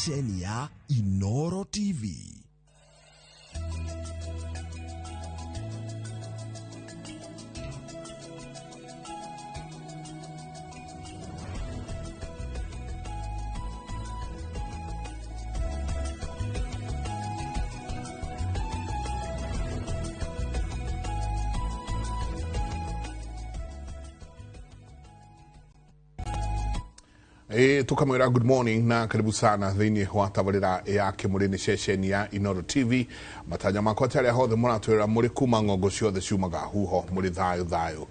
ceceni ya Inoro TV. Ĩ tukamwĩra good morning na karibu sana thĩinĩ wa tabarĩra ya kĩmũrĩ nĩ ceceni ya Inoro TV. Matanya makwa ta arĩa hothe mũratwĩra mũrĩ kuma ng'ongo ciothe ciumaga huho mũrĩ thayũ thayũ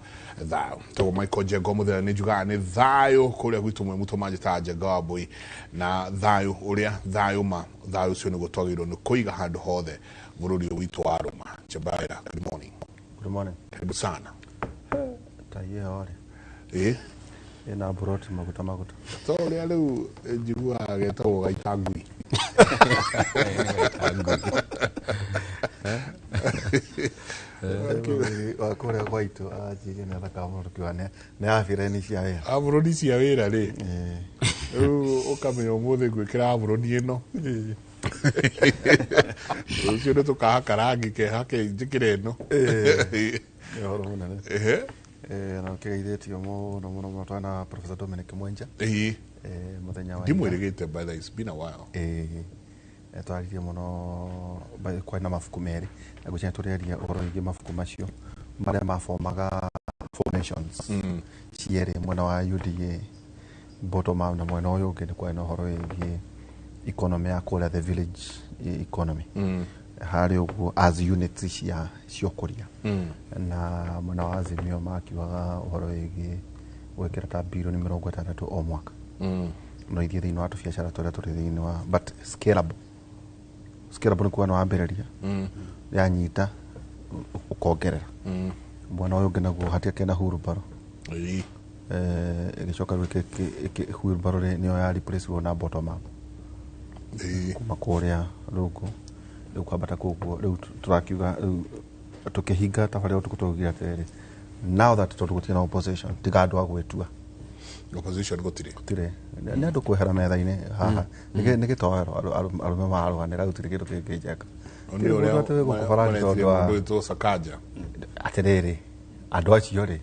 thayũ. Tagwo Michael Njenga mũthenya nĩ njugaga nĩ thayũ kũrĩa gwitũ mwĩ mũtũ manjĩtaga Njenga wa Mbũi na thayũ ũrĩa thayũ ma thayũ ũcio nĩguo twagĩrĩirwo nĩ kũiga handũ hothe bũrũri ũyũ witũ wa Rũma. Njembaira, good morning. Good morning. Karibu sana. Ta hiyo rĩ. Ĩ Ĩna mburoti maguta maguta. To ũrĩa rĩu njiguaga getagwo gaita ngui. Wa kũrĩa gwaitũ anjirie nĩ athakaga mũno tũkiuga nĩ abireni cia wĩra. Aburoni cia wĩra rĩ, rĩu ũkamenya ũmũthĩ ngwĩkĩra aburoni ĩno, rũciũ nĩ tũkahaka rangi kehake njĩkĩre ĩno. Nĩ ũhoro mũnene. Ehe. Na ũkĩgeithĩtio mũno mũno mũno twana na Professor Dominic Mwenja. Mũthenya wa ira. Ndimwĩrĩgĩte, by the way, it's been a while. Twaririe mũno kwarĩ na mabuku merĩ na ngwĩciria tũrĩaria ũhoro wĩgiĩ mabuku macio marĩa mabomaga formations cierĩ, mwena wa UDA bottom up na mwena ũyũ ũngĩ nĩ kwarĩ na ũhoro wĩgiĩ economy ya kũrĩa the village economy harĩ ũguo as units cia ũkũria, na mwena wa Azimio makiugaga ũhoro wĩgiĩ gwĩkĩra ta birioni 60 o mwaka no ithiĩ thĩinĩ wa tũbiacara tũrĩa tũrĩ thĩinĩ wa, but scalable. Scalable nĩ kuga nĩ wambĩrĩria yanyita ũkongerera. Mwena ũyũ ũngĩ naguo hatiakĩ na hurubaro. Ĩgĩcoka rĩu wheelbarrow rĩ nĩyo ya replace na bottom up kuma kũrĩa rungu rĩu kwambata. Koguo rĩu tũrakiuga rĩu tũkĩhinga tabarĩra ũtukũ twaugire atĩrĩrĩ, now that tondũ gũtirĩ na opposition tiga andũ a gwĩtua. Opposition gũtirĩ. Gũtirĩ, nĩ andũ kwehera metha-inĩ haha. Nĩ gĩtoero arũme mararũanĩra, gũtirĩ kĩndũ kĩngĩ njega. Nĩ ũrĩa Gũtirĩ mũndũ atĩ gũkũ barani tondũ maretirie wa mũndũ wĩtwo Sakaja. Atĩrĩrĩ, andũ acio rĩ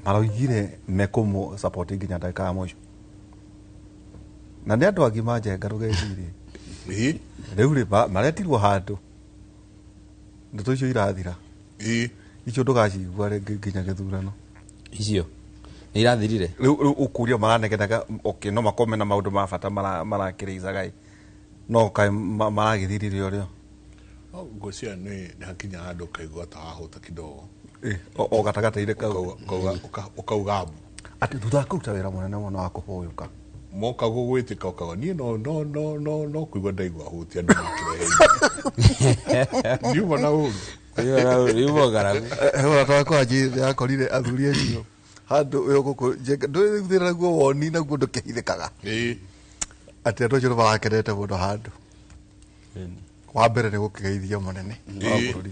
maroigire mekũmũ support nginya ndagĩka ya mũico na nĩ andũ agima njenga rũgecirie. Rĩu rĩ maretirwo handũ ndeto icio irathira. Icio ndũgacigua rĩngĩ nginya gĩthurano. Icio nĩ irathirire. Rĩu ũkũria maranegenaga, okay, no makorwo mena maũndũ ma bata marakĩrĩicaga ĩ no kaĩ maragĩthirire ũrĩo. No, ngwĩciria nĩ hakinya handũ ũkaigua ta wahũta kidogo. O gatagatĩ-inĩ kau. Ũkauga mbu. Atĩ thutha wa kũruta wĩra mũnene mũno wa kũhũyũka. Moka gũgwĩtĩka ũkauga niĩ no kũigua ndaigua hũtia andũ makĩrehe ndiuma na ũru. Yumo ngaragu. He wakwa akorire athuri acio handũ wĩ gũkũ ndũthĩra naguo woni naguo ndũkĩhithĩkaga atĩ andũ acio nĩ marakenete mũno handũ wa mbere nĩ gũkĩgeithia mũnene wa bũrũri.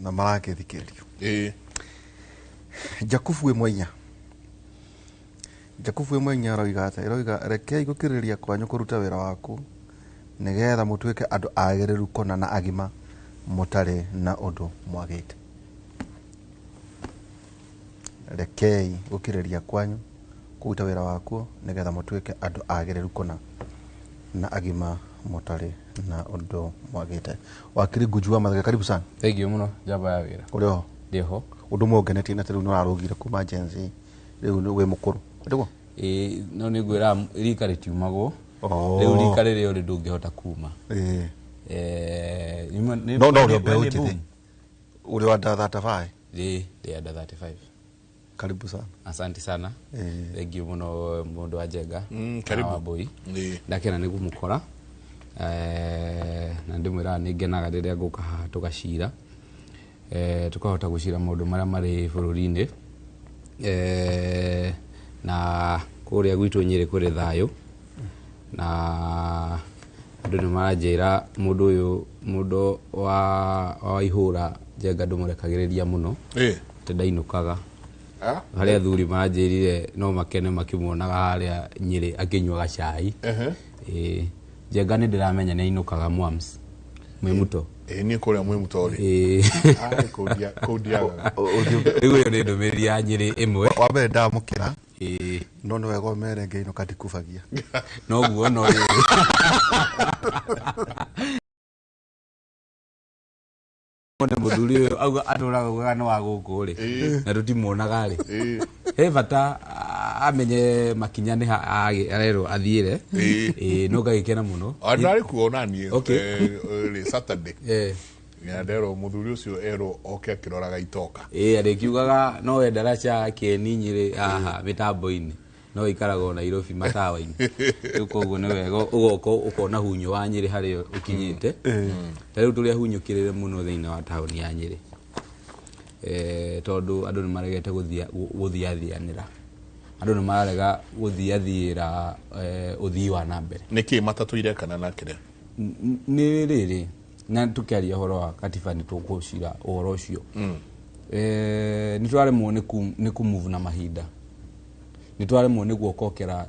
Na marakĩthikĩrĩrio. Jakubu wĩ Mwainya, Jakubu wĩ Mwainya aroiga atĩa? Aroiga rekei gũkirĩrĩria kwanyu kũruta wĩra waku nĩgetha mũtuĩke andũ agĩrĩru kũna na agima mũtarĩ na ũndũ mwagĩte. Rekei gũkirĩrĩria kwanyu kũruta wĩra wakuo nĩgetha mũtuĩke andũ agĩrĩru kũna na agima mũtarĩ na ũndũ mwagĩte. Wakiri Nguju wa Mathenge, karibu sana. Thank you mũno, njamba ya wĩra. Ũrĩ oho? Ndĩho. Ũndũ ũmwe ũngenetie na rĩu nĩ ũrarũgire kuma Gen Z, rĩu nĩ wĩ mũkũrũ nĩguo? Ĩĩ, no nĩ ngwĩra rika rĩtiumagwo. Oh. Rĩu rika rĩrĩa ũrĩ ndũngĩhota kuma. No ũrĩ we mbeũ nĩ njĩthĩ. boom. Ũrĩ wa under 35. Ĩĩ, ndĩ under 35. Karibu sana. Asante sana. Thank you mũno mũndũ wa Njenga Karibu. na Wambui. Ĩĩ. Ndakena nĩ kũmũkora. Na ndĩmwĩraga nĩ ngenaga rĩrĩa ngũka haha tũgacira, tũkahota gũcira maũndũ marĩa marĩ bũrũri-inĩ. Na kũrĩa gwitũ Nyĩrĩ kũrĩ thayũ na andũ nĩ maranjĩra mũndũ ũyũ mũndũ wa ihũra Njenga ndũmũrekagĩrĩria mũno. Atĩ ndainũkaga. Ah? Harĩ athuri manjĩrire no makene makĩmuonaga harĩa Nyĩrĩ akĩnyuaga cai. Ĩĩ, Njenga nĩ ndĩramenya nĩ ainũkaga Mwams Mwĩmuto. Ĩĩ, niĩ kũrĩa Mwĩmuto rĩ. Ĩĩ. Ai, kũu ndiagaga. Rĩu ĩyo nĩ ndũmĩrĩri ya Nyĩrĩ ĩmwe. Wa mbere ndamũkĩra. Ĩĩ. No nĩ wega ũmere ngĩinũka ndikubagia. Noguo no rĩrĩ. One mũthuri ũyũ auga atũraga augaga nĩ wa gũkũ rĩ, na tũtimuonaga rĩ, he bata amenye makinya nĩ ha arerwo athiĩre. Ĩĩ, no ngagĩkena mũno. Ndarĩ kuo ona niĩ. Okay. Rĩ Saturday. Na nderwo mũthuri ũcio erwo oke akĩroraga itoka. Ĩĩ, arĩkiugaga no we ndaraca Kĩeni Nyĩrĩ haha mĩtambo-inĩ, no ikaragwo Nairobi matawa-inĩ. Rĩu koguo nĩ wega ũgoka ũkona hunyũ wa Nyĩrĩ harĩa ũkinyĩte. Ta rĩu tũrĩa hunyũkĩrĩre mũno thĩinĩ wa taũni ya Nyĩrĩ, tondũ andũ nĩ maregete gũthiathianĩra, andũ nĩ mararega gũthiathiĩra ũthii wa na mbere. Nĩkĩ matatũ irekana na kĩrĩa? Nĩ rĩrĩ, na tũkĩaria ũhoro wa katiba nĩ tũgũcira ũhoro ũcio. Nĩ twaremwo nĩ kũmove na mahinda, nĩ twaremwo nĩ guokokera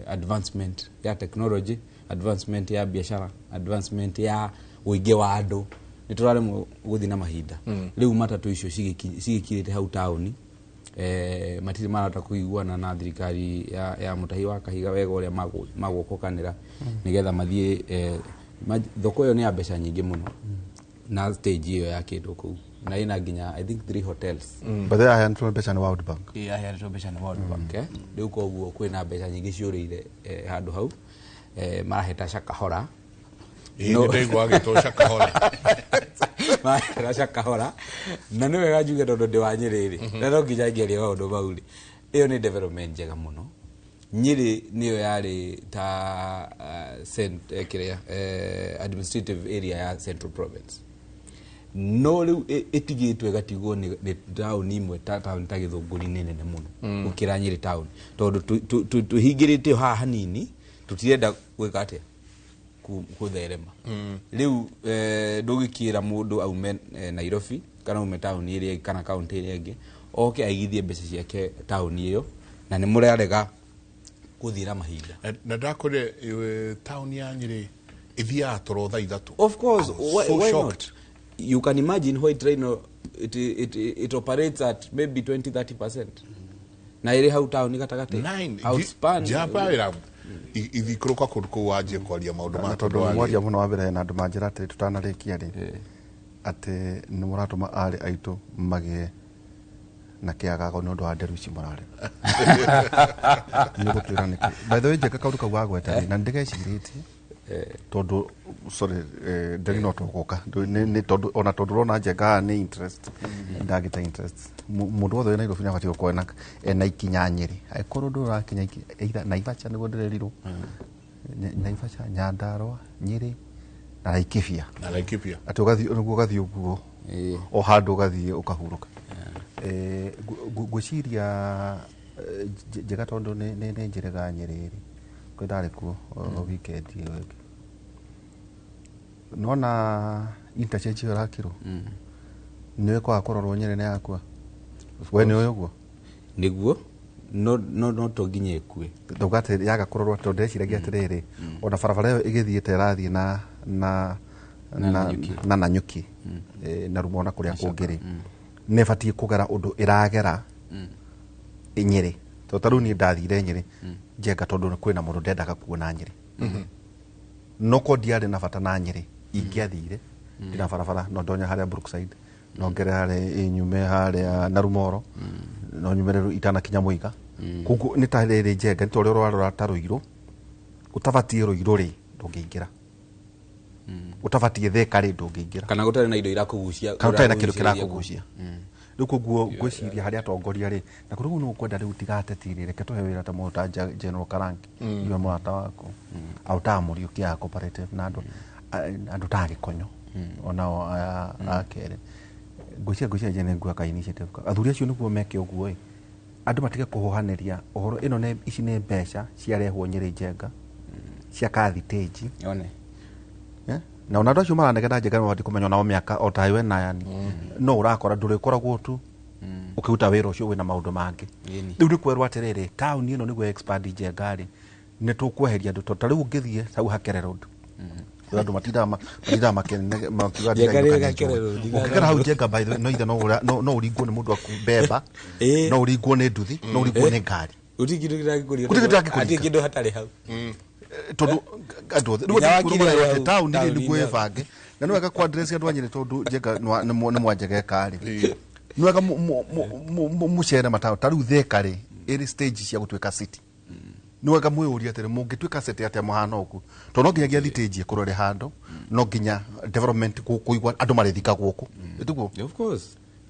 advancement ya technology, advancement ya biashara, advancement ya ũingĩ wa andũ, nĩ tũraremwo gũthiĩ na mahinda. Rĩu matatũ icio cigĩkirĩte hau taũni, matirĩ marahota kũiguana na thirikari ya Mũtahi wa Kahiga wega ũrĩa magũkokanĩra nĩgetha mathiĩ. Thoko ĩyo nĩ ya mbeca nyingĩ mũno, na stage ĩyo yakĩtwo kũu na ĩna nginya, I think, three hotels. But they aheanĩtwo mbeca nĩ World Bank. Ĩĩ, aheanĩtwo mbeca nĩ World Bank. Rĩu koguo kwĩna mbeca nyingĩ ciũrĩire handũ hau, maraheta Shakahora. Ĩĩ, nĩ ndaigua agĩtwo Shakahora. Maraheta Shakahora, na nĩ wega njuge tondũ ndĩ wa Nyĩrĩ rĩ, na no nginya ngĩaria maũndũ mau rĩ, ĩyo nĩ development njega mũno. Nyĩrĩ nĩyo yarĩ ta kĩrĩa, administrative area ya Central Province, no rĩu ĩtigĩtwo ĩgatigwo nĩ taũni imwe ta taũni ta Gĩthũngũri nĩ nene mũno gũkĩra Nyĩrĩ taũni, tondũ tũhingĩrĩte haha hanini, tũtirenda gwĩka atĩa, kũtherema. Rĩu ndũgĩkĩra mũndũ aume Nairobi kana aume taũni ĩrĩa ĩngĩ kana kaũntĩ ĩrĩa ĩngĩ oke aigithie mbeca ciake taũni ĩyo, na nĩ mũrarega gũthiĩ na mahinda. Na ndakorire taũni ya Nyĩrĩ ĩthiaga toro thaa 3. Of course, I was so why shocked. not? You can imagine White Rhino, it operates at maybe 20-30%. Na ĩrĩ hau taũni gatagatĩ. Nine. Outspan. Njamba wĩra ithikũrũka kũndũ kũu wanjie kwaria maũndũ ma Na tondũ tondũ mwaria mũno wa mbere na andũ manjĩra atĩ tũtanarĩkia rĩ, atĩ nĩ mũratũma arĩ aitũ magĩe na kĩagago nĩ ũndũ wa nderu ici mũrarĩ nĩ gũtwĩra nĩkĩ. By the way, Njega, kaũndũ kau wagweta rĩ, na nĩ ndĩgecirĩtie tondũ, sorry, nderi no tũgũka nĩ tondũ ona tondũ ũrona Njenga haha nĩ interest ndagĩta interest. Mũndũ wothe wĩ Nairobi nĩ abatiĩ gũkorwo ena ikinya Nyĩrĩ, angĩkorwo ndũrĩ ũrakinya either Naivasha nĩguo ndĩrerirwo, Naivasha, Nyandarua, Nyĩrĩ na Laikipia. Na Laikipia. Atĩ ũgathiĩ nĩguo ũgathiĩ ũguo o handũ ũgathiĩ ũkahurũka. Ngwĩciria Njega tondũ nĩ njĩrĩga Nyĩrĩ rĩ, kwĩ ndarĩ kuo o weekend ĩyo ĩngĩ, nona interchange ĩyo ĩrakirwo nĩ ĩkwaga kũrorwo Nyĩrĩ nĩ yakua, we nĩ ũĩ ũguo? Nĩguo, no to nginya ĩkue. Ndauga atĩ yaga kũrorwo tondũ ndĩreciragia atĩrĩrĩ, ona barabara ĩyo ĩgĩthiĩte ĩrathiĩ na na Na na Nanyuki. na Nanyuki, na Rumo na kũrĩa kũngĩ rĩ, nĩ ĩbatiĩ kũgera ũndũ ĩragera Nyĩrĩ, tondũ ta rĩu niĩ ndathire Nyĩrĩ, Njenga, tondũ kwĩna mũndũ ndendaga kuona Nyĩrĩ, no ko ndiarĩ na bata na Nyĩrĩ ingĩathire ndina barabara no ndonya harĩa Brookside, no ngere harĩa nyume harĩa na Rumoro, no nyume rĩu itanakinya Mũiga. Koguo nĩ ta rĩrĩ, Njenga, nĩ ta ũrĩa ũrarora ta Rũirũ ũtabatiĩ Rũirũ rĩ, ndũngĩingĩra, ũtabatiĩ Thĩka rĩ, ndũngĩingĩra. Kana gũtarĩ na indo irakũgucia. Kana ũtarĩ na kĩndũ ũragucĩrĩria. Kĩrakũgucia. Rĩu koguo ngwĩciria harĩ atongoria rĩ, na kũrĩ ũguo nĩ ũkwenda rĩu tigateti rĩ, reke tũhe wĩra ta mũndũ ta General Karangi, iwe mũrata waku au ta Mũriũki ya cooperative na andũ andũ ta Gĩkonyo onao aya a kerĩ. Ngwĩciria nĩ nguoya ka initiative athuri acio nĩguo meke ũguo ĩ, andũ matige kũhũhanĩria ũhoro ĩno nĩ ici nĩ mbeca ciarehwo Nyĩrĩ, Njenga, cia kathitĩnji. One. Eh? Na ona andũ acio maranegena, Njenga, nĩ mabatiĩ kũmenya onao mĩaka o ta we na yani no ũrakora ndũrĩkoragwo tu. Ũkĩruta wĩra ũcio wĩna maũndũ mangĩ. Ĩni. Rĩu nĩ kwerwo atĩrĩrĩ, taũni ĩno nĩguo expand Njenga rĩ, nĩ tũkweheria andũ, tondũ ta rĩu ũngĩthiĩ hau Hakere Road, andũ matindaga makiuga Njenga ndirainũka rĩ nĩ Gakere njũĩ. Road, Ũngĩkera hau Njenga, by the way, no ithe no no ũringwo nĩ mũndũ aku mbemba, Ĩĩ. no ũringwo nĩ nduthi, no ũringwo nĩ ngari. Gũtirĩ kĩndũ kĩrangĩkũria. Gũtirĩ kĩndũ kĩrangĩkũringa. Hatirĩ kĩndũ hatarĩ hau. Tondũ andũ othe Nginya rĩu wakiri marerwo hau atĩ taũni rĩ nĩguo taũni-inĩ. ĩbange, na nĩ wega kwa address andũ a Nyĩrĩ, tondũ Njenga nĩ mwanjegeka rĩ, nĩ wega mũcere mataũni. Ta rĩu Thika rĩ, ĩrĩ stage cia gũtuĩka city. Nĩ wega mwĩyũrie atĩrĩ, mũngĩtuĩka city atĩa mũhana ũguo? Tondũ no nginyagia thitĩnji ĩkorwo ĩrĩ handũ, no nginya development kũigua andũ marĩthika gũkũ, ĩtiguo? Of course.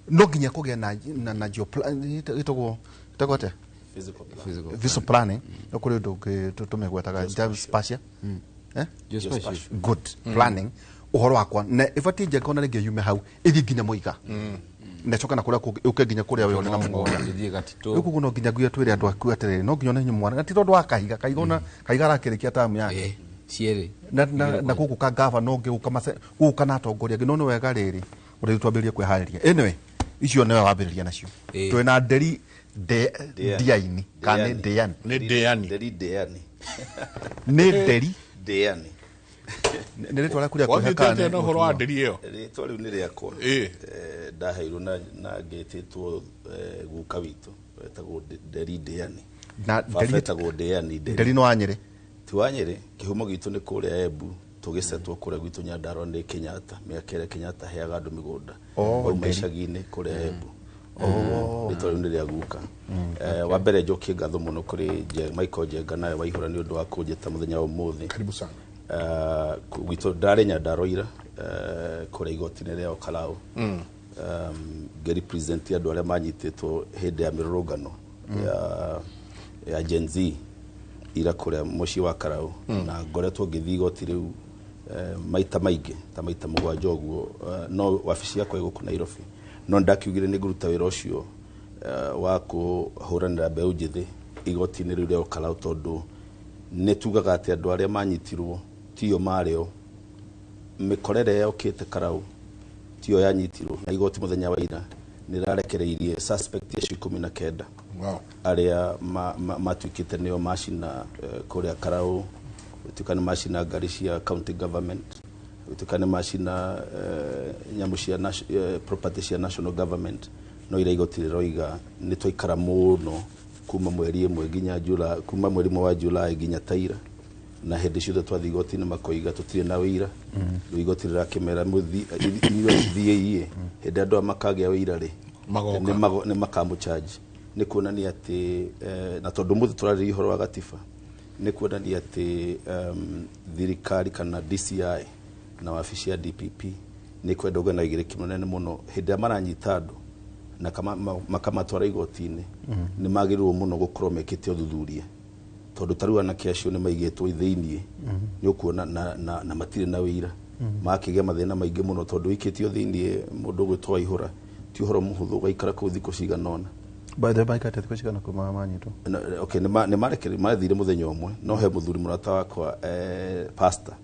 No nginya kũgĩa na ĩtagwo atĩa? Physical. Visual planning. No kũrĩ ũndũ ũngĩ tũmĩgwetaga geospatial, eh? Geospatial. Good planning ũhoro wakwa na ĩbatiĩ Njenga ona rĩngĩ yume hau ĩthiĩ nginya Mũiga na ĩcoke na kũrĩa kũngĩ yũke nginya kũrĩa we ũrĩ na mũgũnda. Ĩthiĩ Gatitũ. Rĩu koguo no nginya nguya twĩre andũ aku atĩrĩrĩ, no nginya ona inyuĩ mwana, na ti tondũ wa Kahiga. Kahiga ona Kahiga arakĩrĩkia tamu yake. Ĩĩ, cierĩ. Na gũkũ ka gavana ũngĩ gũka gũka na atongoria angĩ, no nĩ wega rĩrĩ ũrĩa twambĩrĩrie kwĩharĩria. Anyway, icio nĩwe wambĩrĩria nacio. Ĩĩ. Twĩna Nderi Ndiaini kana nĩ Ndĩani? Nĩ Ndĩani. Nderi Ndĩani. Nĩ Nderi? Ndĩani. Nĩ rĩtwa rĩaku rĩa kwĩhaka? Wathiĩte atĩa na ũhoro wa nderi ĩyo? Rĩtwa rĩu nĩ rĩakwa. Ĩĩ. Ndaheirwo na ngĩtĩtwo guka witũ wetagwo Nderi Ndĩani. Na Baba Nderi- etagwo Ndĩani. Nderi nĩ wa Nyĩrĩ? Ti wa Nyĩrĩ. Kĩhumo gitũ nĩ kũrĩa Embu, tũgĩcetwo kũrĩa gwitũ Nyandarua nĩ Kenyatta, mĩaka ĩrĩa Kenyatta aheaga andũ mĩgũnda. Oh, Wauma Nderi. icagi-inĩ kũrĩa Embu. Rĩtwa rĩu nĩ rĩa guka. Wa mbere njokie ngatho mũno kũrĩ Michael Njenga nawe Waihũra nĩ ũndũ wa kũnjĩta mũthenya wa ũmũthĩ. Karibu sana. Gwitũ ndarĩ Nyandarua ira, kũrĩa igoti-inĩ rĩa Olkalou, ngĩrepresent andũ arĩa manyitĩtwo hĩndĩ ya mĩrũrũngano ya Gen Z ira kũrĩa mũciĩ wa Karau, na ngoretwo ngĩthiĩ igoti rĩu maita maingĩ ta maita 7 ũguo, no wabici yakwa ĩ gũkũ Nairobi, no ndakiugire nĩ ngũruta wĩra ũcio wa kũhũranĩra mbeũ njĩthĩ igoti-inĩ rĩu rĩa Olkalou, tondũ nĩ tugaga atĩ andũ arĩa manyitirwo tio marĩo mĩkorere yokĩte Karau tiyo yanyitirwo, na igoti mũthenya wa ira nĩ rarekereirie suspect acio 19 arĩa matuĩkĩte nĩo macina kũrĩa Karau, gũtuĩka nĩ macina ngari cia county government, gũtuĩka nĩ macina nyamũ cia property cia national government. No ira igoti rĩroiga nĩ twaikara mũno kuma mweri ĩmwe nginya July, kuma mweri ũmwe wa July nginya taira, na hĩndĩ ciothe twathiĩ igoti-inĩ makoiga tũtirĩ na wĩira. Rĩu igoti rĩrakĩmera inyuĩ thiĩi, hĩndĩ andũ aya makagĩa wĩira rĩ, Magoka. nĩ makamũcharge. Nĩ kuonania atĩ na tondũ mũthĩ tũrarĩria ũhoro wa gatiba, nĩ kuonania atĩ thirikari kana DCI na wabici ya DPP nĩ kwenda ũgĩa na ũigĩrĩrĩki mũnene mũno hĩndĩ ĩrĩa maranyita andũ na makamatwara igoti-inĩ. Nĩ magĩrĩirwo mũno gũkorwo mekĩte ũthuthuria, tondũ ta rĩu anake acio nĩ maigĩtwo thĩiniĩ, nĩ ũkuona na matirĩ na wĩira, makĩgĩa mathĩna maingĩ mũno, tondũ wĩikĩtio thĩiniĩ mũndũ ũgwĩtwo Waihũra ti ũhoro mũhũthũ, ũgaikara kũu thikũ cigana ũna. By the way, maikarĩte thikũ cigana kuma manyitwo? Okay, nĩ marekere mathire mũthenya ũmwe, no he mũthuri mũrata wakwa, pastor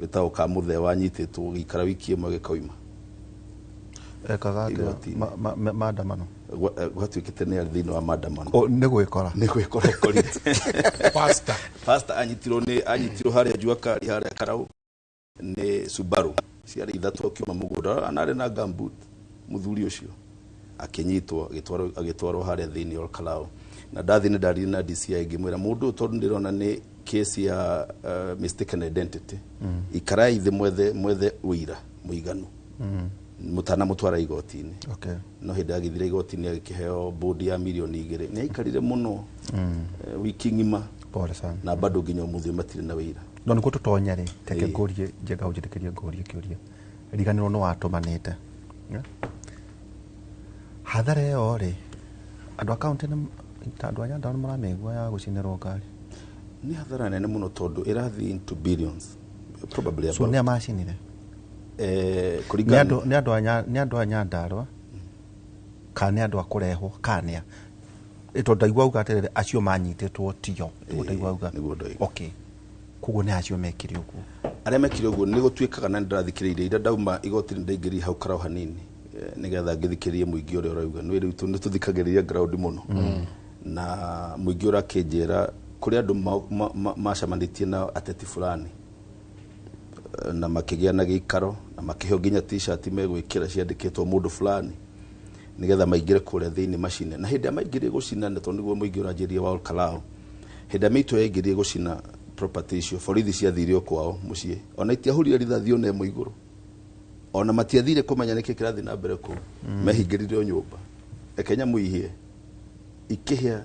wĩtagwo Kamũthe, wanyitĩtwo gĩikara wiki ĩmwe gĩkoima. Ekaga atĩa? Igoti-inĩ. Maandamano? Gwatuĩkĩte nĩ arĩ thĩinĩ wa maandamano. O, nĩ gwĩkora. Nĩ gwĩkora ekorire. Pastor. Pastor anyitirwo harĩa Jua Kali, harĩa Karau, nĩ Subaru ciarĩ ithatũ akiuma mũgũnda, anarĩ na gumboot mũthuri ũcio, akĩnyitwo agĩtwarwo harĩa thĩinĩ Olkalou. Na ndathiĩ nĩ ndaririe na DCI ngĩmwĩra mũndũ ũyũ, tondũ ndĩrona nĩ case ya mistaken identity, ikarai thĩ mwethe ũira mũiganu mũtanamũtwara igoti-inĩ. No hĩndĩ agĩthire igoti-inĩ agĩkĩheo bond ya mirioni 2, nĩ aikarire mũno, wiki ng'ima. Pole sana. Na bado nginya ũmũthĩ matirĩ na wĩira. No nĩguo tũtonye rĩ, reke Ĩĩ. ngũrie Njenga, ũnjĩtĩkĩrie ngũrie kĩũria, riganĩrwo nĩ watũmanĩte. Yeah? Hathara ĩyo rĩ, andũ a kaũntĩ ta andũ a Nyandarua nĩ maramĩigua ya gũcinĩrwo ngari? Nĩ hathara nene mũno, tondũ ĩrathiĩ into billions probably. So about nĩ a macinire? Nĩ Kũringana andũ, nĩ andũ a Nyandarua kana nĩ andũ a kũrehwo kana nĩ a? Tondũ ndaigua auga atĩrĩrĩ, acio manyitĩtwo tio. Nĩguo ndaigua auga. Nĩguo ndoiga. Okay, koguo nĩ acio mekire ũguo? Arĩa mekire ũguo nĩ gũtuĩkaga, na nĩndĩrathikĩrĩirie ira ndauma igoti-inĩ, ndaingĩrire hau Karau hanini. Nĩgetha ngĩthikĩrĩrie mũingĩ ũrĩa ũrauga. Nĩ rĩu nĩ tũthikagĩrĩria ground mũno. Na mũingĩ ũrakĩnjĩra kũrĩ andũ macemanĩtie na ateti fulani na makĩgĩa na gĩikaro na makĩheo nginya t-shirt megwĩkĩra ciandĩkĩtwo mũndũ fulani nĩgetha maingĩre kũrĩa thĩinĩ macine. Na hĩndĩ ĩrĩa maingĩrire gũcina, nĩ tondũ nĩguo mũingĩ ũranjĩrire wa Olkalou, hĩndĩ ĩrĩa mĩitũ yaingĩrire gũcina property icio, borithi ciathire o kwao mũciĩ, ona itiahũrire rithathi ona ĩmwe igũrũ, ona matiathire kũmenya nĩkĩ kĩrathiĩ na mbere kũu. Mehingĩrire o nyũmba, reke nyamũ ihĩe. Ikĩhĩa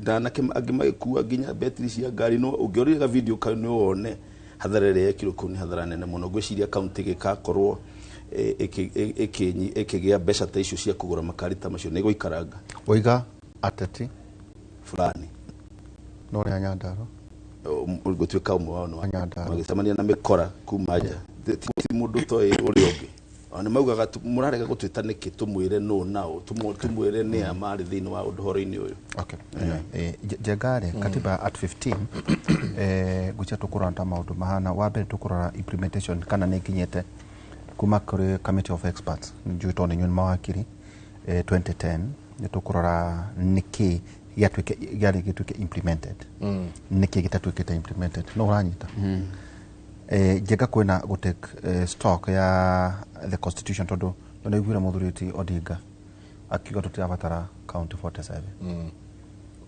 na anake angĩ magĩkua nginya betiri cia ngari. No ũngĩorire ga video kau nĩ wone hathara ĩrĩa yekirwo kũu nĩ hathara nene mũno. Ngwĩciria kaunti ĩgĩkakorwo ĩkĩgĩa mbeca ta icio cia kũgũra makari ta macio nĩ ĩgũikaranga. Waiga ateti fulani. No rĩa Nyandarua. Gũtuĩka ũmwe wao nĩ Nyandarua. Magĩcemania na mĩkora kuma nja. Ti mũndũ ũtoĩ ũrĩa ũngĩ. Ona nĩ maugaga mũrarega gũtwĩta nĩkĩ tũmwĩre nũ nao, tũmwĩre nĩa marĩ thĩinĩ wa ũndũ ũhoro-inĩ ũyũ. Okay. Njenga rĩ, katiba at 15 ngwĩciria tũkũrora ta maũndũ mahana. Wa mbere tũkũrora implementation kana nĩ ĩkinyĩte kuma kũrĩ committee of experts, njũĩ tondũ nĩ inyuĩ nĩ mawakiri, 2010 nĩ tũkũrora nĩkĩ gĩarĩ gĩtuĩke implemented, nĩkĩ gĩtatuĩkĩte implemented. No ũranyita? Njenga kwĩna gũ take stock ya the constitution, tondũ nĩiguire mũthuri ti Odinga akiuga tũtirabatara county 47.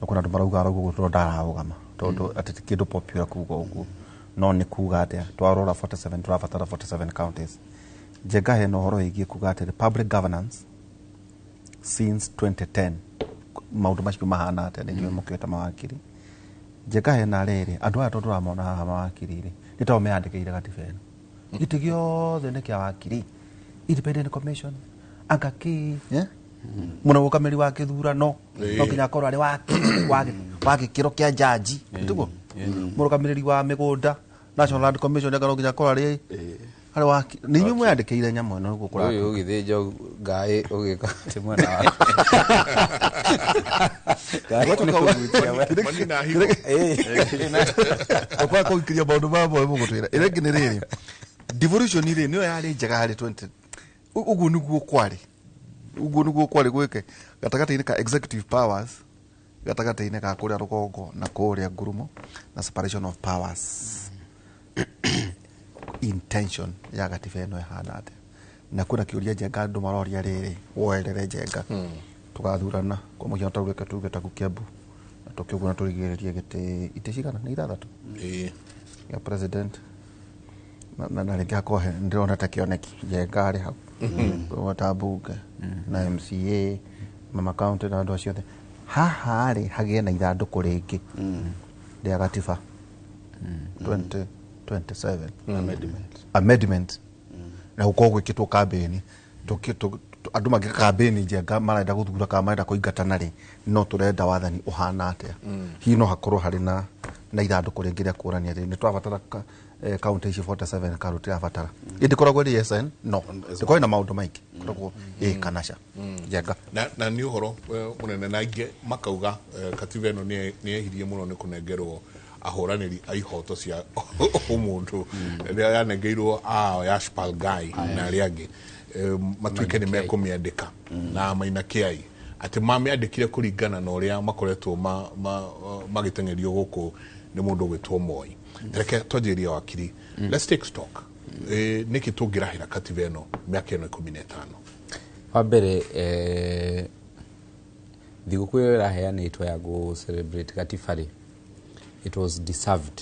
No kwĩna andũ marauga arauga ũguo tondũ ndararũgama, tondũ atĩ ti kĩndũ popular kuga ũguo, no nĩ kuga atĩa twarora 47 tũrabatara 47 counties. Njenga hena ũhoro wĩgiĩ kuga atĩrĩ public governance since 2010, maũndũ macio mahana atĩa? Nĩ inyuĩ mũkĩũĩ mawakiri. Njenga hena rĩrĩ, andũ aya tondũ tũramona haha mawakiri rĩ, nĩ tao meyandĩkĩire gatiba ĩno, gĩtĩ gĩothe nĩ kĩa wakiri, independent commission anga kĩ mũrũgamĩrĩri wa kĩthurano no nginya akorwo arĩ wakiri wa gĩkĩro kĩa jaji, tiguo? Mũrũgamĩrĩri wa mĩgũnda, National Land Commission, anga no nginya akorwo arĩ wakiri. Nĩ inyuĩ mweyandĩkĩire nyamũ ĩno nĩguo Ũyũ kũratuĩka. Ũgĩthĩnja ngaĩ ũgĩka atĩ mwena wa Ngaĩ nĩ kũgutia we. Manina higo. Ũkwaga kũingĩria maũndũ ma moyo mũgũtwĩra. Ĩrĩa ĩngĩ nĩ rĩrĩ, devolution rĩ, nĩyo yarĩ njega harĩ 20 ũguo nĩguo kwarĩ, ũguo nĩguo kwarĩ gwĩke gatagatĩ-inĩ ka executive powers, gatagatĩ-inĩ ka kũrĩa rũgongo na kũrĩa ngurumo, na separation of powers. Intention ya gatiba ĩno ĩhana atĩa? Na kwĩna kĩũria Njenga andũ maroria rĩrĩ, woerere Njenga, tũgathurana kwa mũhiano ta reke tuge taku Kiambu na tũkĩũguo na tũrigĩrĩrie gĩtĩ itĩ cigana nĩ ithathatũ ya president na rĩngĩ hakorwo ndĩrona ta kĩoneki Njenga arĩ hau ta mbunge na MCA, mama county na andũ acio othe haha rĩ, hagĩe na ithandũkũ rĩngĩ rĩa gatiba 2027 Amendment. Amendment na gũkorwo gwĩkĩtwo kambĩni, andũ magĩka kambĩni Njenga marenda gũthura kana marenda kũingatana rĩ, no tũrenda wathani ũhana atĩa? Hihi no hakorwo harĩ na ithandũkũ rĩngĩ rĩa kuonania atĩ nĩ tũrabatara kaunti ici 47 kana tũtirabatara? Ĩndĩkoragwo ĩrĩ yes and no, ndĩkoragwo na maũndũ maingĩ, ĩkoragwo ĩ kana ca. Njenga. Na nĩ ũhoro mũnene, na aingĩ makauga katiba ĩno nĩ yehirie mũno nĩ kũnengerwo ahũranĩri a ihoto cia ũmũndũ rĩrĩa yanengeirwo ao Yashpal Gai na arĩa angĩ, matuĩke nĩ mekũmĩandĩka na Maina Kĩai, atĩ mamĩandĩkire kũringana na ũrĩa makoretwo magĩteng'erio gũkũ nĩ mũndũ ũgwĩtwo Moi. Reke twanjĩrĩrie wakiri. Let's take stock. Nĩkĩ tũngĩrahĩra katiba ĩno mĩaka ĩno 15? Wa mbere, thigũkũ ĩyo ĩraheanĩtwo ya gũ celebrate gatiba rĩ, it was deserved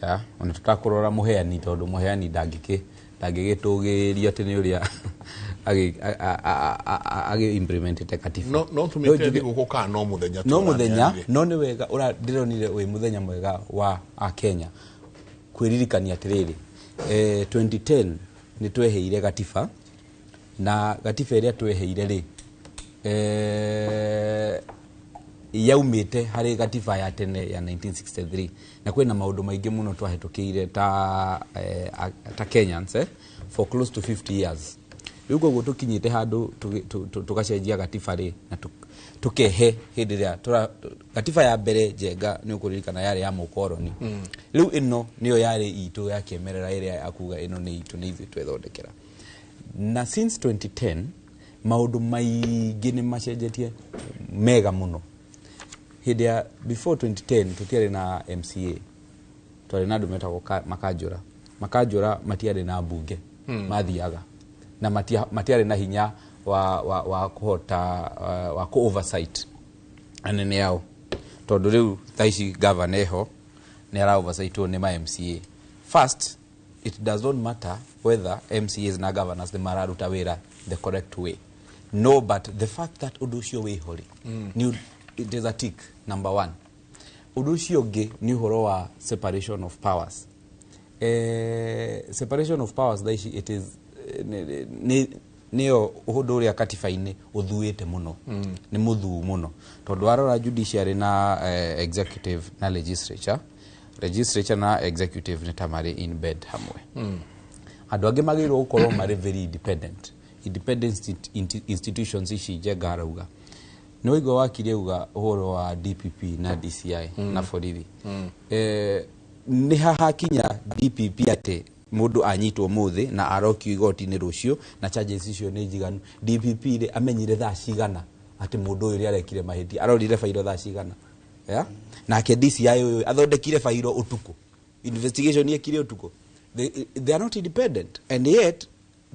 ya ona tũtakũrora mũheani, tondũ mũheani ndangĩgĩtũgĩria atĩ nĩ ũrĩa agĩ implementete katiba. No tũmĩte thigũkũ kana no mũthenya? No mũthenya, no nĩ wega ndĩronire wĩ mũthenya mwega wa akenya kwĩririkania atĩrĩrĩ, 2010 nĩ tweheire gatiba, na gatiba ĩrĩa tweheire rĩ, yaumĩte harĩ gatiba ya tene ya 1963, na kwĩna maũndũ maingĩ mũno twahĩtũkĩire ta Kenyans for close to 50 years. Rĩu koguo tũkinyĩte handũ tũgacenjia gatiba rĩ, na tũkehe hĩndĩ ĩrĩa gatiba ya mbere, Njenga, nĩ ũkũririkana yarĩ ya mũkoroni. Rĩu ĩno nĩyo yarĩ itũ ya kĩmerera, ĩrĩa ya kuga ĩno nĩ itũ, nĩ ithuĩ twethondekera. Na since 2010 maũndũ maingĩ nĩ macenjetie mega mũno. Hĩndĩ ya before 2010 tũtiarĩ na MCA, twarĩ na andũ metagwo makanjũra. Makanjũra matiarĩ na mbunge, mathiaga na matiarĩ na hinya wa kũhota wa kũ oversight anene ao, tondũ rĩu thaa ici gavana eho nĩ ara oversightwo nĩ ma MCA. First, it does not matter whether MCAs na governors nĩ mararuta wĩra the correct way, no, but the fact that ũndũ ũcio wĩho rĩ, nĩ it is a tick number one. Ũndũ ũcio ũngĩ nĩ ũhoro wa separation of powers. Separation of powers thaa ici it is nĩyo ũndũ ũrĩa katiba-inĩ ũthuĩte mũno, nĩ mũthuu mũno, tondũ warora judiciary na executive na legislature, legislature na executive nĩ ta marĩ in bed hamwe. Andũ angĩ magĩrĩirwo gũkorwo marĩ very independent, independent institutions ici. Njenga arauga nĩ waigua wakiri auga ũhoro wa DPP na DCI na borithi. Nĩ hahakinya DPP atĩ mũndũ anyitwo mũthĩ na arokio igoti-inĩ rũciũ na charges icio nĩ njiganu. DPP rĩ, amenyire thaa cigana atĩ mũndũ ũyũ nĩ arekire mahĩtia? Arorire bairo thaa cigana? Yeah? Nake DCI ũyũ athondekire bairo ũtukũ, investigation yekire ũtukũ. They are not independent, and yet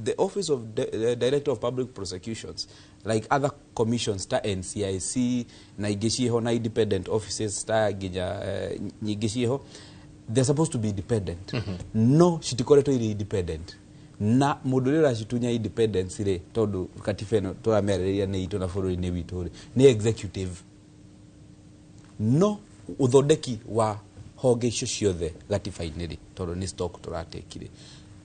the office of the Director of Public Prosecutions, like other commissions ta NCIC na ingĩ ciĩho na independent offices ta nginya nyingĩ ciĩho, they're supposed to be independent, no citikoretwo irĩ independent. Na mũndũ ũrĩa ũracitunya independence rĩ, tondũ katiba ĩno tũramĩarĩrĩria nĩ itũ na bũrũri-inĩ witũ rĩ, nĩ executive. No ũthondeki wa honge icio ciothe gatiba-inĩ rĩ, tondũ nĩ stock tũratekire,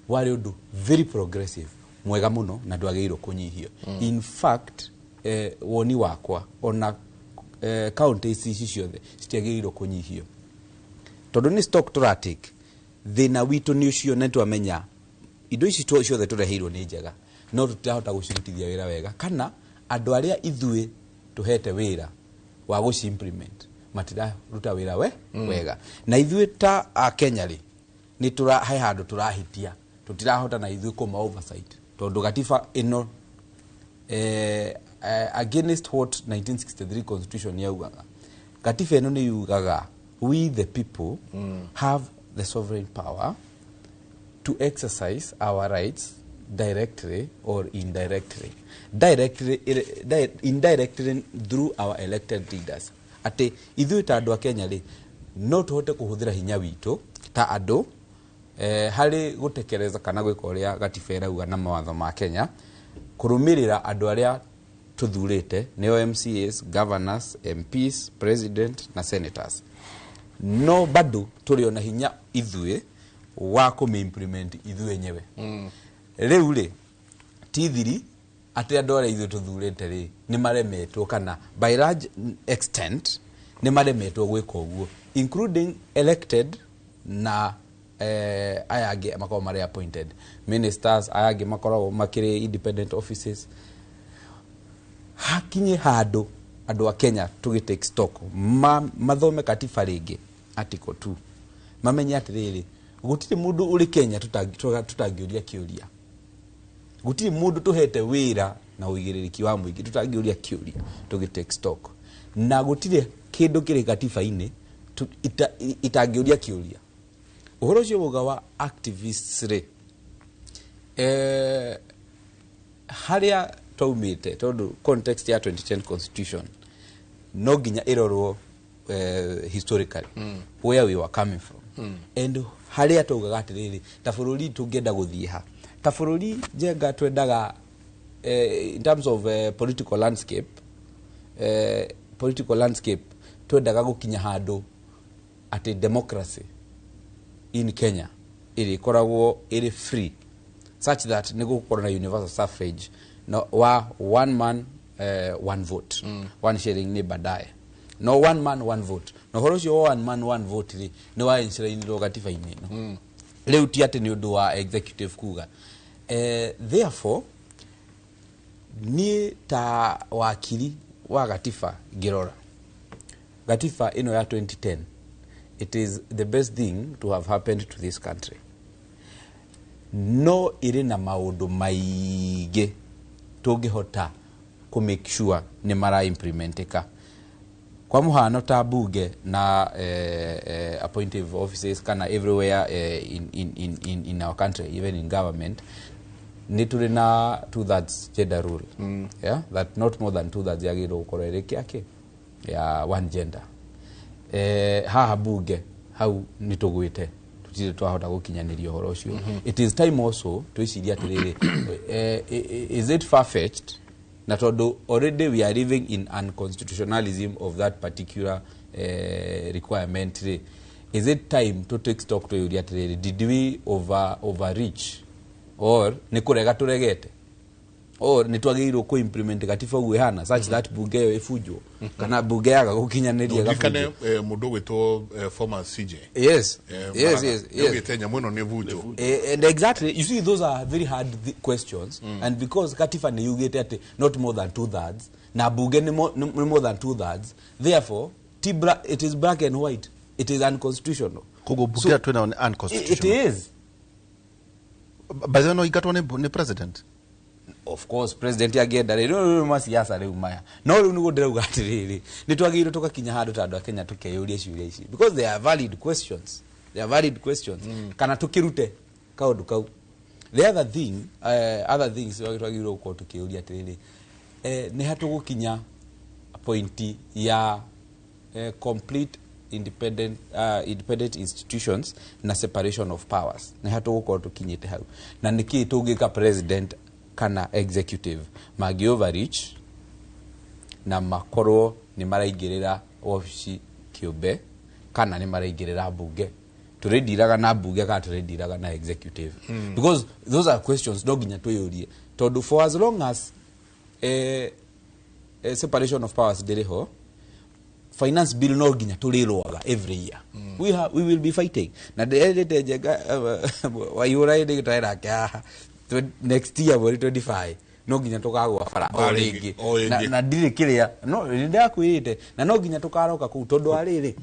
warĩ ũndũ very progressive, mwega mũno, na ndwagĩrĩirwo kũnyihio. In fact, woni wakwa, ona county ici ciothe citiagĩrĩirwo kũnyihio, tondũ nĩ stock tũratake. Thĩna witũ nĩ ũcio, na twamenya indo ici ciothe tũreheirwo nĩ njega, no tũtirahota gũcirutithia wĩra wega, kana andũ arĩa ithuĩ tũhete wĩra wa gũci implement matiraruta wĩra we wega. Na ithuĩ ta Akenya rĩ, nĩ tũra he handũ tũrahĩtia, tũtirahota na ithuĩ kũma oversight, tondũ gatiba ĩno, against what 1963 constitution yaugaga, gatiba ĩno nĩ yugaga we the people have the sovereign power to exercise our rights directly or indirectly, directly indirectly through our elected leaders, atĩ ithuĩ ta andũ a Kenya rĩ, no tũhote kũhũthĩra hinya witũ ta andũ harĩ gũtekereza kana gwĩka ũrĩa gatiba ĩrauga na mawatho ma Kenya, kũrũmĩrĩra andũ arĩa tũthurĩte, nĩo MCAs, governors, MPs, president na senators. No bado tũrĩ ona hinya ithuĩ wa kũmĩ-implement ithuĩ enyewe. Rĩu rĩ, ti thiri atĩ andũ arĩa ithuĩ tũthurĩte rĩ, nĩ maremetwo, kana by large extent nĩ maremetwo gwĩka ũguo, including elected na aya angĩ makoragwo marĩ appointed ministers, aya angĩ makoragwo makĩrĩ independent offices. Hakinye handũ andũ a Kenya tũgĩ take stock, mathome katiba rĩngĩ, article 2, mamenye atĩrĩrĩ, gũtirĩ mũndũ ũrĩ Kenya tũtangĩũria kĩũria, gũtirĩ mũndũ tũhete wĩra na ũigĩrĩrĩki wa mũingĩ tũtangĩũria kĩũria tũgĩ take stock, na gũtirĩ kĩndũ kĩrĩ katiba-inĩ itangĩũria kĩũria. Ũhoro ũcio wauga wa activists rĩ, harĩa twaumĩte, tondũ context ya 2010 constitution no nginya ĩrorwo historically, where we were coming from and harĩa twaugaga atĩrĩrĩ, ta bũrũri tũngĩenda gũthiĩ ha, ta bũrũri njenga twendaga, in terms of political landscape, political landscape twendaga gũkinya handũ atĩ democracy in Kenya ĩrĩkoragwo ĩrĩ free, such that nĩ gũkorwo na universal suffrage, no, wa one man, one vote. One sharing nĩ baadaye, no one man, one vote. Na ũhoro ũcio wa one man, one vote rĩ, nĩ wa enshrinirwo gatiba-inĩ ĩno. Rĩu ti atĩ nĩ ũndũ wa executive kuga. Therefore niĩ ta wakiri wa gatiba ngĩrora gatiba ĩno ya 2010, it is the best thing to have happened to this country. No ĩrĩ na maũndũ maingĩ tũngĩhota kũ make sure nĩ mara implementeka. Kwa mũhano ta bunge na appointive offices kana everywhere in our country, even in government, nĩ tũrĩ na 2/3 gender rule, yeah? That not more than 2/3 yagĩrĩirwo gũkorwo ĩrĩ kĩakĩ ya one gender. Haha bunge hau nĩ tũgwĩte, tũtirĩ twahota gũkinyanĩria ũhoro ũcio. It is time also twĩcirie atĩrĩrĩ, is it far fetched na tondũ already we are living in unconstitutionalism of that particular requirement rĩ, is it time to take stock, twĩyũrie atĩrĩrĩ, did we overreach or nĩ kũrega tũregete or nĩ twagĩrĩirwo kũ implement gatiba ũguo ĩhana such that bunge ĩyo ĩbunjwo kana bunge yaga gũkinyanĩria Ũririkane ĩgabunjwo? Mũndũ ũgwĩtwo former CJ Yes. Nĩaugĩte nyamũ ĩno nĩ bunjwo. And exactly, you see, those are very hard questions. And because katiba nĩ yugĩte atĩ not more than 2/3, na bunge nĩ more than 2/3, therefore it is black and white, it is unconstitutional. Koguo bunge So, ĩrĩa twĩnayo nĩ it unconstitutional. is. By the way, no ingatwo nĩ president. Of course, president angĩenda rĩ, rĩu masiasa rĩu maya, no rĩu nĩguo ndĩrauga atĩrĩrĩ, nĩ twagĩrĩirwo tũgakinya handũ ta andũ a Kenya tũkeyũria ciũria ici, because they are valid questions, they are valid questions. Kana tũkĩrute kaũndũ kau. The other thing, other things twagĩrĩirwo gũkorwo tũkĩũria atĩrĩrĩ, nĩ ha tũgũkinya point ya complete independent institutions na separation of powers? Nĩ ha tũgũkorwo tũkinyĩte hau, na nĩkĩĩ tũngĩka president kana executive mangĩ overreach na makorwo nĩ maraingĩrĩra wabici kĩũmbe kana nĩ maraingĩrĩra mbunge? Tũrĩndiraga na mbunge kana tũrĩndiraga na executive? Because those are questions no nginya twĩyũrie, tondũ for as long as separation of powers ndĩrĩ ho, finance bill no nginya tũrĩrũaga every year. We will be fighting na ndĩrĩte Njenga Waihũra hĩndĩ ĩngĩ twarĩ haha, next year mweri 25 no nginya tũkagwa bara o O rĩngĩ, rĩngĩ. O rĩngĩ. Na ndirĩ kĩrĩa no nĩ ndakwĩrĩte na no nginya tũkaroka kũu, tondũ wa rĩrĩ,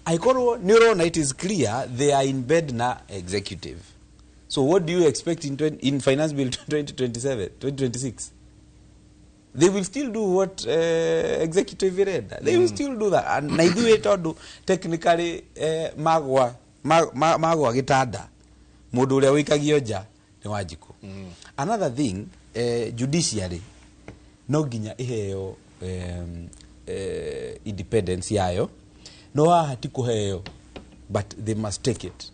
angĩkorwo nĩ ũrona it is clear they are in bed na executive, so what do you expect in finance bill 2027, 2026? They will still do what executive irenda. They will still do that. And na ithuĩ tondũ technically magwa gĩtanda, mũndũ ũrĩa ũikagio nja nĩ Wanjikũ. Another thing, judiciary no nginya iheo independence yayo. No haha ti kũheo, but they must take it.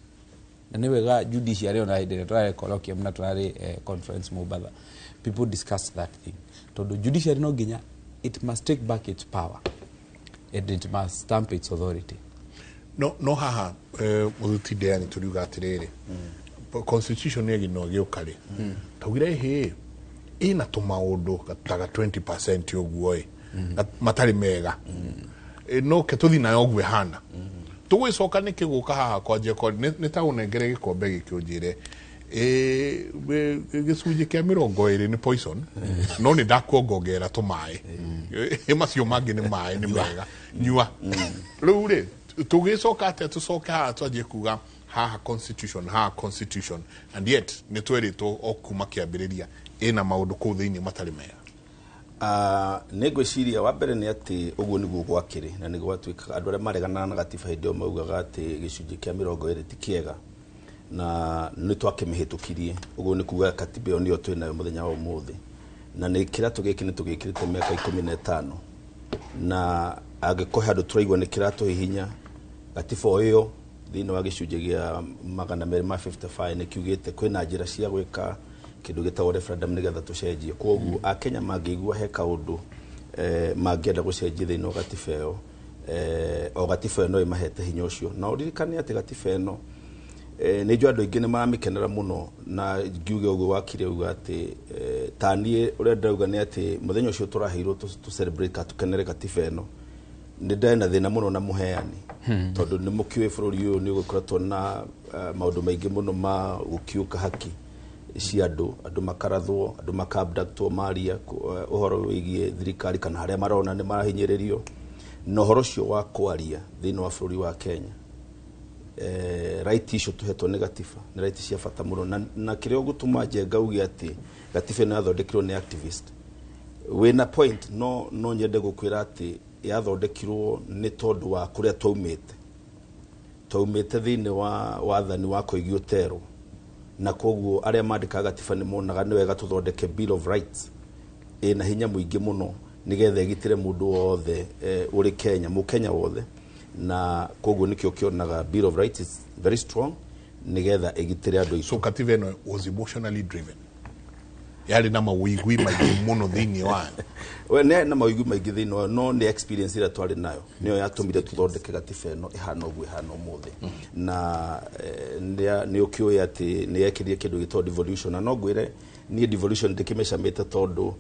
Na nĩ wega judiciary, ona hĩndĩ ĩrĩa tũrarĩ colloquium na tũrarĩ conference Mombatha, people discussed that thing, tondũ judiciary no nginya it must take back its power and it must stamp its authority. No haha mũthuti ndeani tũriuga atĩrĩrĩ, constitution ĩgĩ no ĩgĩũka rĩ, taugire hĩ ĩna tũmaũndũ ta ga 20% ũguo ĩ matarĩ mega. No ke tũthi nayo ũguo ĩhana, tũgwĩcoka nĩkĩ gũka haha kwanjia kwa nĩ ta ũnengere gĩkombe gĩkĩ ũnjĩre gĩcunjĩ kĩa 20 nĩ poison, no nĩ ndakuongongerera tũmaĩ. Macio mangĩ nĩ maĩ, nĩ mega, nyua. Rĩu rĩ, tũgĩcoka atĩa tũcoke haha twanjie kuga haha constitution, haha constitution, and yet nĩ twerĩtwo o kuma kĩambĩrĩria ĩna maũndũ kũu thĩinĩ matarĩ mega? Nĩ ngwĩciria wa mbere nĩ atĩ ũguo nĩguo gwakĩrĩ na nĩguo gwatuĩkaga. Andũ arĩa mareganaga na gatiba hĩndĩ ĩyo maugaga atĩ gĩcunjĩ kĩa 20 ti kĩega, na nĩ twakĩmĩhĩtũkirie. Ũguo nĩ kuga katiba ĩyo nĩyo twĩ nayo mũthenya wa ũmũthĩ, na nĩ kĩratũ gĩkĩ nĩ tũgĩkĩrĩte mĩaka 15, na angĩkorwo he handũ tũraigua nĩ kĩratũhihinya, gatiba o ĩyo thĩinĩ wa gĩcunjĩ gĩa 255 nĩ kiugĩte kwĩna njĩra cia gwĩka kĩndũ gĩtagwo referendum nĩgetha tũcenjie. Koguo akenya mangĩigua he kaũndũ mangĩenda gũcenjia thĩinĩ wa gatiba ĩyo, o gatiba ĩyo no ĩmahete hinya ũcio. Na ũririkane atĩ gatiba ĩno, nĩ njũĩ andũ aingĩ nĩ maramĩkenera mũno, na ngiuge ũguo wakire uga atĩ ta niĩ ũrĩa ndĩrauga nĩ atĩ mũthenya ũcio tũraheirwo tũ celebrate kana tũkenere gatiba ĩno, nĩ ndarĩ na thĩna mũno na mũheani, tondũ nĩ mũkĩũĩ bũrũri ũyũ nĩ ũgĩkoretwo na maũndũ maingĩ mũno ma gũkiũka haki cia andũ, andũ makarathwo, andũ makaabductwo maria ũhoro wĩgiĩ thirikari kana harĩa marona nĩ marahinyĩrĩrio. Na ũhoro ũcio wa kwaria thĩinĩ wa bũrũri wa Kenya Right icio tũhetwo nĩ gatiba nĩ right cia bata mũno, na kĩrĩa ũgũtũma Njenga uge atĩ gatiba ĩno yathondekirwo nĩ activist, wĩna point. No nyende gũkwĩra atĩ yathondekirwo nĩ tondũ wa kũrĩa twaumĩte thĩinĩ wa wathani wa Koigi Oterwo, na koguo arĩa mandĩkaga gatiba nĩ monaga nĩ wega tũthondeke Bill of Rights ĩna hinya mũingĩ mũno nĩgetha ĩgitĩre mũndũ wothe ũrĩ Kenya, mũkenya wothe, na koguo nĩkĩo kĩonaga Bill of Rights is very strong nĩgetha ĩgitĩre andũ aitũ. So katiba ĩno was emotionally driven, yarĩ na mawĩigwi maingĩ mũno thĩinĩ wayo. We nĩ na mawĩigwi maingĩ thĩinĩ wayo, no nĩ experience ĩrĩa twarĩ nayo nĩyo yatũmire tũthondeke gatiba ĩno ĩhana ũguo ĩhana ũmũthĩ. Na nĩ ũkĩũĩ atĩ nĩ yekĩrire kĩndũ gĩtagwo devolution, na no ngwĩre niĩ devolution ndĩkĩmĩcamĩte tondũ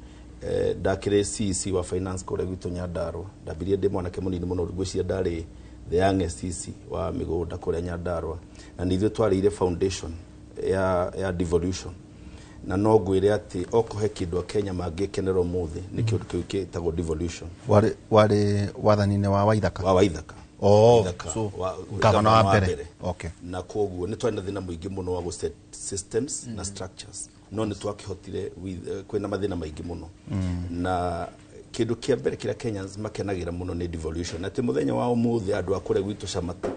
ndakĩrĩ CEC wa finance kũrĩa gwitũ Nyandarua. Ndambirie ndĩ mwanake mũnini mũno, ngwĩciria ndarĩ the youngest CEC wa mĩgũnda kũrĩa Nyandarua, na nĩ ithuĩ twarĩire foundation ya devolution. Na no ngwĩre atĩ okorwo he kĩndũ a Kenya mangĩkenera ũmũthĩ nĩ kĩndũ kĩu gĩtagwo devolution. Warĩ wathani-inĩ wa Waithaka? Wa Waithaka. Oh, Waithaka, so gavana gavana wa wa mbere. mbere. Okay. Na koguo nĩ twarĩ na thĩna mũingĩ mũno wa gũ set systems na structures, no nĩ twakĩhotire kwĩna mathĩna maingĩ mũno. Na kĩndũ kĩa mbere kĩrĩa Kenyans makenagĩra mũno nĩ devolution, atĩ mũthenya wa ũmũthĩ andũ a kũrĩa gwitũ Camata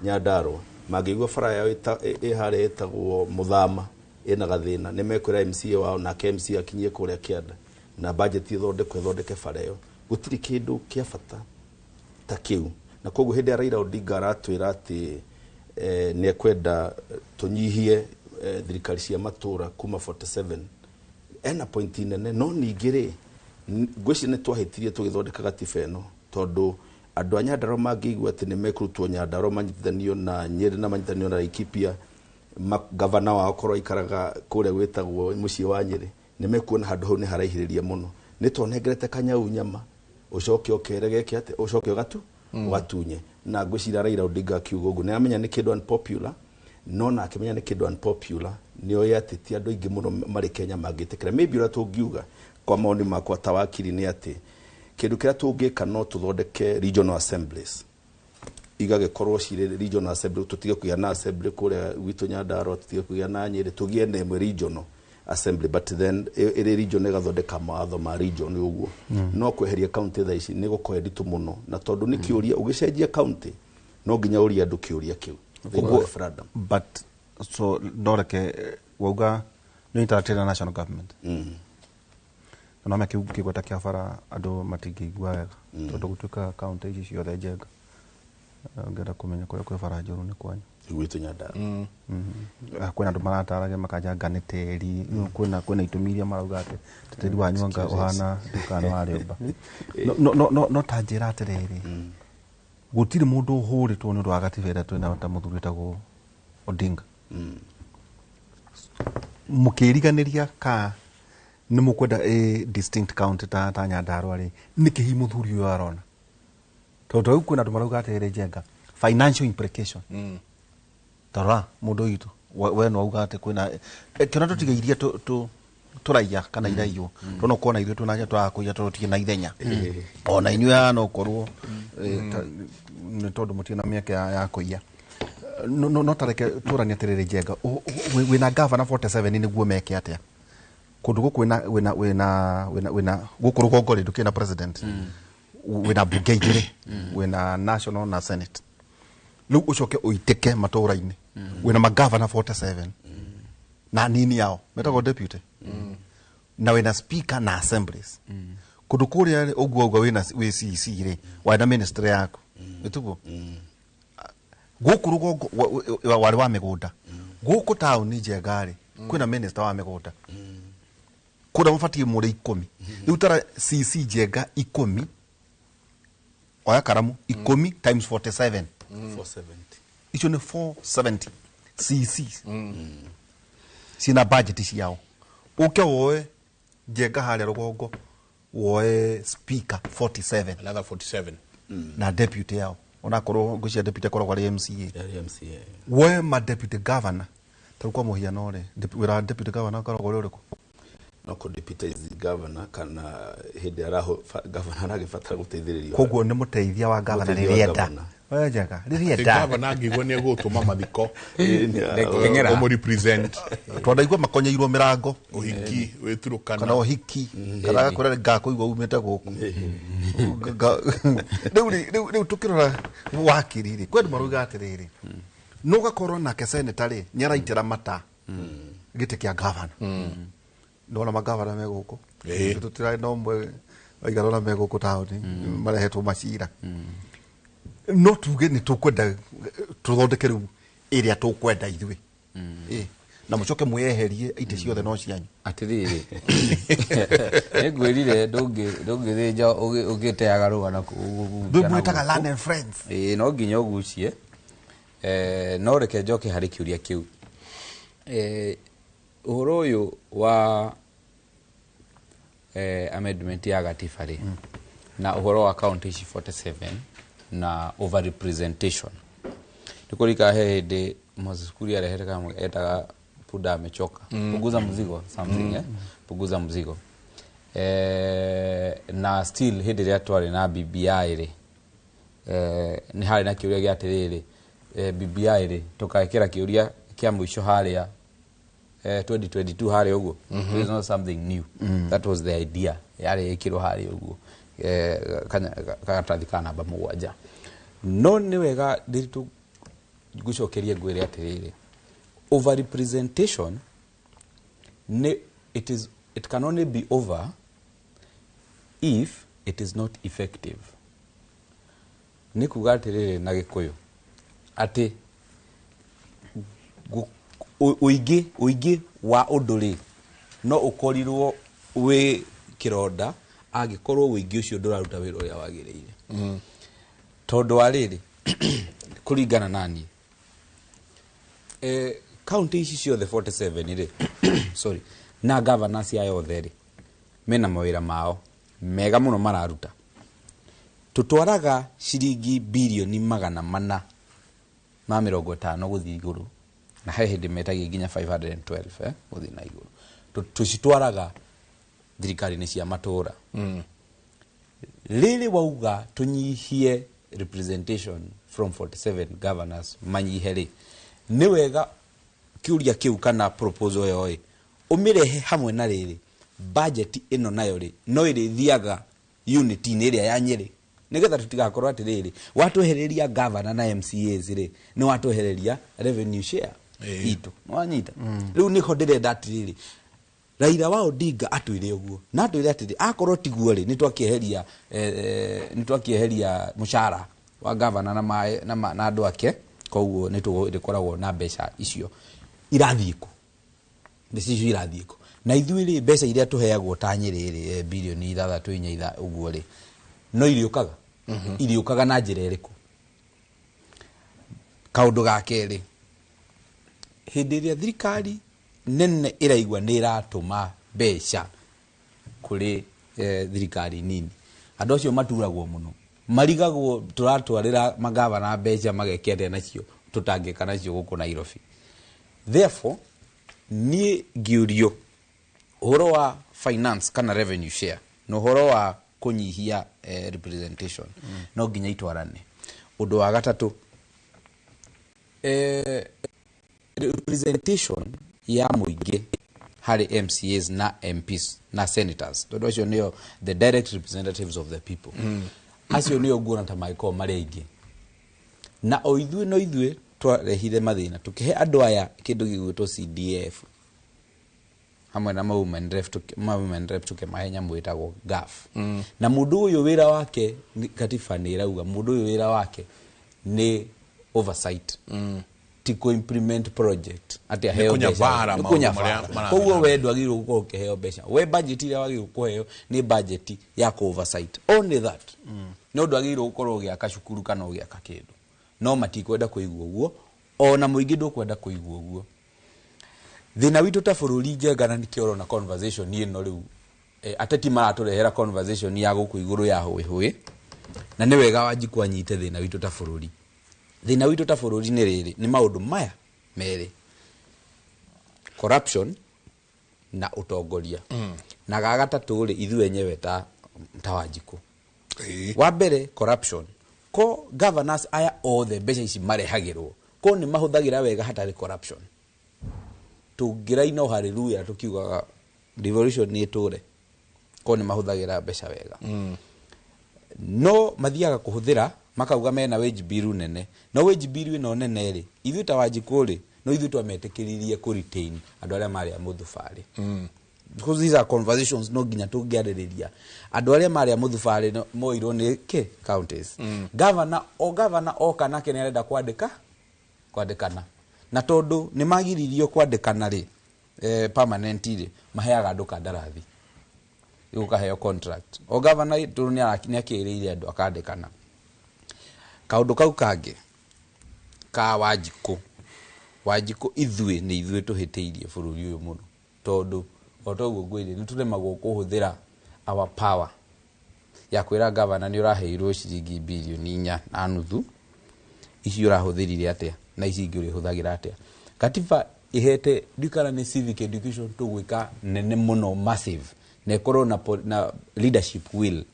Nyandarua mangĩigua bara yao ĩ harĩa ĩtagwo Mũthama ĩna gathĩna, nĩ mekwĩra MCA wao, nake MCA akinyie kũrĩa kĩanda na budget ĩthondekwo ĩthondeke bara ĩyo. Gũtirĩ kĩndũ kĩa bata ta kĩu. Na koguo hĩndĩ ya Raila Odinga aratwĩra atĩ nĩ ekwenda tũnyihie thirikari cia matũra kuma 47, ena point nene. No ningĩ rĩ, ngwĩciria nĩ twahĩtirie tũgĩthondeka gatiba ĩno, tondũ andũ a Nyandarua mangĩigua atĩ nĩ mekũrutwo Nyandarua manyitithanio na Nyĩrĩ na manyitithanio na Laikipia, gavana wao korwo aikaraga kũrĩa gwĩtagwo mũciĩ wa Nyĩrĩ, nĩ mekuona handũ hau nĩ haraihĩrĩria mũno. Nĩ tonengerete kanyau nyama ũcoke ũkere geke atĩ ũcoke ũgatunye. Na ngwĩciria Raila Odinga akiuga ũguo nĩ amenya nĩ kĩndũ unpopular, no na akĩmenya nĩ kĩndũ unpopular nĩ oĩ atĩ ti andũ aingĩ mũno marĩ Kenya mangĩtĩkĩra. Maybe ũrĩa tũngiuga kwa maoni makwa ta wakiri nĩ atĩ kĩndũ kĩrĩa tũngĩka no tũthondeke regional assemblies, igagĩkorwo cirĩ regional assembly, tũtige kũgĩa na assembly kũrĩa gwitũ Nyandarua, tũtige kũgĩa na Nyĩrĩ, tũgĩe na ĩmwe regional assembly, but then ĩrĩ region ĩgathondeka mawatho ma region ũguo. No kweheria county thaa ici nĩ gũkorwo nditũ mũno, na tondũ nĩ kĩũria ũgĩcenjia county no nginya ũrie andũ kĩũria kĩu thĩinĩ wa referendum. But so ndoreke wauga nĩ interact na national government, na no kĩu kĩgweta kĩa bara andũ matingĩigua wega, tondũ gũtuĩka county ici ciothe Njenga, ngenda kũmenya kũrĩa kwĩ bara njũru nĩ kwanyu. Gwitũ Nyandarua. Kwĩna andũ marataragia makanja nĩ tĩri, kwĩna itũmi iria marauga atĩ tĩri wanyu anga ũhana ndukano wa rĩũmba. No ta njĩra atĩrĩrĩ, gũtirĩ mũndũ ũhũrĩtwo nĩ ũndũ wa gatiba ĩrĩa twĩnayo ta mũthuri wĩtagwo Odinga. Mũkĩriganĩria ka nĩ mũkwenda a distinct county ta Nyandarua rĩ, nĩkĩ hihi mũthuri ũyũ arona? Tondũ rĩu kwĩna andũ marauga atĩrĩrĩ, Njenga, financial implication. Tarora mũndũ witũ we no auga atĩ kwĩna kĩona tũtigairie tũraiya kana iraiywo, tondũ no kuona ithuĩ twĩna tũrakũiya tondũ tũtirĩ na ithenya, ona inyuĩ aya no korwo nĩ tondũ mũtirĩ na mĩeke ya kũiya. No tareke tũranie atĩrĩrĩ, Njenga, wĩna gavana 47 nĩguo meke atĩa kũndũ gũkũ? Wĩna gũkũ rũgongo rĩ, ndũkĩrĩ na president, wĩna mbunge igĩrĩ, wĩna national na senate, rĩu ũcoke ũitĩke matũra-inĩ wĩna magavana 47 na nini yao metagwo deputy, na wĩna speaker na assemblies kũndũ kũrĩa rĩ, ũguo auga wĩna wĩ CEC rĩ, warĩ na ministry yaku ĩtiguo gũkũ rũgongo warĩ wa mĩgũnda, gũkũ taũni Njenga rĩ, kwĩna minister wa mĩgũnda kũrĩa mũbatiĩ mũrĩ 10. Rĩu tara CC Njenga 10, oya karamu, 10 times 47. 470. Icio nĩ 470 CC ciĩna budget ciao. Ũke woe Njenga harĩa rũgongo, woe speaker 47. Another 47. Na deputy yao, onakorwo ngwĩciria deputy akoragwo arĩ MCA. Yarĩ MCA. Woe ma deputy governor, tarĩu kwa mũhiano rĩ, wĩra wa deputy governor ũkoragwo ũrĩ ũrĩkũ? No kũ deputize governor kana hĩndĩ governor aragĩbatara gũteithĩrĩrio. Koguo nĩ mũteithia wa governor Mũteithia wa rĩrĩa enda governor. We njega rĩrĩa Gavana angĩigua nĩ egũtũma mathiko Ndeng'era. ũmũrepresent twandaigua makonyeirwo mĩrango ũhiki wĩturũkana kana ũhiki kana gakwĩra ngakũigua umĩte gũkũ. Rĩu rĩ- rĩu rĩu tũkĩrora wakiri rĩ, kwĩ andũ marauga atĩrĩrĩ, no gakorwo nake seneta rĩ nĩaraitĩra mata gĩtĩ kĩa gavana, nona magavana me gũkũ. Tũtirarĩ na ũmwe waigana ũna me gũkũ taũni marehetwo macira, no tuge nĩ tũkwenda tũthondeke rĩu ĩrĩa tũkwenda ithuĩ. Ĩ, na mũcoke mwĩyeherie itĩ ciothe no cianyu. Atiriri, nĩngwĩrire ndũngĩthĩnja ũgĩteaga rũgano. Rĩu mwĩtaga Land and Friends. Ĩĩ, no nginya ũgucie. No reke njoke harĩ kĩũria kĩu. Ũhoro ũyũ wa amendment ya gatiba rĩ, na ũhoro wa county ici 47 na overrepresentation, nĩ kũrika he hĩndĩ Moses Kuria arehete kamwe etaga punda amechoka, punguza mzigo something, punguza mzigo. Na still hĩndĩ ĩrĩa twarĩ na BBI rĩ, nĩ harĩ na kĩũria gĩa atĩrĩrĩ, BBI rĩ, tũgekĩra kĩũria kĩa mũico harĩa 2022 harĩa ũguo. It is not something new. That was the idea yarĩ ĩkĩrwo harĩa ũguo, karatathi ka namba 7. No nĩ wega ndĩritũ ngũcokerie ngwĩre atĩrĩrĩ, overrepresentation nĩ it can only be over if it is not effective. Nĩ kuga atĩrĩrĩ na Gĩkũyũ atĩ ũingĩ wa ũndũ rĩ, no ũkorirwo wĩ kĩronda angĩkorwo ũingĩ ũcio ndũraruta wĩra ũrĩa wagĩrĩire. Tondũ wa rĩrĩ, kũringana na niĩ, kaunti ici ciothe 47 rĩ, sorry, na governors aya othe rĩ, mena mawĩra mao mega mũno mararuta. Tũtwaraga ciringi 450 million gũthiĩ igũrũ, na he hĩndĩ metagia nginya 512 gũthiĩ na igũrũ. Tũcitwaraga thirikari-inĩ cia matũra. Rĩrĩ wauga tũnyihie representation from 47 governors manyihe rĩ, nĩ wega kĩũria kĩu kana proposal ĩyo ĩ ũmĩrehe hamwe na rĩrĩ budget ĩno nayo rĩ, no ĩrĩthiaga unit-inĩ ĩrĩa ya Nyĩrĩ, nĩgetha tũtigakorwo atĩrĩrĩ, watwehereria governor na MCAs rĩ, nĩ watwehereria revenue share itũ. Nĩwanyita? Rĩu nĩho ndĩrenda atĩrĩrĩ, Raila wa Odinga atwĩre ũguo na atwĩre atĩrĩ, akorwo tiguo rĩ, nĩtwakĩeheria mũcara wa gavana na andũ ake, koguo nĩtũrĩkoragwo na mbeca icio irathiĩ kũ, mbeca icio irathiĩ kũ, na ithuĩ rĩ, mbeca iria tũheagwo ta Nyĩrĩ rĩ, 6.4 bilioni ũguo rĩ, no irĩũkaga na njĩra ĩrĩkũ? Kaũndũ ga kerĩ, hĩndĩ ĩrĩa thirikari nene ĩraigua nĩ ĩratũma mbeca kũrĩ thirikari nini, andũ acio maturagwo mũno, marigagwo tũratwarĩra magavana mbeca mageke atĩa nacio tũtangĩka nacio gũkũ Nairobi. Therefore niĩ ngĩũrio ũhoro wa finance kana revenue share na ũhoro wa kũnyihia representation, no nginya itwarane. Ũndũ wa gatatũ, representation ya mũingĩ harĩ MCAs na MPs na senators, tondũ acio nĩo the direct representatives of the people, acio nĩo nguona ta mangĩkorwo marĩ aingĩ. Na o ithuĩ no ithuĩ twarehire mathĩna tũkĩhe andũ aya kĩndũ gĩgwĩtwo CDF hamwe na ma women rep, tũkĩmahe nyamũ ĩtagwo GAF. Na mũndũ ũyũ wĩra wake katiba nĩ ĩrauga mũndũ ũyũ wĩra wake nĩ oversight, ti kũ implement project atĩ aheo mbeca. Kũnyabara Nĩ maũndũ kũnyabara. marĩa marathiĩ Koguo na we ndwagĩrĩirwo gũkorwo ũkĩheo mbeca, we budget ĩrĩa wagĩrĩirwo kũheo nĩ budget ya kũ oversight, only that. No ndwagĩrĩirwo gũkorwo ũgĩaka cukuru kana ũgĩaka kĩndũ. No matikwenda kũigua ũguo, ona mũingĩ ndũkwenda kũigua ũguo. Thĩna witũ ta bũrũri, Njenga, na nĩkĩo ũrona conversation ĩno rĩu, ateti maratũrehera conversation ya gũkũ igũrũ ya hũĩ hũĩ, na nĩ wega Wanjikũ anyite thĩna witũ ta bũrũri. Thĩna witũ ta bũrũri nĩ rĩrĩ, nĩ maũndũ maya merĩ, corruption na ũtongoria. Na ga gatatũ rĩ, ithuĩ enyewe ta Wanjikũ. Wa mbere, corruption. Ko governors aya othe mbeca ici marehagĩrwo ko nĩ mahũthagĩra wega hatarĩ corruption, tũngĩraina o hallelujah tũkiugaga devolution nĩ ĩtũre ko nĩ mahũthagĩra mbeca wega. No mathiaga kũhũthĩra makauga mena wage bill nene, no wage bill ĩno nene rĩ, ithuĩ ta Wanjikũ rĩ, no ithuĩ twametĩkĩririe kũ retain andũ arĩa marĩ a mũthubarĩ, because these are conversations no nginya tũngĩarĩrĩria. Andũ arĩa marĩ a mũthubarĩ moirwo nĩ kĩ counties. Governor o governor oka nake nĩ arenda kwandĩka kwandĩkana, na tondũ nĩ magiririo kwandĩkana rĩ, permanent rĩ, maheaga andũ kandarathi, ũkaheo contract. O governor tondũ nĩ akĩrĩire andũ akandĩkana. Kaũndũ kau kangĩ ka Wanjikũ, Wanjikũ ithuĩ nĩ ithuĩ tũhĩtĩirie bũrũri ũyũ mũno, tondũ o toguo ngwĩrire nĩ tũremagwo kũhũthĩra our power ya kwĩra gavana nĩ ũraheirwo ciringi 4.5 bilioni, ici ũrahũthĩrire atĩa na ici ingĩ ũrĩhũthagĩra atĩa. Katiba ihete ndikana nĩ civic education tũgwĩka nene mũno, massive, na ĩkorwo na leadership will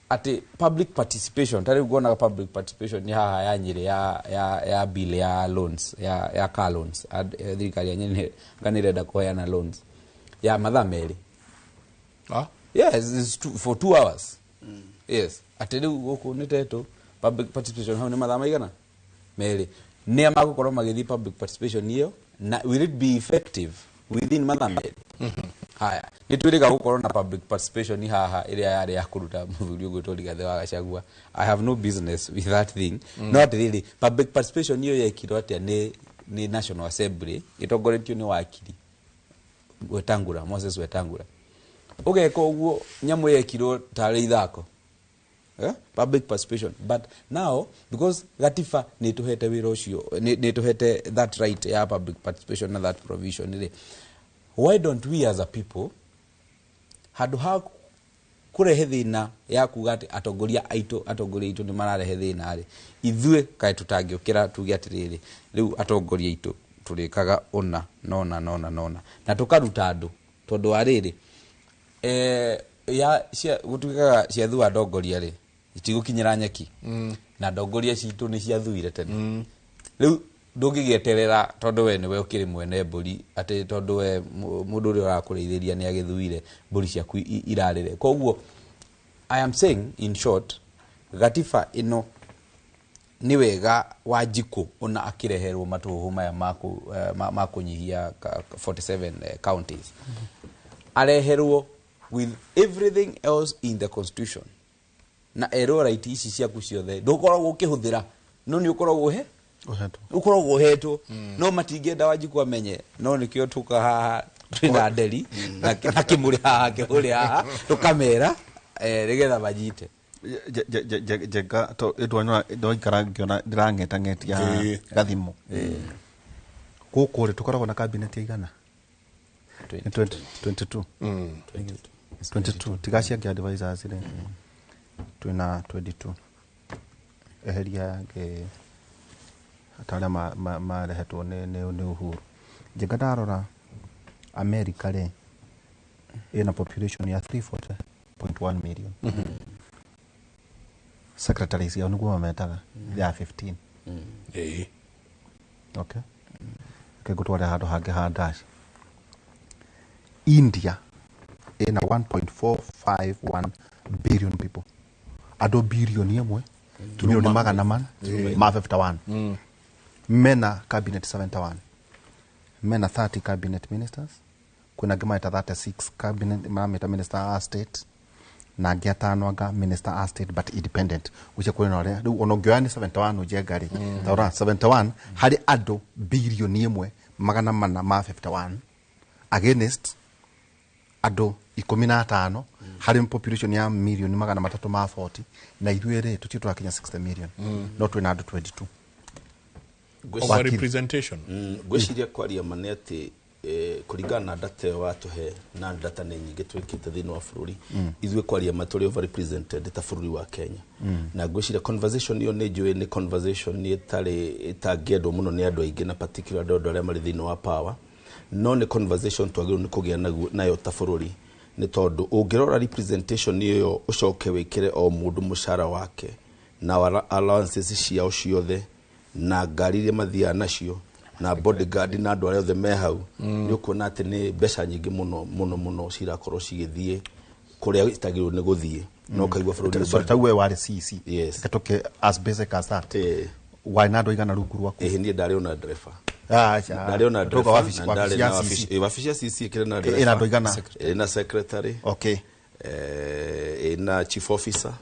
atĩ public participation. Ta rĩu nguonaga public participation nĩ haha ya Nyĩrĩ ya bill ya loans, ya car loans. Thirikari ya Nyĩrĩ anga nĩ ĩrenda kũheana loans ya mathaa 2. Ah? Yes, it's for 2 hours. Yes, atĩ rĩu gũkũ nĩ tetũ public participation hau nĩ mathaa maigana 2, nĩa magũkorwo magĩthiĩ public participation ĩyo, na will it be effective within mathaa 2? Haya, nĩ twĩrĩga gũkorwo na public participation haha ĩrĩa yarĩ ya kũruta mũthuri ũgwĩtwo Rigathĩ wa Gachagua. I have no business with that thing. No atĩrĩrĩ, public participation ĩyo yekirwo atĩa? Nĩ National Assembly ĩtongoretio nĩ wakiri Wetangula, Moses Wetangula. Ũgeka ũguo nyamũ yekirwo tarĩ ithako. Eh? Public participation. But now, because gatiba nĩ ĩtũhete wĩra ũcio, nĩ ĩtũhete that right ya public participation na that provision rĩ, why don't we as a people, handũ ha kũrehe thĩna ya kuga atĩ atongoria aitũ nĩ mararehe thĩna rĩ, ithuĩ kaĩ tũtangĩũkĩra tuge atĩrĩrĩ, rĩu atongoria aitũ tũrĩkaga ũna nona nona nona, na tũkaruta andũ, tondũ wa rĩrĩ, ya cia gũtuĩkaga ciathua ndongoria rĩ, itigũkinyĩra nyeki. Na ndongoria citũ nĩ ciathuire tene. Rĩu ndũngĩgĩeterera tondũ we nĩwe ũkĩrĩ mwene mbũri, atĩ tondũ we mũndũ ũrĩa ũrakũrĩithĩria nĩ agĩthuire mbũri ciaku irarĩre. Koguo I am saying, in short, gatiba ĩno nĩ wega Wanjikũ ona akĩreherwo matũhũhũ maya ma kũnyihia 47 counties, areherwo with everything else in the constitution, na erwo right ici ciaku ciothe ndũkoragwo ũkĩhũthĩra, no nĩ ũkoragwo he Ũhetwo. Ũkoragwo ũhetwo, no matingĩenda Wanjikũ amenye. No nĩkĩo tũka haha twĩna nderi na kĩmũrĩ haha, kĩmũrĩ haha, tũkamera nĩgetha manyite. Njenga to ndwanyona ndoikara ngiona ndĩrang'etang'etia. Gathimo gũkũ rĩ, tũkoragwo na cabinet igana? Nĩ 20, 22. 22 tiga ciangĩ advisors rĩ, twĩna 22, eheria angĩ ta arĩa marehetwo nĩ Uhuru. Njenga ndarora America rĩ, ĩna population ya 340.1 million. Secretaries yao nĩguo mametaga ya 15. Okay, okay, ngũtware handũ hangĩ ha dash. India ĩna 1.451 billion people, andũ 1 bilioni 400 451 mena cabinet 71, mena 30 cabinet ministers. Kwĩna angĩ maeta 36 cabinet, marameta minister a state, na angĩ atano anga minister a state but independent. Gũcia kwĩna ũrĩa rĩu ona ũngĩoya nĩ 71 ũnjenga rĩ, taũra 71 harĩ andũ 1 451 bilioni against andũ 15 harĩ population ya 340 milioni, na ithuĩ rĩ, tũtirĩ tũrakinya 60 million, no twĩna andũ 22. Over representation. Ngwĩciria kwaria ma nĩ atĩ kũringana na data ĩyo watũhe, na data nĩ nyingĩ twĩkĩte thĩinĩ wa bũrũri, ithuĩ kwaria ma tũrĩ overrepresented ta bũrũri wa Kenya. Na ngwĩciria conversation ĩyo nĩ njũĩ nĩ conversation ĩtarĩ ĩtangĩendwo mũno nĩ andũ aingĩ, na particular andũ arĩa marĩ thĩinĩ wa power, no nĩ conversation twagĩrĩirwo nĩ kũgĩa nayo ta bũrũri, nĩ tondũ ũngĩrora representation ĩyo ũcoke wĩkĩre o mũndũ mũcara wake, Na allowances ciao ciothe na ngari iria mathiaga nacio na bodyguard na andũ arĩa othe me hau, nĩ ũkuona atĩ nĩ mbeca nyingĩ mũno mũno mũno cirakorwo cigĩthiĩ kũrĩa itagĩrĩirwo nĩ gũthiĩ, no ũkaigua bũrũri Sorry, ta we warĩ CC. Yes. Gatoke as basic as that. Warĩ na andũ aigana rungu rwaku? Ĩhĩ, niĩ ndarĩ ona ndereba. Aca. Ndarĩ ona Tuga ndereba wabici na wabici ndarĩ ya na CC. wabici ya CC ĩkĩrĩ na ndereba. Ĩna andũ aigana? Ĩna secretary. Ĩna chief officer.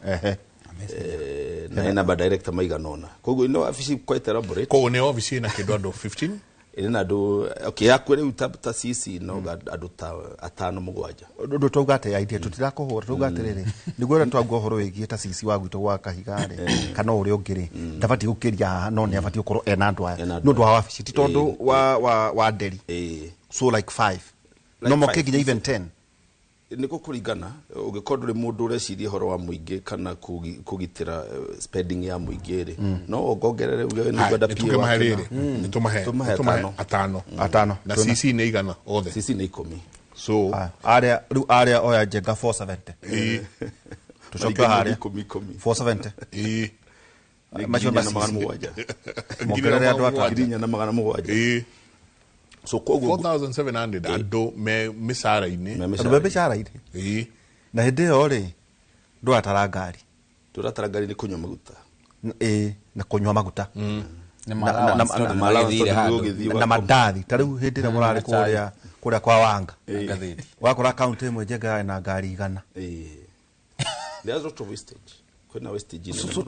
Na ĩna ma director maigana ũna, koguo ĩno wabici quite elaborate. Koguo nĩ obici ĩna kĩndũ andũ 15. Ĩrĩ na andũ, okay, yakwe rĩu ta CC no andũ ta atano mũgwanja. Ndå twauga atä idea tũtirakũhũra, twauga atĩrĩrĩ, nĩguo ũrĩa twauga ũhoro wĩgiĩ ta CC wa gwitũ gwa Kahiga rĩ, kana ũrĩa ũngĩ rĩ, ndabatiĩ gũkĩria haha, no nĩ abatiĩ gũkorwo ena andũ aya Ena nĩ andũ ũndũ wa aya. wabici, ti tondũ wa nderi. So like five Like no moke five. nginya even 10. Nĩ gũkũringana, ũngĩkorwo ndũrĩ mũndũ ũreciria ũhoro wa mũingĩ kana kũgitĩra spending ya mũingĩ rĩ, no wongongerere uge nĩ ngwenda nĩ PA tũkĩmahe wake rĩrĩ, nĩ tũmahe Tũmahe nĩ tũmahe atano. atano. Atano. Na Twĩna- CC nĩ igana othe? CC nĩ 10. So Arĩa rĩu arĩa oya Njenga 470, tũcoke Maringana harĩa 10 10. 470. Nĩ Macio 4,700. ma CC. Mongerere andũ atano. 4,700. So koguo 4700 andũ me mĩcara-inĩ. Me Andũ me mĩcara-inĩ. Na hĩndĩ ĩyo rĩ, ndũratara ngari. Tũratara ngari nĩ kũnyua maguta. Ĩĩ, na kũnyua maguta. Nĩ Na- ma-allowance tondũ na ma-allowance nĩmagĩthiire tondũ handũ. nĩgũgĩthiĩ na mandathi ta rĩu hĩndĩ ĩrĩa mũrarĩ Na chai. kũrĩa kwa Wanga, Ngathĩti. wakora kaunti ĩmwe Njenga yarĩ na ngari 100. There's a lot of wastage, kwĩna wastage nene So mũno.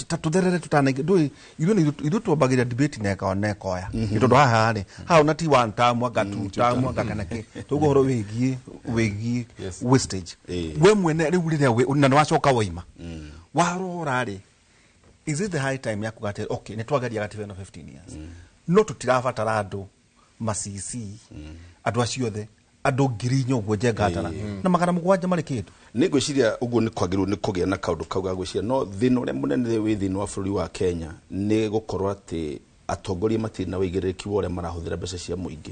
ta tũtherere tũtanaingĩ ndũĩ ithuĩ ithuĩ twambagĩrĩria debate na ĩkawa na ĩkoya, nĩ tondũ haha rĩ, haha ona ti one term anga two term anga kana kĩ, tũguo ũhoro wĩgiĩ wastage. We mwene rĩu rĩrĩa na nĩwacoka waima warora rĩ, is it the high time ya kuga atĩ okay, nĩ twageria gatiba ĩno 15 years, no tũtirabatara andũ ma-CC, andũ acio othe, andũ 4,000 ũguo Njenga atara na 700 marĩ kĩndũ? Nĩ ngwĩciria ũguo nĩ kwagĩrĩirwo nĩ kũgĩa na kaũndũ kau ga gwĩciria, no thĩna ũrĩa mũnene wĩ thĩinĩ wa bũrũri wa Kenya nĩ gũkorwo atĩ atongoria matirĩ na ũigĩrĩrĩki wa ũrĩa marahũthĩra mbeca cia mũingĩ,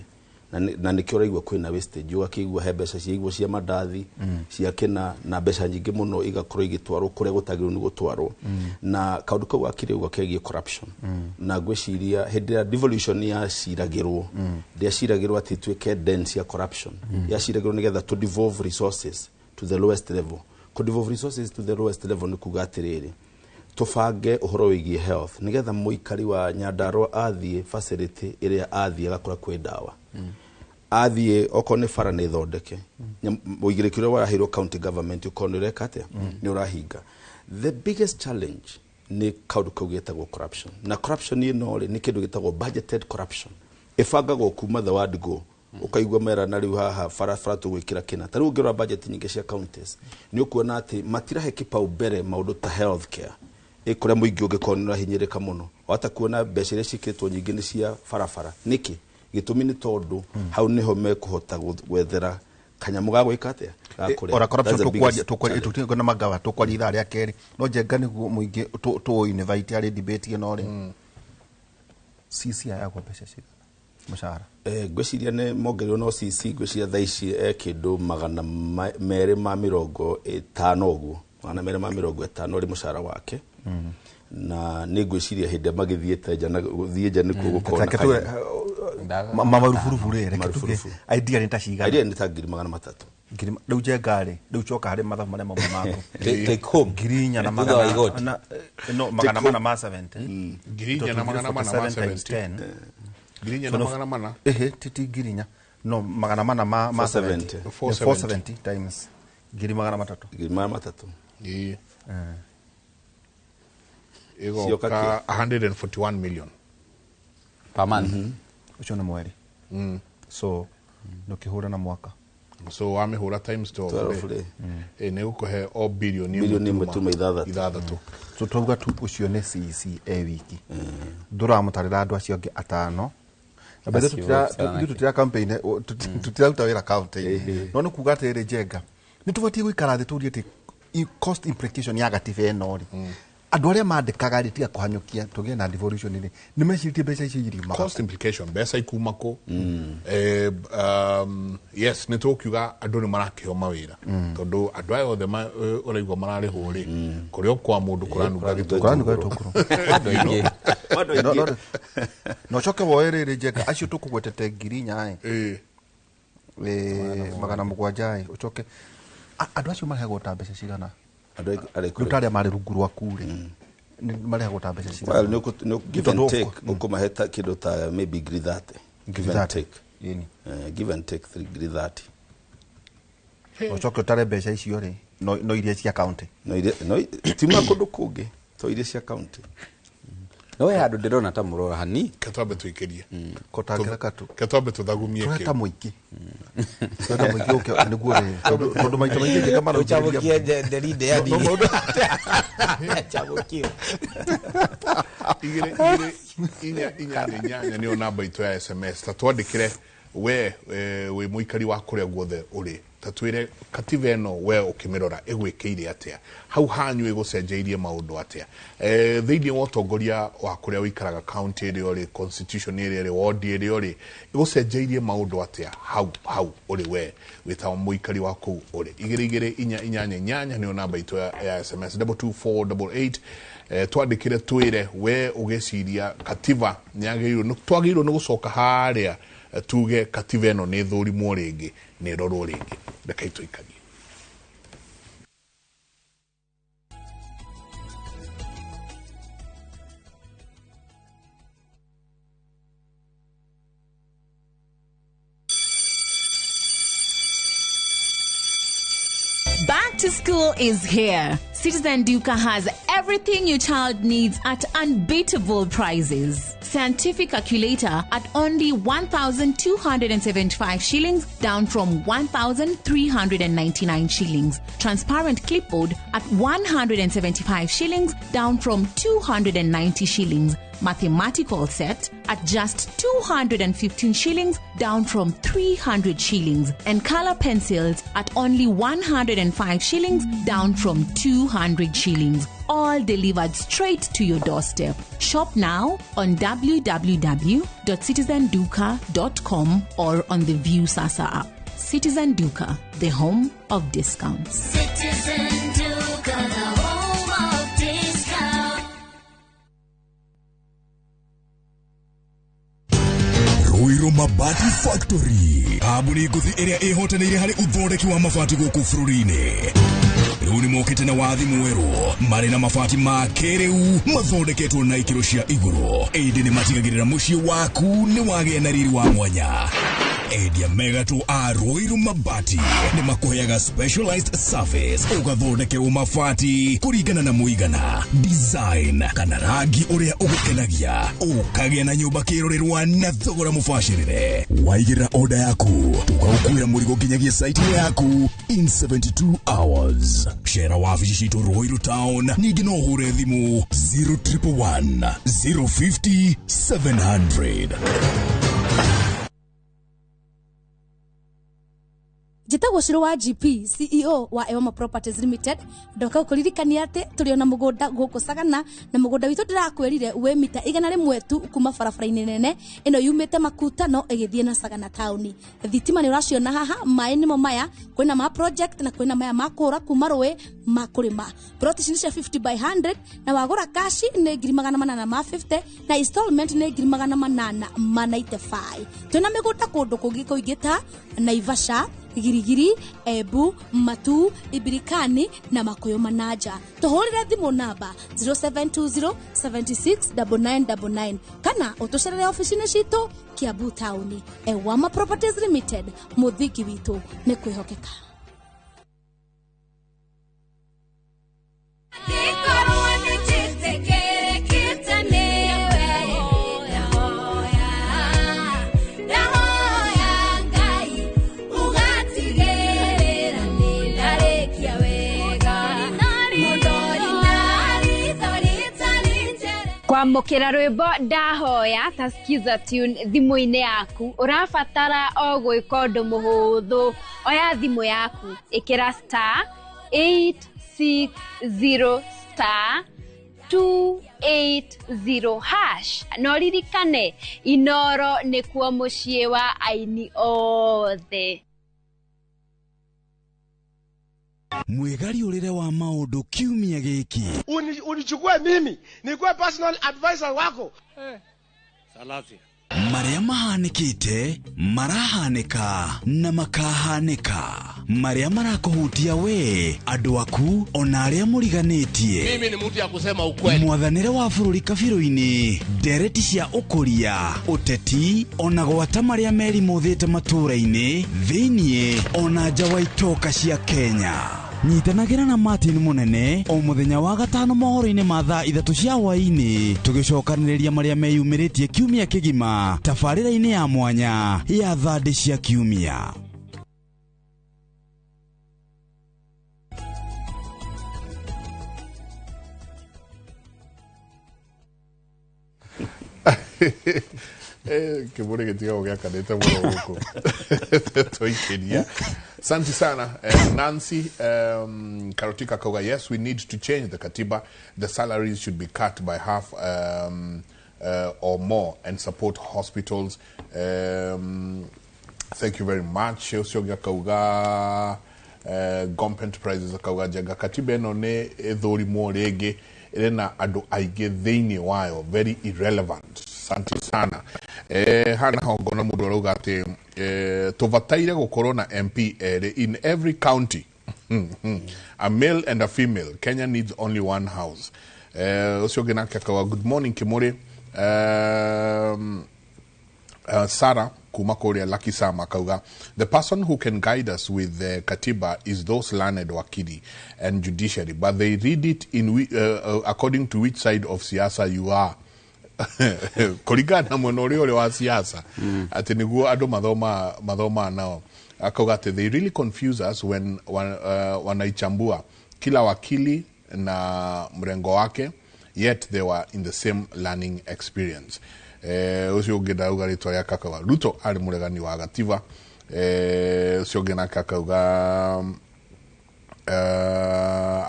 na nĩkĩo ũraigua kwĩna wastage, ũgakĩigua he mbeca ciaigwo cia mandathi, cia kĩna, na mbeca nyingĩ mũno igakorwo igĩtwarwo kũrĩa gũtagĩrĩirwo nĩ gũtwarwo, na kaũndũ kau gakĩrĩ ũguo kegiĩ corruption. Na ngwĩciria hĩndĩ ĩrĩa devolution yaciragĩrwo, ndĩaciragĩrwo atĩ ituĩke den cia corruption, yaciragĩrwo nĩgetha to devolve resources to the lowest level. Kũ devolve resources to the lowest level nĩ kuga atĩrĩrĩ, tũbange ũhoro wĩgiĩ health nĩgetha mũikari wa Nyandarua athiĩ facility ĩrĩa athiĩ agakora kwĩ ndawa, athiĩ okorwo nĩ bara nĩ thondeke. Ũigĩrĩki ũrĩa waraheirwo county government ũkorwo nĩ ũreka atĩa, nĩ ũrahinga. The biggest challenge nĩ kaũndũ kau getagwo corruption, na corruption ĩno rĩ, nĩ kĩndũ gĩtagwo budgeted corruption, ĩbangagwo kuma the word go. Ũkaigua merana rĩu haha barabara tũgwĩkĩra kĩna. Ta rĩu ũngĩrora budget nyingĩ cia counties, nĩ ũkuona atĩ matirahe kĩpaumbere maũndũ ta health care, ĩ kũrĩa mũingĩ ũngĩkorwo nĩ ũrahinyĩrĩka mũno. Wahota kuona mbeca iria ciĩkĩrĩtwo nyingĩ nĩ cia barabara. Nĩkĩ gĩtũmi? Nĩ tondũ hau nĩho mekũhota gwethera kanyamũ ga gwĩka atĩa, ga kũrĩa. Ora corruption. That's the Tukwaria biggest tukwaria challenge. tutingo na magawa, tukwaria ithaa rĩa kerĩ, no Njenga nĩguo mũingĩ tũ invite harĩ debate ĩno rĩ, CC ayagwo mbeca cigana mũcara? Ngwĩciria nĩ mongereirwo, no CC ngwĩciria thaa ici e kĩndũ 250 ũguo, 250 rĩ mũcara wake, na nĩ ngwĩciria hĩndĩ ĩrĩa magĩthiĩte nja na gũthiĩ nja nĩkuo gũkorwo na Reke tuge, kanyamũ. Maruburubu rĩ, reke tuge Maruburubu. idea nĩ ta cigana? Idea nĩ ta 300,000. Rĩu Njenga rĩ, rĩu coka harĩ mathabu marĩa mamwe maku. Take home. 4,000 na Thutha wa magana igoti. no 470. 4,470. Times 10. 4,400. Ehe, ti 4,000, no 400 ma 470. 70. 470. 470 times 300,000. 300,000. Ĩgoka Cioka 141 million. Per month. Ũcio nĩ mweri, so nũkĩhũra na mwaka. So wamĩhũra times 12 12 rĩ, rĩ. Nĩ gũkũhe o bilioni Bilioni ĩmwe turuma ithathatũ. ithathatũ. So twauga tu ũcio nĩ CC e wiki, ndũramũtarĩra andũ acio angĩ atano. Na by the way, Acio officer ithuĩ nake. tutira campaign, tutiraruta wĩra county, no nĩ kuga atĩrĩrĩ, Njenga, nĩ tũbatiĩ gũikara thĩ tũrie atĩ cost implication ya gatiba ĩno rĩ. Andũ arĩa mandĩkaga rĩ tiga kũhanyũkia tũgĩe na devolution rĩ nĩ mecirĩtie mbeca icio iriumaga. Cost implication, mbeca ikuma kũ? Yes, nĩ tũkiuga andũ nĩ marakĩheo mawĩra, tondũ andũ aya othe ũraigua mararĩhwo rĩ, kũrĩa o kwa mũndũ kũranunga gĩtũngũrũ. Kũranunga gĩtũngũrũ. Andũ aingĩ. Andũ No- aingĩ. No coke woe rĩrĩ Njenga, acio tũkũgwetete 4,000 Ĩĩ. 700 ũcoke andũ acio marehagwo ta mbeca cigana? Andũ arĩa Rĩu ta arĩa marĩ rungu rwaku rĩ nĩ marehagwo ta mbeca cigana? Well, nĩ give and Tondũ take, ũkũmahe ta kĩndũ ta maybe 30,000. Give and 30,000. take. Ĩni. Give and take 30,000. Ũcoke ũtare mbeca icio rĩ no iria cia county. No iria no tiuma kũndũ kũngĩ, to iria cia county. No he handũ ndĩrona ta mũrora hani. Ke twambe tũikĩrie. Kotangĩra katu. Ke twambe tũthagumie. Tũreta kĩu. Mũingĩ, tũreta mũingĩ ũke nĩguo rĩ, tondũ maita maingĩ Njenga Ũcamũkie. maraugĩrĩria Nderinde ya No, maũndũ- Chamũkio. 2 2 4 4 8 nĩyo namba itũ ya SMS. Ta twandĩkĩre we, wĩ mũikari wa kũrĩa guothe ũrĩ, ta twĩre katiba ĩno we ũkĩmĩrora ĩgwĩkĩire atĩa hau hanyu, ĩgũcenjeirie maũndũ atĩa thĩinĩ wa ũtongoria wa kũrĩa ũikaraga, county ĩrĩa ũrĩ, constitution ĩrĩa ĩrĩ, ward ĩrĩa ũrĩ, ĩgũcenjeirie maũndũ atĩa hau hau ũrĩ we wĩta mũikari wa kũu ũrĩ. 2 2 4 8 8 nĩyo namba itũ ya SMS, 22488. Twandĩkĩre twĩre we ũgĩciria katiba nĩ twagĩrĩirwo nĩ gũcoka harĩa, tuge katiba ĩno nĩ thũrimwo rĩngĩ, nĩ ĩrorwo rĩngĩ. Rekei tũikanie. Back to school is here. Citizen Duka has everything your child needs at unbeatable prices. Scientific calculator at only 1,275 shillings, down from 1,399 shillings. Transparent clipboard at 175 shillings, down from 290 shillings. Mathematical set at just 215 shillings, down from 300 shillings. And color pencils at only 105 shillings, down from 200 shillings. All delivered straight to your doorstep. Shop now on www.citizenduka.com or on the View Sasa app. Citizen Duka, the home of discounts. Citizen Duka, the home of discount. Ruiru Mabati Factory, kambuni ngũthi ĩrĩa ĩhotanĩire harĩ ũthondeki wa mabati gũkũ bũrũri-inĩ, rĩu nĩ mokĩte na wathi mwerũ marĩ na mabati ma kĩrĩu mathondeketwo na ikĩro cia igũrũ, ĩndĩ nĩ matigagĩrĩra mũciĩ waku nĩ wagĩa na riri wa mwanya. Endia megatũ a Ruiru Mabati nĩ makũheaga specialized service, ũgathondekerwo mabati kũringana na mũigana, design kana rangi ũrĩa ũgũkenagia, ũkagĩa na nyũmba kĩrorerwa na thogora mũbacĩrĩre. Waigĩrĩra oda yaku, tũgagũkuĩra mũrigo nginyagia site yaku in 72 hours. Cera wabici citũ Ruiru Town, ningĩ no ũhũre thimũ 0111 050 700. Njĩtagwo Ciro wa GP, CEO wa Ewama Properties Limited. Ndoka gũkũririkania atĩ tũrĩ ona mũgũnda gũkũ Sagana, na mũgũnda witũ ndĩrakwĩrire wĩ mita 100 tu kuma barabara-inĩ nene ĩno yumĩte Makutano ĩgĩthiĩ na Sagana taũni. Thitima nĩ ũraciona haha, maĩ nĩmo maya, kwĩna ma project na kwĩna maya ma kũra kuma rũĩ ma kũrĩma. Plot ici nĩ cia 50 by 100, na wagũra kashi nĩ 850,000 na installment nĩ 895,000. Twĩna mĩgũnda kũndũ kũngĩ kũingĩ ta Naivasha, Girigiri, Embu, Matu, Ibirikani na Makuyu Manaja. Tũhũrĩre thimũ namba 0720 76 9999 kana ũtũcerere ofici-inĩ citũ Kiambu taũni. Ewama Properties Limited, mũthingi witũ nĩ kwĩhokeka. Angĩkorwo nĩ njĩtĩkĩrĩkĩte nĩwe, ndahoya, ndahoya Ngai ũgatigĩrĩra nĩ ndarĩkia wega. Mũndori na ritho rĩtarĩ njere. Kwamũkĩra rwĩmbo "Ndahoya" ta Skiza tune thimũ-inĩ yaku, ũrabatara o gwĩka ũndũ mũhũthũ. Oya thimũ yaku, ĩkĩra star 860 star 280 hash. No ririkane Inoro nĩkuo mũciĩ wa aini othe. Mwĩgariũrĩre wa maũndũ kiumia gĩkĩ. Unichukue mimi nikuwe personal advisor wako. Marĩa mahanĩkĩte, marahanĩka na makahanĩka, marĩa marakũhutia we, andũ aku ona arĩa mũriganĩtie. Mimi ni mtu ya kusema ukweli. Mwathanĩre wa bũrũri kabirũ-inĩ, ndereti cia ũkũria, ũteti ona gwata marĩa merimũthĩte matũũra-inĩ thĩiniĩ ona nja wa itoka cia Kenya. Nyitanagĩra na Martin Mũnene o mũthenya wa gatano mohoro-inĩ ma thaa 3 cia hwaĩ-inĩ, tũgĩcokanĩrĩria marĩa meyumĩrĩtie kiumia kĩgima tabarĩra-inĩ ya mwanya ya thandĩ cia kiumia. Kiburi gĩtigagwo gĩakanĩte mũno gũkũ tũikĩria. Asante sana Nancy. Karotika kauga, yes, we need to change the katiba. The salaries should be cut by half or more and support hospitals. Thank you very much. Ũcio ũngĩ akauga, Gomp Enterprises akauga, Njenga katiba ĩno nĩ ĩthũrimwo rĩngĩ, ĩrĩ na andũ aingĩ thĩinĩ wayo, very irrelevant. Asante sana. Hana ho ngona mũndũ arauga atĩ tũbataire gũkorwo na MP erĩ in every county, a male and a female. Kenya needs only one house. Ũcio ũngĩ nake akauga, good morning Kimuri. Sarah kuma kũrĩa Lucky Sam akauga, the person who can guide us with the katiba is those learned wakili and judiciary, but they read it in according to which side of siasa you are. Kũringana na mwena ũrĩa ũrĩ wa siasa, atĩ nĩguo andũ mathoma nao. Akauga atĩ they really confuse us when wanaichambua kila wakili na mrengo wake, yet they were in the same learning experience. Ũcio ũngĩ ndauga rĩtwa rĩake akauga Ruto arĩ mũregani wa gatiba. Ũcio ũngĩ nake akauga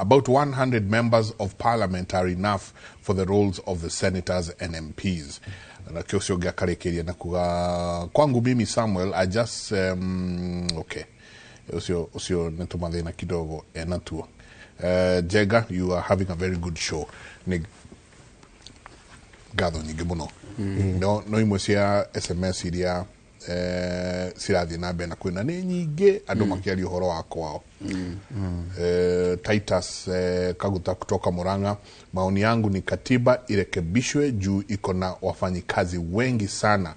about 100 members of parliament are enough for the roles of the senators and MPs. Na kĩo ũcio ũngĩ akarĩkĩria na kuga, kwangu mimi Samuel, I just okay, ũcio nĩ tũmathĩna kidogo enatuo. Jega, you are having a very good show. Nĩ ngatho nyingĩ mũno. No imwe cia SMS iria cirathiĩ na mbere na kwĩna nĩ nyingĩ, andũ makĩaria ũhoro wa kwao. Titus Kaguta kutoka Murang'a, maoni yangu ni katiba irekebishwe juu iko na wafanyikazi wengi sana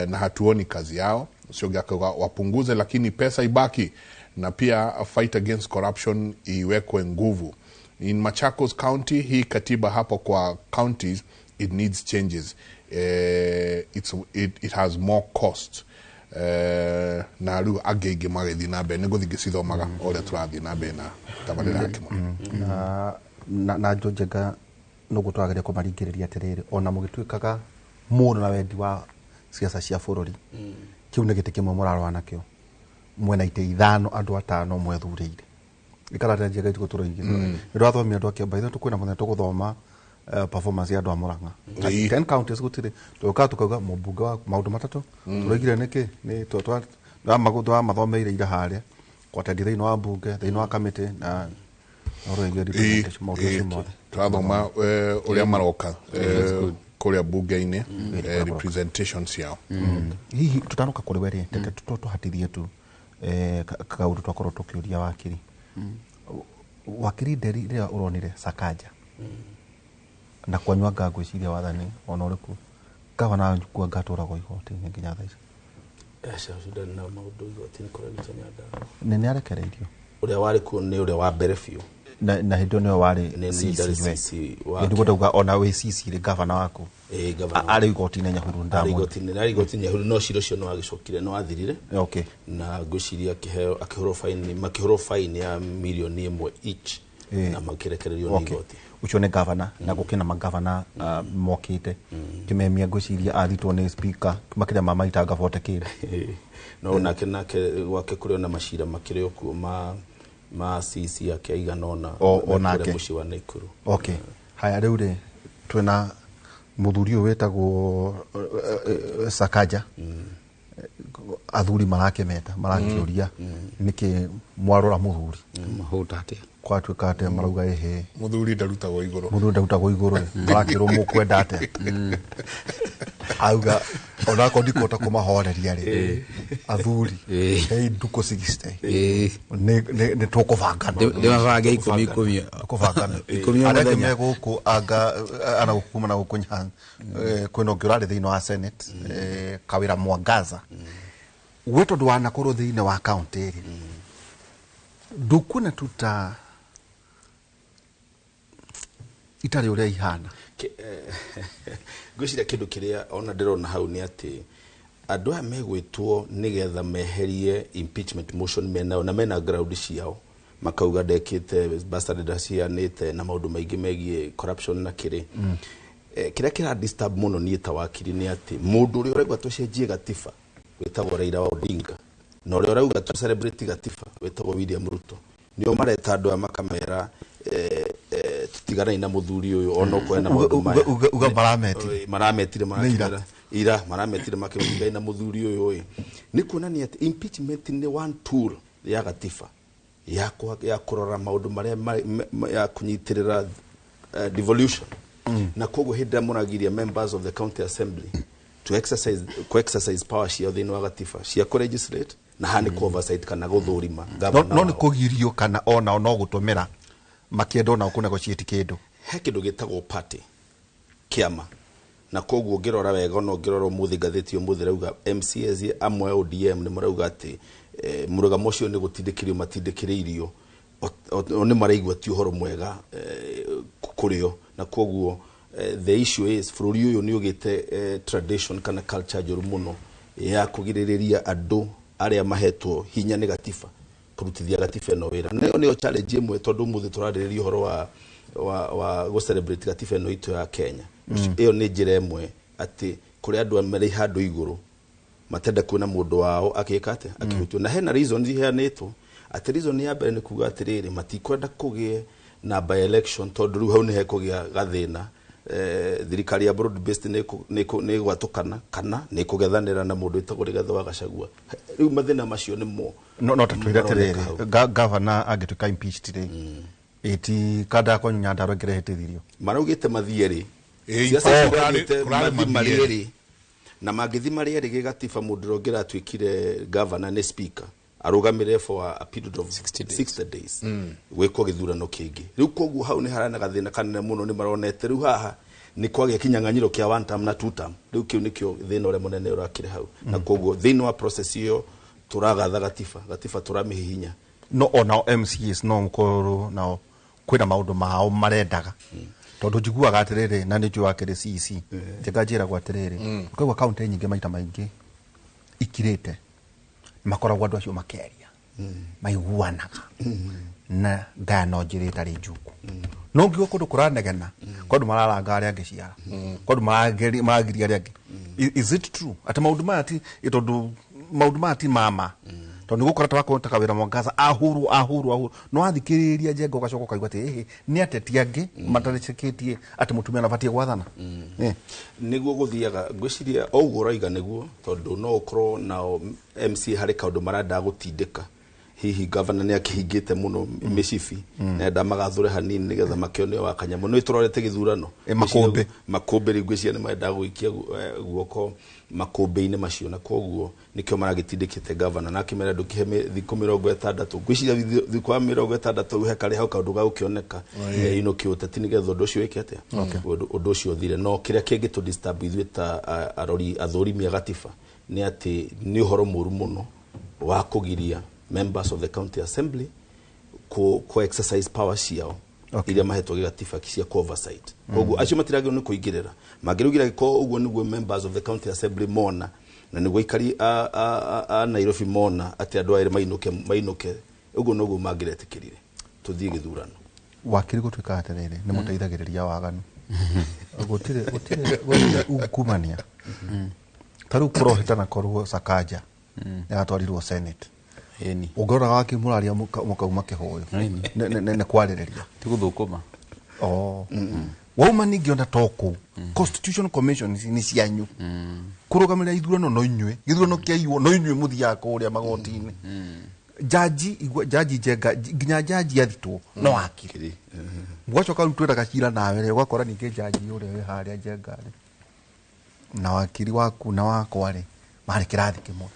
na hatuoni kazi yao. Sio wapunguze, lakini pesa ibaki, na pia fight against corruption iwekwe nguvu. In Machakos County, hii katiba hapo kwa counties, it needs changes. It has more cost. Na rĩu angĩ aingĩ magĩthiĩ na mbere, nĩngũthiĩ ngĩcithomaga ũrĩa tũrathiĩ na mbere na tabarĩra yake mũno. Na Njenga nũguo tũrageria kũmaringĩrĩria atĩrĩrĩ, ona mũgĩtuĩkaga mũno na wendi wa siasa cia bũrũri, kĩu nĩ gĩtĩ kĩmwe mũrarũa nakĩo, mwena itĩ 5 andũ 5 mwethurĩire. Ikara atĩa Njenga itukũ tũroigire nĩ ndwathomire andũ a Kĩambu, ithuĩ tũkwĩna mũthenya tũgũthoma performance ya andũ a Murang'a. 10 counties gũtirĩ, tũkaga tũkauga mũmbunge wa maũndũ matatũ tũroigire nĩkĩ nĩ twamathomeire ira harĩa kwatendi thĩinĩ wa mbunge, thĩinĩ wa kamĩtĩ na ũroigire representation maũndũ macio mothe tũrathoma ũrĩa maroka kũrĩa bunge-inĩ, representation ciao. Hihi tutanoka kũrĩ we rĩ, reke tũhatithie tu kaũndũ twakorwo tũkĩũria wakiri. Wakiri Nderi rĩrĩa ũronire Sakaja na kwanyu anga ngwĩciria wathani ona ũrĩkũ, gavana wanyu anga atũragwo igoti-inĩ nginya thaa ici. Aca, ũcio ndarĩ na maũndũ igoti-inĩ kũrĩa gwitũ nĩ Nyandarua. Nĩ arekereirio? Ũrĩa warĩ kuo nĩ ũrĩa wa mbere biũ. Na hĩndĩ ĩyo nĩwe warĩ Nĩ ndarĩ CC we. CC wake. Nĩguo ndauga ona wĩ CC rĩ, gavana waku. Ĩĩ, gavana Arĩ igoti-inĩ Nyahururu, Arĩ ndamwona. igoti-inĩ, arĩ igoti-inĩ Nyahururu, no cira ũcio nĩ wagĩcokire, nĩ wathirire. Na ngwĩciria akĩhũrwo faini, makĩhũrwo faini ya mirioni 1 each. Na makĩrekererio nĩ igoti. Ũcio nĩ gavana, na gũkĩna magavana mokĩte. Kĩmemia ngwĩciria athitwo nĩ speaker makĩria ma maitanga 40 kĩndũ. No nake gwake kũrĩ ona macira makĩrĩ o kuo ma CC yake aigana ũna O kũrĩa nake. mũciĩ wa Naikuru. Haya rĩu rĩ twĩna mũthuri ũyũ wĩtagwo Sakaja. Athuri marakĩmeta marakĩũria nĩkĩ mwarora mũthuri Mahũta atĩa? Kwatuĩka atĩa marauga ĩhĩ. Muthuri ndarutagwo igũrũ. Mũthuri ndarutagwo igũrũ rĩ marakĩrwo mũkwenda atĩa auga onakorwo ndikũhota kũmahoreria rĩ athuri hei ndukũ 60 nĩ tũkũbangana. Ndĩmabange ikũmi ikũmi. Kũbangana. Ikũmi o Arĩa angĩ mũthenya. me gũkũ anga ana gũkũ kuma na gũkũ kwĩna ũngĩ ũrarĩ thĩinĩ wa Senate, Kawĩra Mwangaza we tondũ wanakorwo thĩinĩ wa kaũntĩ rĩ ndũkuona tu ta itarĩ ũrĩa ihana. Ngwĩciria kĩndũ kĩrĩa ona ndĩrona hau nĩ atĩ andũ aya megwĩtwo nĩgetha meherie impeachment motion menayo na mena ground ciao makauga ndekĩte bastard ndacianĩte na maũndũ maingĩ megiĩ corruption na kĩrĩ. Kĩrĩa kĩra disturb mũno niĩ ta wakiri nĩ atĩ mũndũ ũrĩa ũrauga tũcenjie gatiba wĩtagwo Raila Odinga na ũrĩa ũrauga tũ celebrate gatiba wĩtagwo William Ruto nĩo mareta andũ aya makamera tutiganai na mũthuri ũyũ onokorwo ena maũndũ maya. Uga marametire. Marametire. Nĩ ira. Marakĩmera ira marametire makĩmutigai na mũthuri ũyũ ĩ nĩ kuonania atĩ impeachment nĩ one tool ya gatiba ya kũrora maũndũ marĩa ya kũnyitĩrĩra devolution na koguo hĩndĩ ĩrĩa mũragiria members of the county assembly to exercise ku exercise power ciao thĩinĩ wa gatiba cia kũ legislate na haha nĩ ku oversight kana gũthũrima No governor no nĩ wao. kũgirio kana onao no gũtũmĩra makĩenda onao kũ negotiate kĩndũ. He kĩndũ gĩtagwo party kĩama na koguo ũngĩrora wega ona ũngĩrora ũmũthĩ ngathĩti ũmũthĩ rauga MCAs amwe a ODM nĩ marauga atĩ mũrũgamo ũcio nĩ gũtindĩkĩrio matindĩkĩrĩirio o nĩ maraigua ti ũhoro mwega kũrĩo na koguo the issue is bũrũri ũyũ nĩ ũgĩte tradition kana culture njũru mũno ya kũgirĩrĩria andũ arĩa mahetwo hinya nĩ gatiba kũrutithia gatiba ĩno wĩra nayo nĩyo challenge ĩmwe tondũ ũmũthĩ tũrarĩrĩria ũhoro wa gũ celebrate gatiba ĩno itũ ya Kenya. Ĩyo nĩ njĩra ĩmwe atĩ kũrĩ andũ marĩ handũ igũrũ matenda kuona mũndũ wao akĩka atĩa akĩhutio na hena reasons iheanĩtwo atĩ reason ya mbere nĩ kuga atĩrĩrĩ matikwenda kũgĩe na by election tondũ rĩu hau nĩ hekũgĩa gathĩna thirikari ya broad based nĩ ĩgwatũkana kana nĩ ĩkũgethanĩra na mũndũ wĩtagwo Rigathĩ wa Gachagua. Rĩu mathĩna macio nĩmo no ta twĩre maroneka hau. atĩrĩrĩ gavana angĩtuĩka impeached rĩ ĩti kanda yakwa Nyandarua ĩngĩrehĩtithirio. Maraugĩte mathiĩ erĩ. Ĩĩ, Siasa oh, ciraugĩte kũrarĩ mathiĩ mathiĩ marĩ erĩ. erĩ na mangĩthiĩ marĩ erĩ gĩgatiba mũndũ ũrĩa ũngĩratuĩkire governor nĩ speaker arũgamĩrĩre for a period of 60 days, 60 days. Gwĩkwo gĩthurano kĩngĩ rĩu koguo hau nĩ harana gathĩna kanene mũno nĩ maronete rĩu haha nĩ kwagĩa kinyang'anyĩro kĩa one term na two term rĩu kĩu nĩkĩo thĩna ũrĩa mũnene ũrakĩrĩ hau na koguo thĩinĩ wa process ĩyo tũragatha gatiba gatiba tũramĩhihinya. No onao MCAs no korwo nao kwĩna maũndũ mao marendaga tondũ njiguaga atĩrĩrĩ na nĩ njũĩ akĩrĩ CEC njega njĩragwo atĩrĩrĩ ũkaigua kaũntĩ nyingĩ maita maingĩ ikirĩte makoragwo andũ acio makĩaria maiguanaga na ngayano njĩra ĩtarĩ njuku no ngiuga kũndũ kũranegena kwa andũ mararanga arĩa angĩ ciara kwa andũ maragiria arĩa angĩ. Is it true atĩ maũndũ maya ti tondũ maũndũ maya ti mama tondũ nĩ gũkora ta wakorwo ta Kawĩra Mwangaza ahũrwo ahũrwo ahũrwo no wathikĩrĩria Njenga ũgacoka ũkaigua atĩ ĩhĩ nĩ ateti angĩ matarĩkĩtie atĩ mũtumia nabatiĩ gwathana. Nĩguo gũthiaga ngwĩciria o ũguo ũroiga nĩguo tondũ no ũkorwo nao MC harĩ kaũndũ marendaga gũtindĩka hihi governor nĩ akĩhingĩte mũno mĩcibi nenda magathũre hanini nĩgetha makĩone wa kanyamũ nĩ tũrorete gĩthurano. Makũmbĩ. Makũmbĩ rĩu ngwĩciria nĩ marendaga gũikia guoko makũmbĩ-inĩ macio na koguo nĩkĩo maragĩtindĩkĩte governor na akĩmera ndũkĩhe thikũ 60 ngwĩciria thikũ ya 60 he karĩ hau kaũndũ ga gũkĩoneka ino kĩũteti nĩgetha ũndũ ũcio wĩke atĩa ũndũ ũcio ũthire no kĩrĩa kĩngĩ tũ disturb ithuĩ ta arori athũrimi a gatiba nĩ atĩ nĩ ũhoro mũru mũno wa kũgiria members of the county assembly ku exercise power ciao iria mahetwo gĩgatiba cia ku oversight koguo acio matiragĩrĩirwo nĩ kũingĩrĩra mangĩrugĩra gĩkorwo ũguo nĩguo members of the county assembly mona na nĩguo aikari a Nairobi mona atĩ andũ erĩ mainũke mainũke ũguo noguo mangĩretĩkĩrire tũthiĩ gĩthurano. Wakiri gũtuĩka atĩrĩrĩ nĩ mũteithagĩrĩria waganu gũtirĩ gũtirĩ gũtirĩ ungumania ta rĩu kũrohĩtana korwo Sakaja nĩaratwarirwo Senate. Ĩni. Ũngĩrora wakiri mũraria mũkauma kĩhũyũ. Ĩni. Nĩ kwarĩrĩria. Ti gũthũkũma. Oh. Wauma ningĩ ona to kũu, Constitution Commission ici nĩ cianyu, kũrũgamĩrĩra ithurano no inyuĩ, gĩthurano kĩaiywo no inyuĩ mũthiaga kũrĩa magoti-inĩ. Jaji igua jaji Njenga, nginya jaji athitwo no akiri. Gwacoka rĩu twĩraga cira nawe rĩ, ũgakora ningĩ jaji ũrĩa wĩ harĩa Njenga rĩ na wakiri waku na wakwa rĩ marĩ kĩrathi kĩmwe.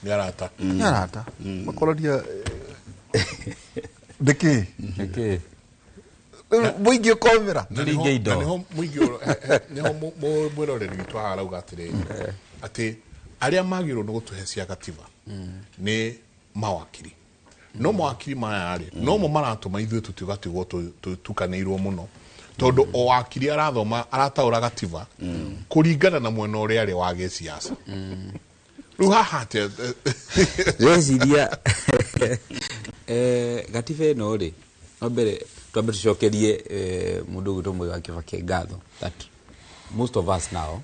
Nĩ arata. Nĩ arata, makoraria nĩkĩ. Nĩkĩ? Mũingĩ ũkomera. Na Tũringe nĩho- indo. na nĩho mũingĩ nĩho mwĩroreri witũ haha arauga atĩrĩrĩ, atĩ arĩa magĩrĩirwo nĩ gũtũhe cia gatiba nĩ mawakiri, no mawakiri maya rĩ nomo maratũma ithuĩ tũtigatigwo tũtukanĩirwo mũno, tondũ o wakiri arathoma arataũra gatiba kũringana na mwena ũrĩa arĩ wa gĩciaca. Rĩu haha atĩa? Ndĩreciria gatiba ĩno rĩ, no mbere twambe tũcokerie mũndũ ũgwĩtwo Mwai wa Kibaki ngatho that most of us now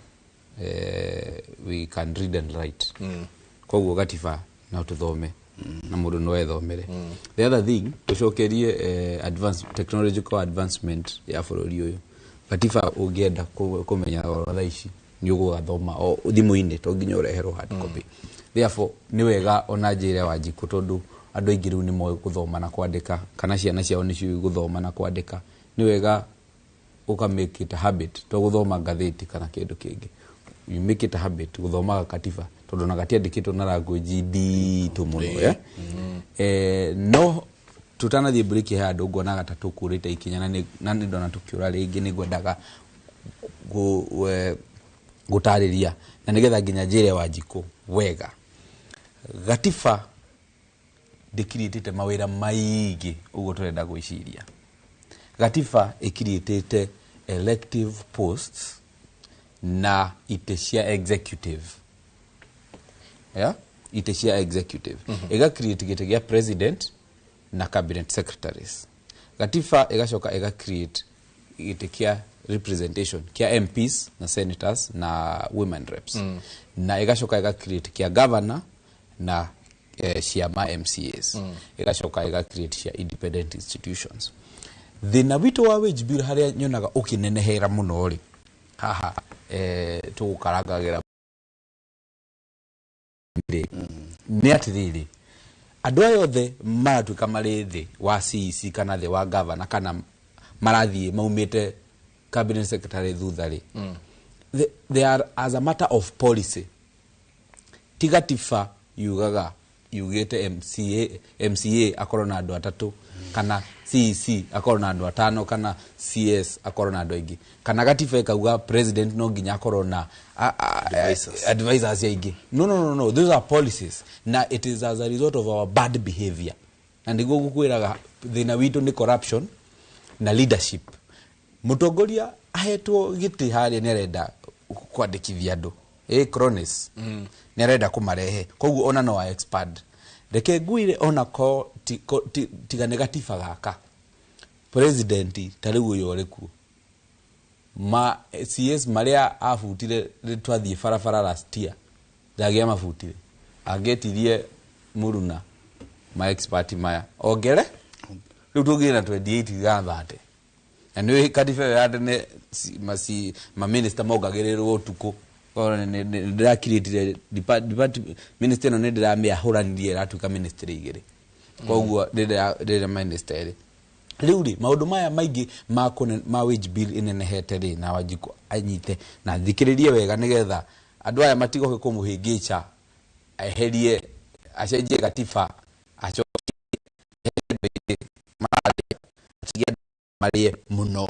we can read and write. Koguo gatiba no tũthome na mũndũ no ethomere. The other thing, tũcokerie advance, technological advancement ya bũrũri ũyũ. Gatiba ũngĩenda kũmenya oro thaa ici nĩ ũgũgathoma o thimũ-inĩ, to nginya ũreherwo hard copy. Therefore nĩ wega ona njĩre Wanjikũ, tondũ andũ aingĩ rĩu nĩ moĩ gũthoma na kwandĩka, kana ciana ciao nĩ ciũĩ gũthoma na kwandĩka, nĩ wega ũka make it a habit to gũthoma ngathĩti kana kĩndũ kĩngĩ, you make it a habit gũthomaga katiba, tondũ ona gatiandĩkĩtwo na language nditũ mũno. No tutanathiĩ break he handũ nguonaga ta tũkũrĩte ikinya na nĩ ndona tũkĩũra rĩngĩ, nĩ ngwendaga gũtarĩria na nĩgetha nginya njĩre Wanjikũ wega. Gatiba ndĩkiriĩtĩte mawĩra maingĩ ũguo tũrenda gwĩciria. Gatiba ĩkiriĩtĩte elective posts na itĩ cia executive, yeah? Itĩ cia executive, ĩga create gĩtĩ gĩa president na cabinet secretaries. Gatiba ĩgacoka ĩga create gĩtĩ kĩa representation kĩa MPs na senators na women reps, na ĩgacoka ĩga create kĩa governor na ciama MCAs, ĩgacoka ĩga create cia independent institutions. Thĩna witũ wa wage bill harĩa nyonaga ũkĩnenehera mũno rĩ haha tũgũkarangagĩra rĩ nĩ atĩrĩrĩ, andũ aya othe maratuĩka marĩ thĩ wa CEC kana thĩ wa governor kana marathiĩ maumĩte cabinet secretary thutha rĩ, they are as a matter of policy. Ti gatiba yugaga yugĩte MCA akorwo na andũ atatũ kana CEC akorwo na andũ atano kana CS akorwo na andũ aingĩ, kana gatiba ĩkauga president no nginya akorwo na Advisors. Advisors aingĩ. No, no, no, no, those are policies na it is as a result of our bad behavior, na nĩguo gũkwĩraga thĩna witũ nĩ corruption na leadership. Mũtongoria ahetwo gĩtĩ harĩa nĩ arenda kwandĩkithia andũ cronies, nĩ arenda kũmarehe, koguo ona no a expand. Reke ngwire ona ko tiga nĩ gatiba gaka, president ta rĩu ũyũ ũrĩ kuo, ma CS marĩa abutire rĩ twathiĩ barabara last year ndagĩa mabutire, angĩtirie mũruna ma expert maya ongere rĩu tũngĩrĩ na 28 ga 30, na nĩ katiba ĩyo ya tene maminista mongagĩrĩrwo ũtukũ. Ndĩrakirĩtire ministry ĩno, nĩ ndĩramĩahũranirie ĩratuĩka ministry igĩrĩ, koguo rĩrĩa minister ĩrĩ rĩu rĩ maũndũ maya maingĩ ma wage bill ĩnenehete rĩ, na Wanjikũ anyite na thikĩrĩrie wega nĩgetha andũ aya matigoke kũmũhĩngĩca eherie acenjie gatiba acokie andũ aingĩ mararĩa, atige andũ marĩe mũno.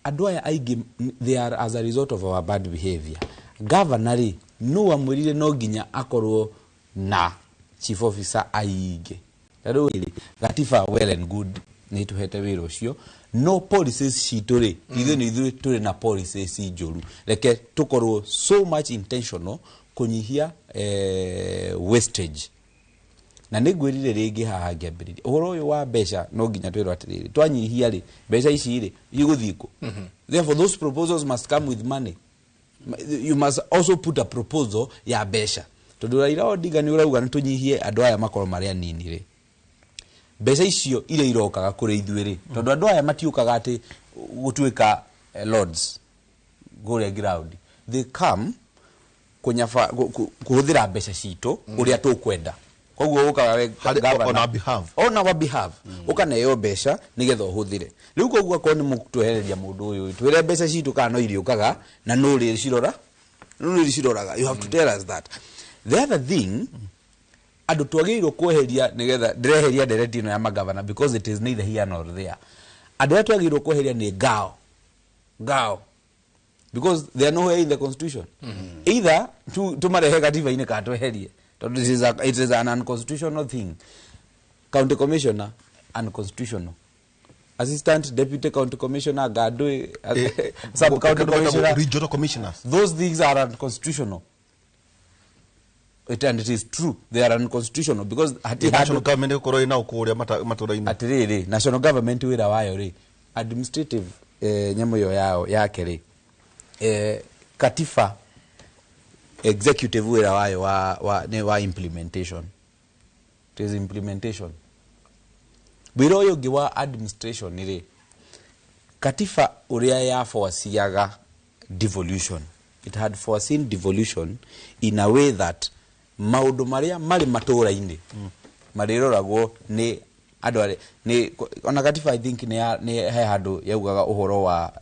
Andũ aya aingĩ, they are as a result of our bad behavior. Governor rĩ, nũ wamwĩrire no nginya akorwo na chief officer aingĩ? Ta rĩu rĩ, gatiba well and good, nĩ tũhete wĩra ũcio, no policies citũ rĩ, ithuĩ nĩ ithuĩ tũrĩ na policies njũru. Reke tũkorwo so much intentional kũnyihia wastage. Na nĩ ngwĩrire rĩngĩ haha ngĩambĩrĩria ũhoro ũyũ wa mbeca, no nginya twĩrwo atĩrĩrĩ, twanyihia rĩ, mbeca ici rĩ igũthiĩ kũ? Therefore those proposals must come with money. You must also put a proposal ya mbeca, tondũ Raila Odinga nĩ ũrauga nĩ tũnyihie andũ aya makorwo marĩ anini rĩ. Mbeca icio iria irokaga kũrĩ ithuĩ rĩ, tondũ andũ aya matiũkaga atĩ gũtuĩka lords kũrĩa ground, they come kũnyaba kũhũthĩra mbeca citũ ũrĩa tũkwenda. Koguo ũkaga we Harĩ- on our behalf. On our behalf, ũkaneo mbeca nĩgetha ũhũthĩre. Rĩu koguo akorwo nĩ mũtwehereria mũndũ ũyũ, twĩre mbeca citũ kana no iriũkaga na nũ rĩcirora, nũ rĩciroraga. You have to tell us that. The other thing andũ twagĩrĩirwo kweheria, nĩgetha ndĩreheria ndereti ĩno ya magavana because it is neither here nor there, andũ arĩa twagĩrĩirwo kweheria nĩ ngao ngao, because they are nowhere in the constitution. Either tumarehe katiba-inĩ kana tweherie, tondũ it is an unconstitutional thing. County commissioner, unconstitutional. Assistant deputy county commissioner, gado sub county commissioner, regional commissioners, those things are unconstitutional. And it is true, they are unconstitutional because hati national government ĩgũkorwo ĩna ũkũrĩa matũra-inĩ. Atiriri, national government wĩra wayo rĩ, administrative nyamũ ĩyo yao yake rĩ, katiba executive wĩra wayo wa nĩ wa implementation. It is implementation. Wĩra ũyũ ũngĩ wa administration rĩ, katiba ũrĩa yaforciaga devolution, it had foreseen devolution in a way that maũndũ marĩa marĩ matũra-inĩ marĩroragwo nĩ andũ arĩa nĩ ona katiba, I think nĩ he handũ yaugaga ũhoro wa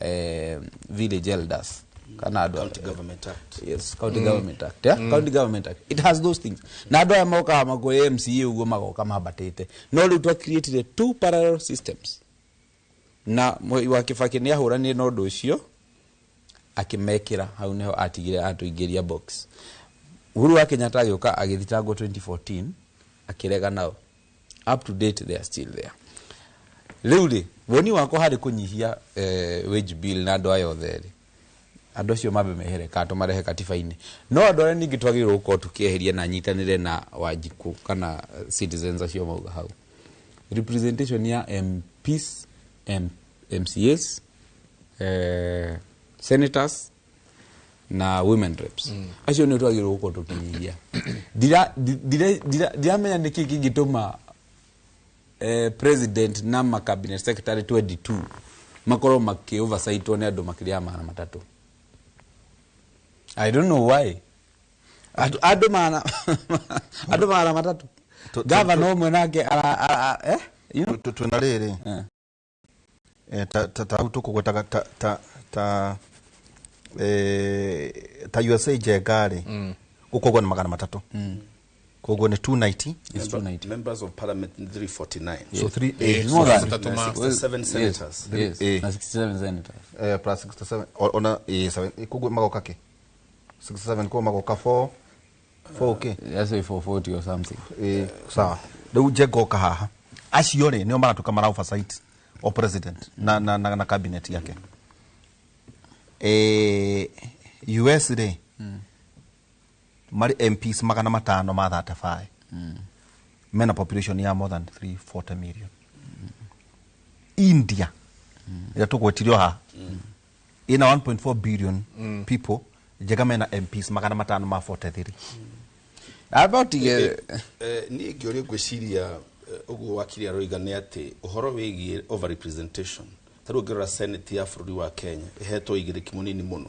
village elders kana andũ County Government Act. Yes, County Government Act, yeah? County Government Act, it has those things. Na andũ aya mokaga makuoya MCA ũguo magoka mambatĩte, no rĩu twa created two parallel systems na Mwai wa Kibaki nĩ ahũranire na ũndũ ũcio akĩmekĩra hau nĩho atigire atũingĩria box. Uhuru wa Kenyatta agĩũka agĩthitangwo 2014 akĩrega nao. Up to date they are still there. Rĩu rĩ, woni wakwa harĩ kũnyihia wage bill na andũ aya othe rĩ, andũ acio mambe mehere kana tũmarehe katiba-inĩ. No andũ arĩa ningĩ twagĩrĩirwo gũkorwo tũkĩeheria na nyitanĩre na Wanjikũ kana citizens acio mauga hau, representation ya MPs, MCAs, senators na women reps, acio nĩ twagĩrĩirwo gũkorwo tũkĩnyihia. Ndiramenya nĩkĩ kĩngĩtũma president na ma cabinet secretary 22 makorwo makĩ oversightwo nĩ andũ makĩria ya 300. I don't know why andũ 300, gavana ũmwe nake ara, you know? Twĩna rĩrĩ, ta hau tũkũgwetaga ta USA Njenga rĩ, gũkũ nĩ 300, koguo nĩ 290. It's 290. Members of parliament 349. So 3 More than 67 senators. Yes, na 67 senators. Plus 67 ona 7, koguo magoka kĩ 67, koguo magoka 4 4 k. That's say 440 or something. Sawa, rĩu Njenga oka haha, acio rĩ nĩo maratuĩka mara oversight o president na cabinet yake. US rĩ, marĩ MPs 535, mena population ya more than 340 million. India ĩrĩa tũgwetirio haha ina 1.4 billion people, Njega mena MPs 543. About Niĩ ngĩũrio ngwĩciria ũguo wakiri aroiga nĩ atĩ ũhoro wĩgiĩ overrepresentation, ta rĩu ũngĩrora senate ya bũrũri wa Kenya ĩhetwo igĩrĩki mũnini mũno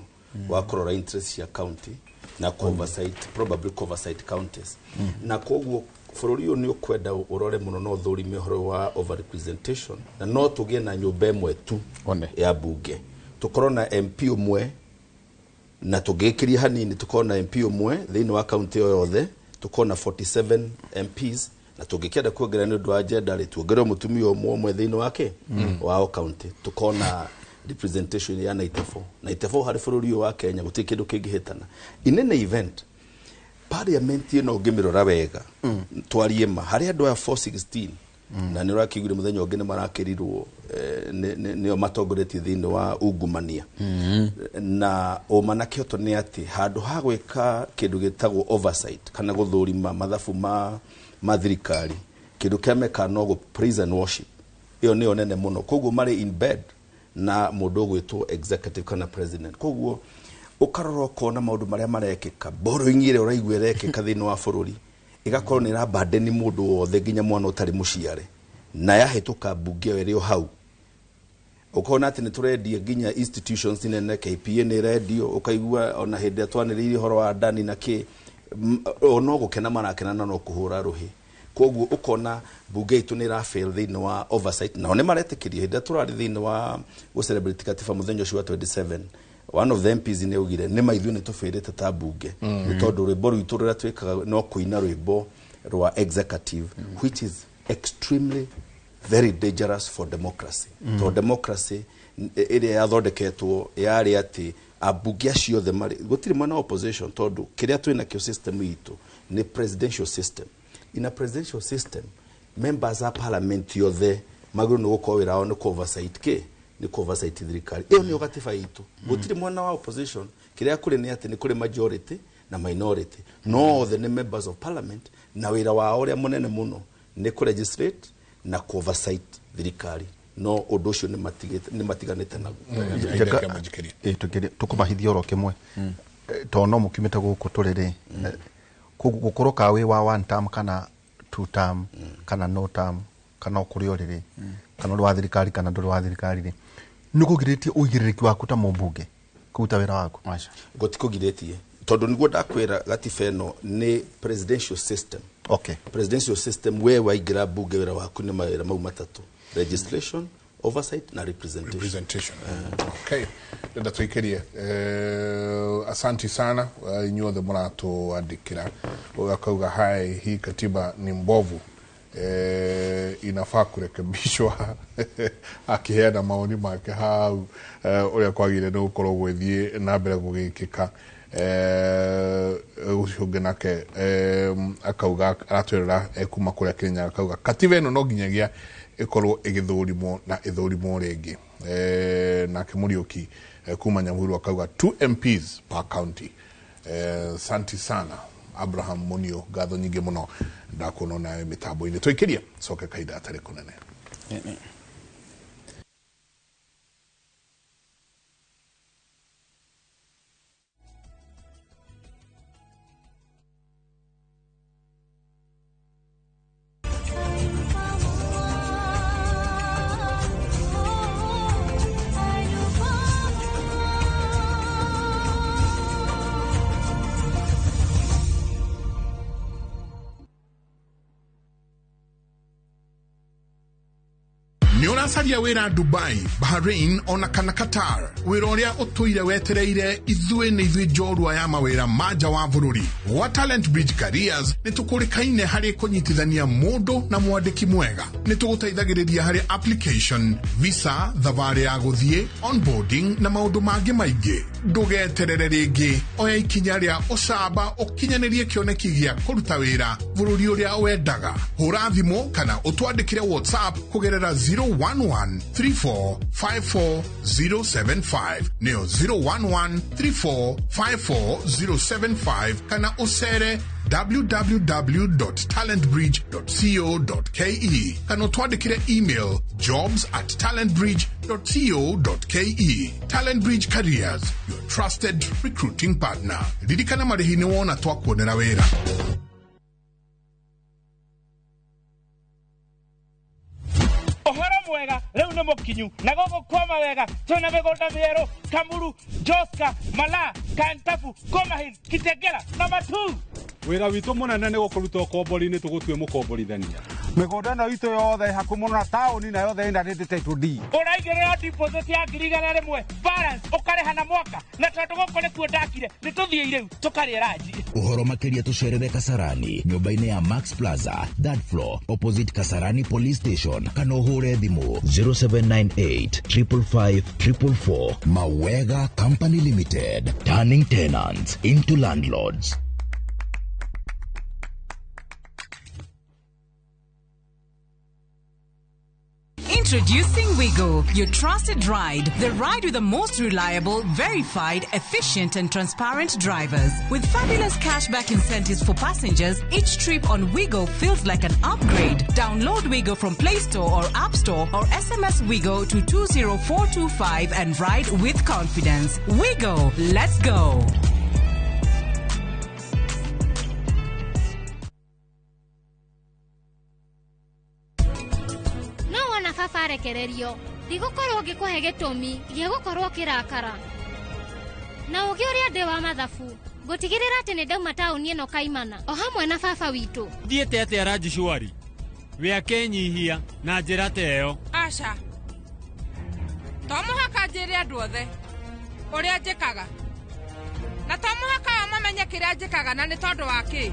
wa kũrora interest cia county na oversight, probably oversight counties, na koguo bũrũri ũyũ nĩ ũkwenda ũrore mũno na ũthũrime ũhoro wa overrepresentation, na no tũgĩe na nyũmba ĩmwe tu One. ya bunge, tũkorwo na MP ũmwe, na tũngĩkĩria hanini tũkorwo na MP ũmwe thĩinĩ wa kaunti ĩyo yothe, tũkorwo na 47 MPs, na tũngĩkĩenda kuongerera nĩ ũndũ wa agenda rĩ, tuongerere mũtumia ũmwe ũmwe thĩinĩ wake wao county, tũkorwo na representation ya 94 94 harĩ bũrũri ũyũ wa Kenya. Gũtirĩ kĩndũ kĩngĩhĩtana. In any event, parliament ĩno ũngĩmĩrora wega, twarie ma harĩ andũ aya 416, na nĩ ũrakĩiguire mũthenya ũngĩ nĩ marakĩrirwo nĩo matongoretie thĩinĩ wa ungumania na ũma na kĩhoto, nĩ atĩ handũ ha gwĩka kĩndũ gĩtagwo oversight kana gũthũrima mathabu ma thirikari, kĩndũ kĩa meka no gũ praise and worship. Ĩyo nĩyo nene mũno. Koguo marĩ in bed na mũndũ ũgwĩtwo executive kana president. Koguo ũkarora ũkona maũndũ marĩa marekĩka, borrowing ĩrĩa ũraigua ĩrekĩka thĩinĩ wa bũrũri ĩgakorwo nĩ ĩrabandeni mũndũ wothe nginya mwana ũtarĩ mũciare. Na yahĩtũka mbunge ĩyo ĩrĩ o hau, ũkona atĩ nĩ tũrendia nginya institutions nene. KPA nĩ ĩrendio, ũkaigua ona hĩndĩ ĩrĩa twanĩrĩire ũhoro wa Adani na kĩ, o no gũkena marakena na no kũhũra rũhĩ. Koguo ũkona mbunge itũ nĩ ĩrafail thĩinĩ wa oversight. Nao nĩ maretĩkĩria hĩndĩ ĩrĩa tũrarĩ thĩinĩ wa gũ-celebrate katiba mũthenya ũcio wa 27, one of the MPs nĩ augire nĩ ma ithuĩ nĩ tũbĩrĩte ta mbunge, nĩ tondũ rwĩmbo rwitũ rũrĩa twĩkaga no kũina rwĩmbo rwa executive, which is extremely very dangerous for democracy, tondũ democracy ĩrĩa yathondeketwo yarĩ atĩ ambunge acio othe marĩ, gũtirĩ mwena wa opposition, tondũ kĩrĩa twĩ nakĩo system itũ nĩ presidential system. In a presidential system, members a parliament yothe magĩrĩirwo nĩ gũkorwo wĩra wao nĩ kũ oversight kĩ, nĩ kũ oversight thirikari. Ĩyo nĩyo gatiba itũ. Gũtirĩ mwena wa opposition. Kĩrĩa kũrĩ nĩ atĩ nĩ kũrĩ majority na minority, no othe nĩ members of parliament, na wĩra wao ũrĩa mũnene mũno nĩ kũ legislate na kũ oversight thirikari, no ũndũ ũcio nĩ matiganĩte naguo. Tũkũmahithia oro kĩmwe, tondũ no mũkiumĩte gũkũ tũrĩ rĩ, gũkorwo ka wĩ wa one term kana two term kana no term kana o kũrĩa ũrĩ rĩ, kana ũrĩ wa thirikari kana ndũrĩ wa thirikari rĩ, nĩ kũgirĩtie ũigĩrĩrĩki waku ta mũmbunge kũruta wĩra waku? Gũtikũgirĩtie, tondũ nĩguo ndakwĩra gatiba ĩno nĩ presidential system. Presidential system, we waingĩra mbunge wĩra waku nĩ mawĩra mau matatũ: legislation, oversight na representation. Representation. Okay, ndenda tuikirie. Asanti sana inyuothe mũratũandĩkĩra. Ũyũ akauga, "Hai, hii katiba ni mbovu, inafaa kurekebishwa," akiheana maoni make hau ũrĩa kwagĩrĩire nĩ gũkorwo gwĩthiĩ na mbere gũgĩkĩka. Ũcio ũngĩ nake akauga aratwĩrĩra kuma kũrĩa Kenya, akauga katiba ĩno no nginyagia ĩkorwo ĩgĩthũrimwo na ĩthũrimwo rĩngĩ. Nake Mũriũki kuma Nyahururu akauga 2 MPs per county. Santi sana Abraham Munio, ngatho nyingĩ mũno, ndakuona nawe mĩtambo-inĩ. Tũikĩrie coke kahinda gatarĩ kũnene. Nĩ ũracaria wĩra Dubai, Bahrain ona kana Qatar? Wĩra ũrĩa ũtũire wetereire, ithuĩ nĩ ithuĩ njorua ya mawĩra ma nja wa bũrũri. Gwa Talent Bridge Careers nĩ tũkũrĩkaine harĩ kũnyitithania mũndũ na mwandĩki mwega. Nĩ tũgũteithagĩrĩria harĩ application, visa, thabarĩ ya gũthiĩ, onboarding na maũndũ mangĩ maingĩ. Ndũgeterere rĩngĩ, oya ikinya rĩa ũcamba ũkinyanĩrie kĩoneki gĩa kũruta wĩra bũrũri ũrĩa wendaga. Hũra thimũ kana ũtwandĩkĩre WhatsApp kũgerera 011 3454 075, nĩyo 011 3454 075, kana ũcere www.talentbridge.co.ke kana ũtwandĩkĩre email jobs@talentbridge.co.ke. Talent Bridge Careers, your trusted recruiting partner. Ririkana marĩhi nĩ wona twakuonera wĩra. Ũhoro mwega rĩu nĩ mũkinyu na gũkũ kwama wega. Twĩna mĩgũnda mĩerũ Kamuru, Joska, Mala, Kantafu, Komahin, Kitengela na Matu. Wĩra witũ mũnene nĩ gũkũruta ũkombori-inĩ tũgũtue mũkomborithania. Mĩgũnda ĩno itũ yothe ĩ hakuhĩ mũno na taũni na yothe ĩna rĩndĩ title deed. Ũraigĩrĩra deposit ya 100,000, balance ũkarĩha na mwaka. Na tondũ gũkũ nĩkuo ndakire, nĩ tũthiĩ rĩu tũkarĩe ranji. Ũhoro makĩria tũcerere Kasarani nyũmba-inĩ ya Max Plaza, third floor, opposite Kasarani Police Station, kana ũhũre thimũ 0798 555 444. Mawega Company Limited, turning tenants into landlords. Introducing Wigo, your trusted ride. The ride with the most reliable, verified, efficient, and transparent drivers. With fabulous cashback incentives for passengers, each trip on Wigo feels like an upgrade. Download Wigo from Play Store or App Store or SMS Wigo to 20425 and ride with confidence. Wigo, let's go. Baba arekererio ndigũkorwo ngĩkũhe gĩtũmi gĩa gũkorwo ũkĩrakara. Na ũgĩ ũrĩa ndĩ wa mathabu ngũtigĩrĩra atĩ nĩ ndauma taũni ĩno kaimana o hamwe na baba witũ. Thiĩte atĩa Raji Shwari? We akenyihia na njĩra ta ĩyo. Aca, to mũhaka njĩre andũ othe ũrĩa njĩkaga, na to mũhaka o mamenye kĩrĩa njĩkaga na nĩ tondũ wa kĩ.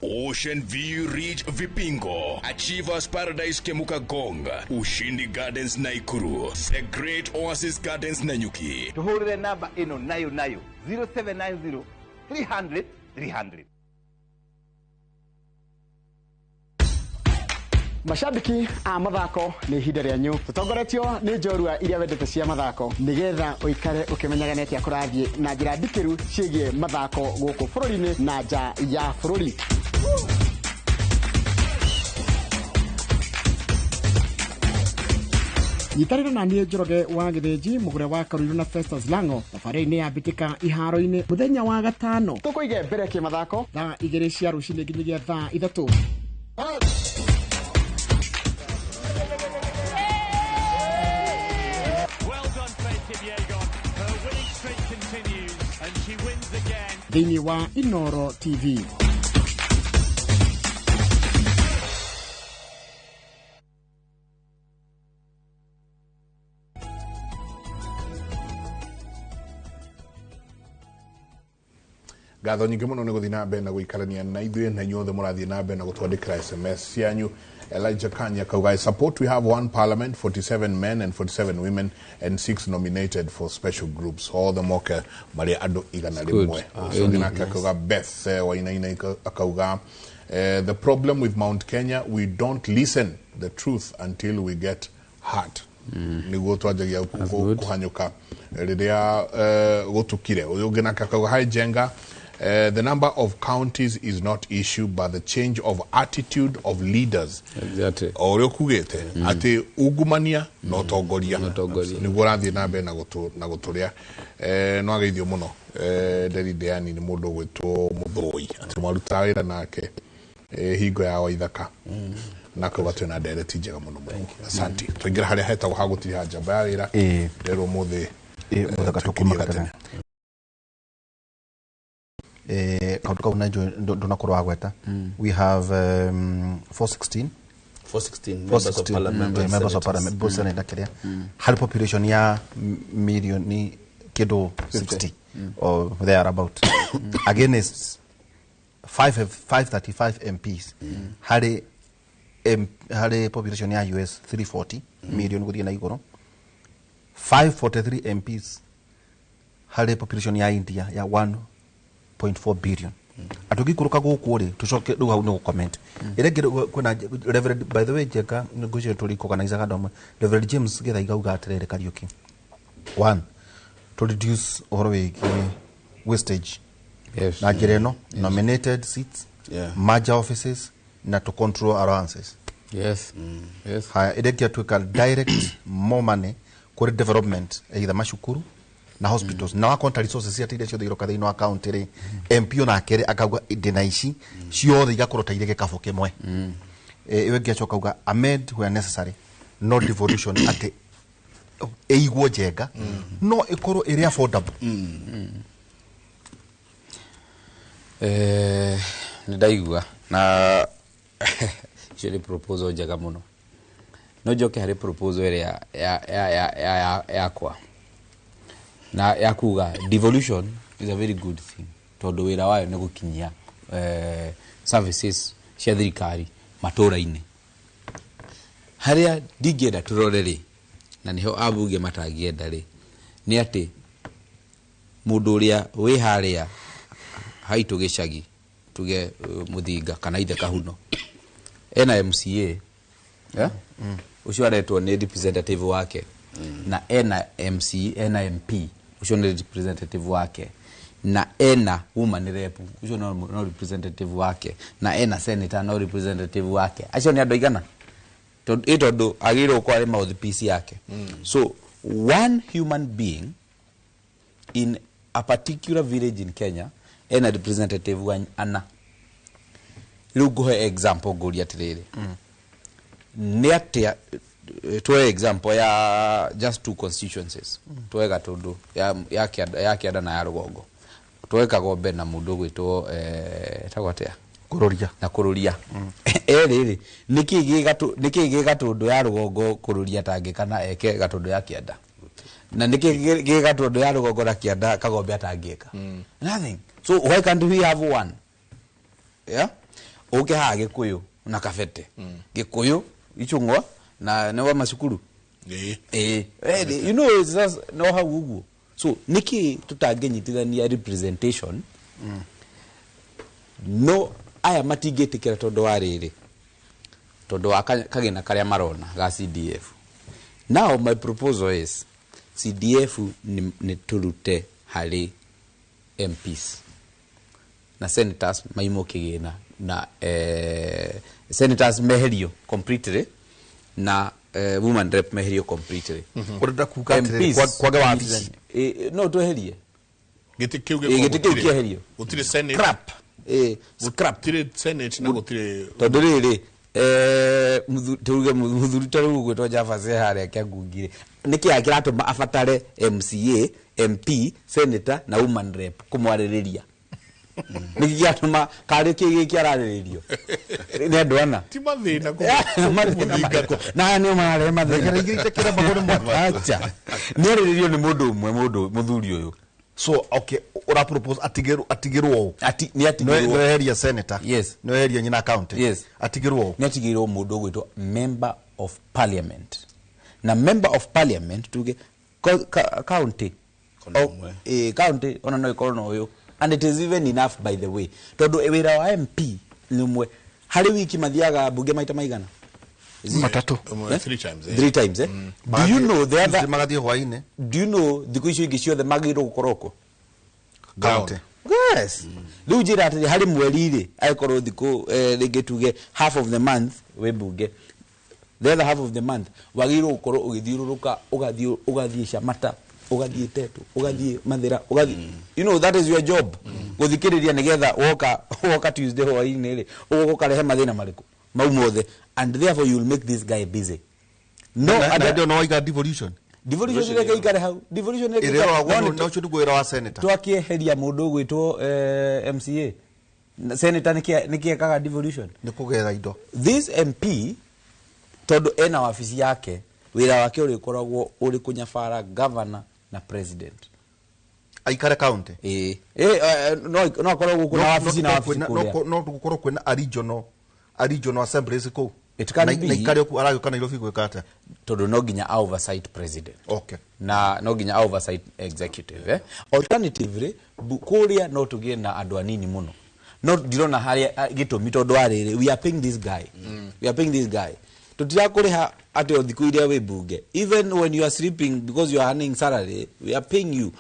Ocean View Ridge Vipingo, Achievers Paradise Kemuka Gong, Ushindi Gardens Naikuru, The Great Oasis Gardens Nanyuki. Tuhurire namba ĩno nayo nayo 0790 300 300. Mashabiki a mathako nĩ ihinda rĩanyu tũtongoretio nĩ njorua iria wendete cia mathako nĩgetha ũikare ũkĩmenyaga nĩ atĩa kũrathiĩ na njĩra ndikĩru ciĩgiĩ mathako gũkũ bũrũri-inĩ na nja ya bũrũri. Nyitanĩra na niĩ Njoroge wa Gĩthĩnji mũgũre wa Karuiru na Festus Lango thabarĩ-inĩ ya mbĩtĩka iharo-inĩ mũthenya wa gatano tũkũige mbere kĩmathako thaa 2 cia rũcinĩ nginyagia thaa 3. Thĩinĩ wa Inoro TV. Ngatho nyingĩ mũno nĩ gũthiĩ na mbere na gũikarania na ithuĩ na inyuothe mũrathiĩ na mbere na gũtwandĩkĩra SMS cianyu. Elijah Kanya kauga, I support we have one parliament, 47 men and 47 women and 6 nominated for special groups. Othe moke marĩ andũ 100. Ũcio ũngĩ nake akauga Beth Wainaina akauga the problem with Mount Kenya, we don't listen the truth until we get hurt. Nĩguo twanjagia kũhanyũka rĩrĩa gũtukire. Ũyũ ũngĩ nake akauga hi Jenga, the number of counties is not issue but the change of attitude of leaders. Exactly. O ũrĩa ũkugĩte atĩ ungumania na ũtongoria nĩguo ũrathiĩ na mbere na gũtũrĩa. No ageithio mũno Nderi Deani nĩ mũndũ ũgwĩtwo Mũthũi atĩ mwarutaga wĩra nake hingo ya Waithaka na akauga twĩna ndereti njega mũno mũno. Asante. Twaingĩra harĩa hetagwo ha gũtiriha njamba ya wĩra rĩrũ ũmũthĩ mũthaka tũkumaga tene. Kaundu kau na ndunakorwo wagweta, we have 416 members of parliament, members of parliament both senate na kiria harĩ population ya milioni kĩndũ 60 or there about against 535 MPs harĩ population ya US 340 million gũthiĩ na igũrũ, 543 MPs harĩ population ya India ya 1.4 billion. Atũngĩikũrũka gũkũ rĩ tũcoke rĩu hau nĩ gũ-comment ĩrĩa ĩngĩ kwĩna Reverend, by the way Jenga ngwĩciria tũrĩ organizer andũ amwe, Reverend James Gĩthaiga auga atĩrĩrĩ Kariũki, one to reduce ũhoro wĩgiĩ wastage na njĩra ĩno nominated seats, merger offices na to control allowances. Yes. Yes. Haya ĩrĩa ĩngĩ atuĩka direct more money kũrĩ development either macukuru na hospitals na wakonta resources cia iria ciothe iroka thĩinĩ wa county rĩ, MP onake rĩ akauga ndĩna ici ciothe igakorwo ta irĩ gĩkabũ kĩmwe. Ĩyo ĩngĩ acoka auga amend where necessary, no devolution atĩ ĩigwo Njenga no ĩkorwo ĩrĩ affordable. Nĩ ndaigua na icio nĩ proposal njega mũno. No njoke harĩ proposal ĩrĩa yakwa na ya kuga devolution is a very good thing tondu wira wayo nĩ gũkinyia services cia thirikari matũra-inĩ. Harĩa ndingĩenda tũrore rĩ, na nĩho ambunge matangĩenda rĩ, nĩ atĩ mũndũ ũrĩa wĩ harĩa haitũ gĩcagi tuge Mũthinga kana ithe Kahuno ena MCA ũcio aretwo nĩ representative wake na ena MC ena MP ũcio nĩ representative wake na ena woman rep ucio no representative wake na ena senator no representative wake. Acio ni andu aigana tondu agirwo kwa mouthpiece yake. So one human being in a particular village in Kenya ena representative wa ana. Rĩu ngũhe example ngũria atĩrĩrĩ, nĩ atĩa tuoe example ya just two constituencies, tuoe Gatũndũ ya kĩanda na ya rũgongo, tuoe Kagombe na mũndũ ũgwĩtwo etagwo atĩa? Kũrũria. Na Kũrũria. Erĩ rĩ, nĩkĩ gĩ Gatũndũ ya rũgongo Kũrũria atangĩka na eke Gatũndũ ya kĩanda? Na nĩkĩ gĩ Gatũndũ ya rũgongo na kĩanda Kagombe atangĩka? Nothing. So why can't we have one? Yeah? Ũke haha Gĩkũyũ na Kabete. Gĩkũyũ Ichung'wa na nĩ wa macukuru. Ĩĩ. You know, it's just no hau ũguo. So nĩkĩ tũtangĩnyitithania representation? No aya matingĩtĩkĩra tondũ wa rĩrĩ, tondũ wa kagĩna karĩa marona ga CDF. Now my proposal is CDF nĩ tũrute harĩ MPs na senators maimwo kĩgĩna na senators meherio completely na woman rep meherio completely. Ũrenda kuga atĩrĩrĩ, MPs kwage wabici? No tweherie. Gĩtĩ kĩu Gĩtĩ kĩu kĩeherio. Gũtirĩ senate. Scrap. Scrap. Gũtirĩ senate na gũtirĩ tondũ rĩrĩ, tuge mũthuri ta rĩu ũgwĩtwo Javas e harĩa Kĩangungi rĩ, nĩkĩ kĩratũma abatare MCA, MP, senator na woman rep kũmwarĩrĩria? Nĩkĩ kĩratũma karĩ kĩ gĩkĩ ararĩrĩrio nĩ andũ ana? Ti mathĩna Mathĩna marĩkũ? Na aya nĩo mararehe mathĩna. Thengera igĩrĩ itakĩrembagwo nĩ mwaki. Acha. Nĩ arĩrĩrio nĩ mũndũ ũmwe, mũndũ mũthuri ũyũ. So okay, ura propose atigirwo ũũ? Nĩ atigirwo. Nĩ weheria senator. Yes. Nĩ weheria nyina county. Yes. Atigirwo ũũ? Nĩ atigirwo mũndũ ũgwĩtwo member of parliament. Na member of parliament tuge county. County ona no ikorwo na ũyũ. And it is even enough, by the way. Tondũ wĩra wa MP nĩ ũmwe. Harĩ wiki mathiaga bunge maita maigana? Matatũ. Three times, eh? Three times, eh? Do you know the other Magathiĩ hwaĩ-inĩ. Do you know thikũ icio ingĩ ciothe magĩrĩirwo gũkorwo kũ? County. Yes. Rĩu njĩra atĩrĩ, harĩ mweri rĩ, angĩkorwo thikũ rĩngĩ tuge half of the month wĩ mbunge, the other half of the month wagĩrĩirwo gũkorwo ũgĩthiũrũrũka, ũgathiĩ Shamata, ũgathiĩ Tetu, ũgathiĩ Mathĩra, ũgathiĩ, you know that is your job. Gũthikĩrĩria nĩgetha woka Tuesday hwaĩ-inĩ rĩ, ũgũka ũkarehe mathĩna marĩkũ mau mothe, and therefore you will make this guy busy. No, Na and ndio no waiga devolution. Devolution reke ikare hau. Devolution reke Ĩrĩa ikare. ĩroragwo No, na ũcio nĩguo wĩra wa senator. Twakĩeheria mũndũ ũgwĩtwo MCA. Na senator nĩkĩ ekaga devolution? Nĩ kũgetha indo. This MP tondũ ena wabici yake, wĩra wake ũrĩkoragwo ũrĩ kũnyabara governor na president. Aikare county. Ĩĩ. No akorwo gũkũ na wabici na wabici kũrĩa. No gũkorwo kwĩna a regional assemblies kũu. It can Na be. na ikare kũ aragĩũka Nairobi gwĩka atĩa? Tondũ no nginya a oversight president. Okay. Na no nginya a oversight executive, eh? Alternatively, kũrĩa no tũgĩe na andũ anini mũno. No ndirona harĩa gĩtũmi tondũ wa rĩrĩ, we are paying this guy. We are paying this guy. Tũtirakũrĩha atĩ o thikũ iria wĩ mbunge. Even when you are sleeping because you are earning salary, we are paying you.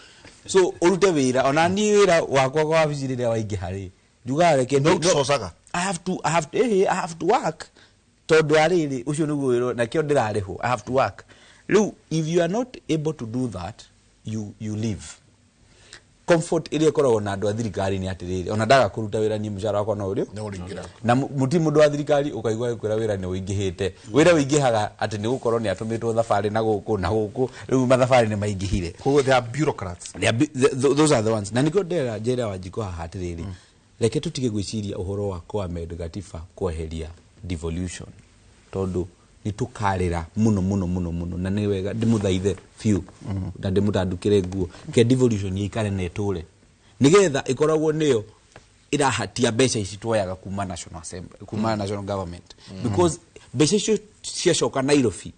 So ũrute wĩra, ona niĩ wĩra wakwa kwa wabici rĩrĩa waingĩha rĩ, njugaga reke No ũcocaga. I have to work. Tondũ wa rĩrĩ, ũcio nĩguo wĩra, nakĩo ndĩrarĩhwo. I have to work. Rĩu, if you are not able to do that, you leave. Comfort ĩrĩa ĩkoragwo na andũ a thirikari nĩ atĩrĩrĩ, ona ndaga kũruta wĩra niĩ mũcara wakwa no ũrĩ. No ũrĩingĩra. Na mũti mũndũ wa thirikari ũkaigua agĩkwĩra wĩra nĩ ũingĩhĩte. Wĩra ũingĩhaga atĩ nĩ gũkorwo nĩ atũmĩtwo thabarĩ na gũkũ na gũkũ, rĩu mathabarĩ nĩ maingĩhire. Koguo they are bureaucrats. They are those are the ones. Na nĩkĩo ndĩrera njĩra Wanjikũ haha atĩrĩrĩ, reke tũtige gwĩciria ũhoro wa kũ-amend gatiba kweheria devolution, tondũ nĩ tũkarĩra mũno mũno mũno mũno, na nĩ wega ndĩmũthaithe biũ na ndĩmũtandũkĩre nguo, ke devolution ĩikare na ĩtũre nĩgetha ĩkoragwo nĩyo ĩrahatia mbeca ici tuoyaga kuma national assembly, kuma national government, because mbeca icio ciacoka Nairobi,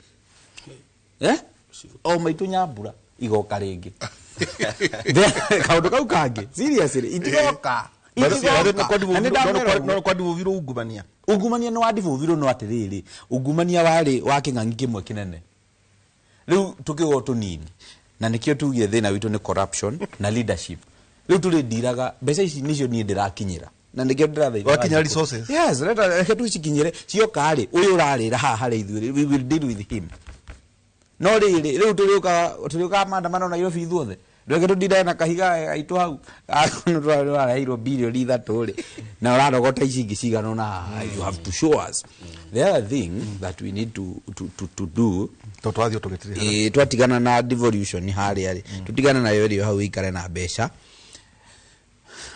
o maitũ Nyambura igoka rĩngĩ. Kaũndũ kau kangĩ seriously itigoka. No kwa devolve ungumania. Ungumania nĩ wa devolve no atĩrĩrĩ, ungumania warĩ wa kĩng'ang'i kĩmwe kĩnene. Rĩu tũkĩgwo tũnini, na nĩkĩo tugire thĩna witũ nĩ corruption na leadership. Rĩu tũrĩndiraga mbeca ici nĩcio niĩ ndĩrakinyĩra, na nĩkĩo ndĩrathaitha Wakinya Wanjikũ. resources. Yes, reke tũcikinyĩre. Cioka rĩ, ũyũ ũrarĩra haha harĩ ithuĩ, we will deal with him. No rĩrĩ, rĩu tũrĩũkaga maandamano Nairobi ithuothe. Ndweke tũtindae na kahiga gaitũ hau nĩwareheirwo bilioni 3 rĩ, na ũrarogota ici ingĩ cigana ũna haha. You have to show us. The other thing that we need to do, tondũ twathiĩ tũgĩtirĩha. Ĩĩ, twatigana na devolution harĩa rĩ, tũtigane nayo ĩrĩ o hau ĩikare na mbeca.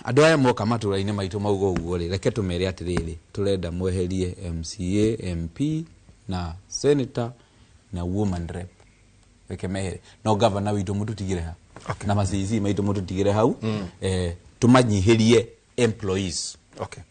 Andũ aya moka matũra-inĩ maitũ mauga ũguo rĩ, reke tũmere atĩrĩrĩ, tũrenda mweherie MCA, MP na senator na woman rep, reke mehere. No governor witũ mũtũtigĩre ha, na ma CEC maitũ mũtũtigĩre hau, tũmanyihĩrie employees. Okay.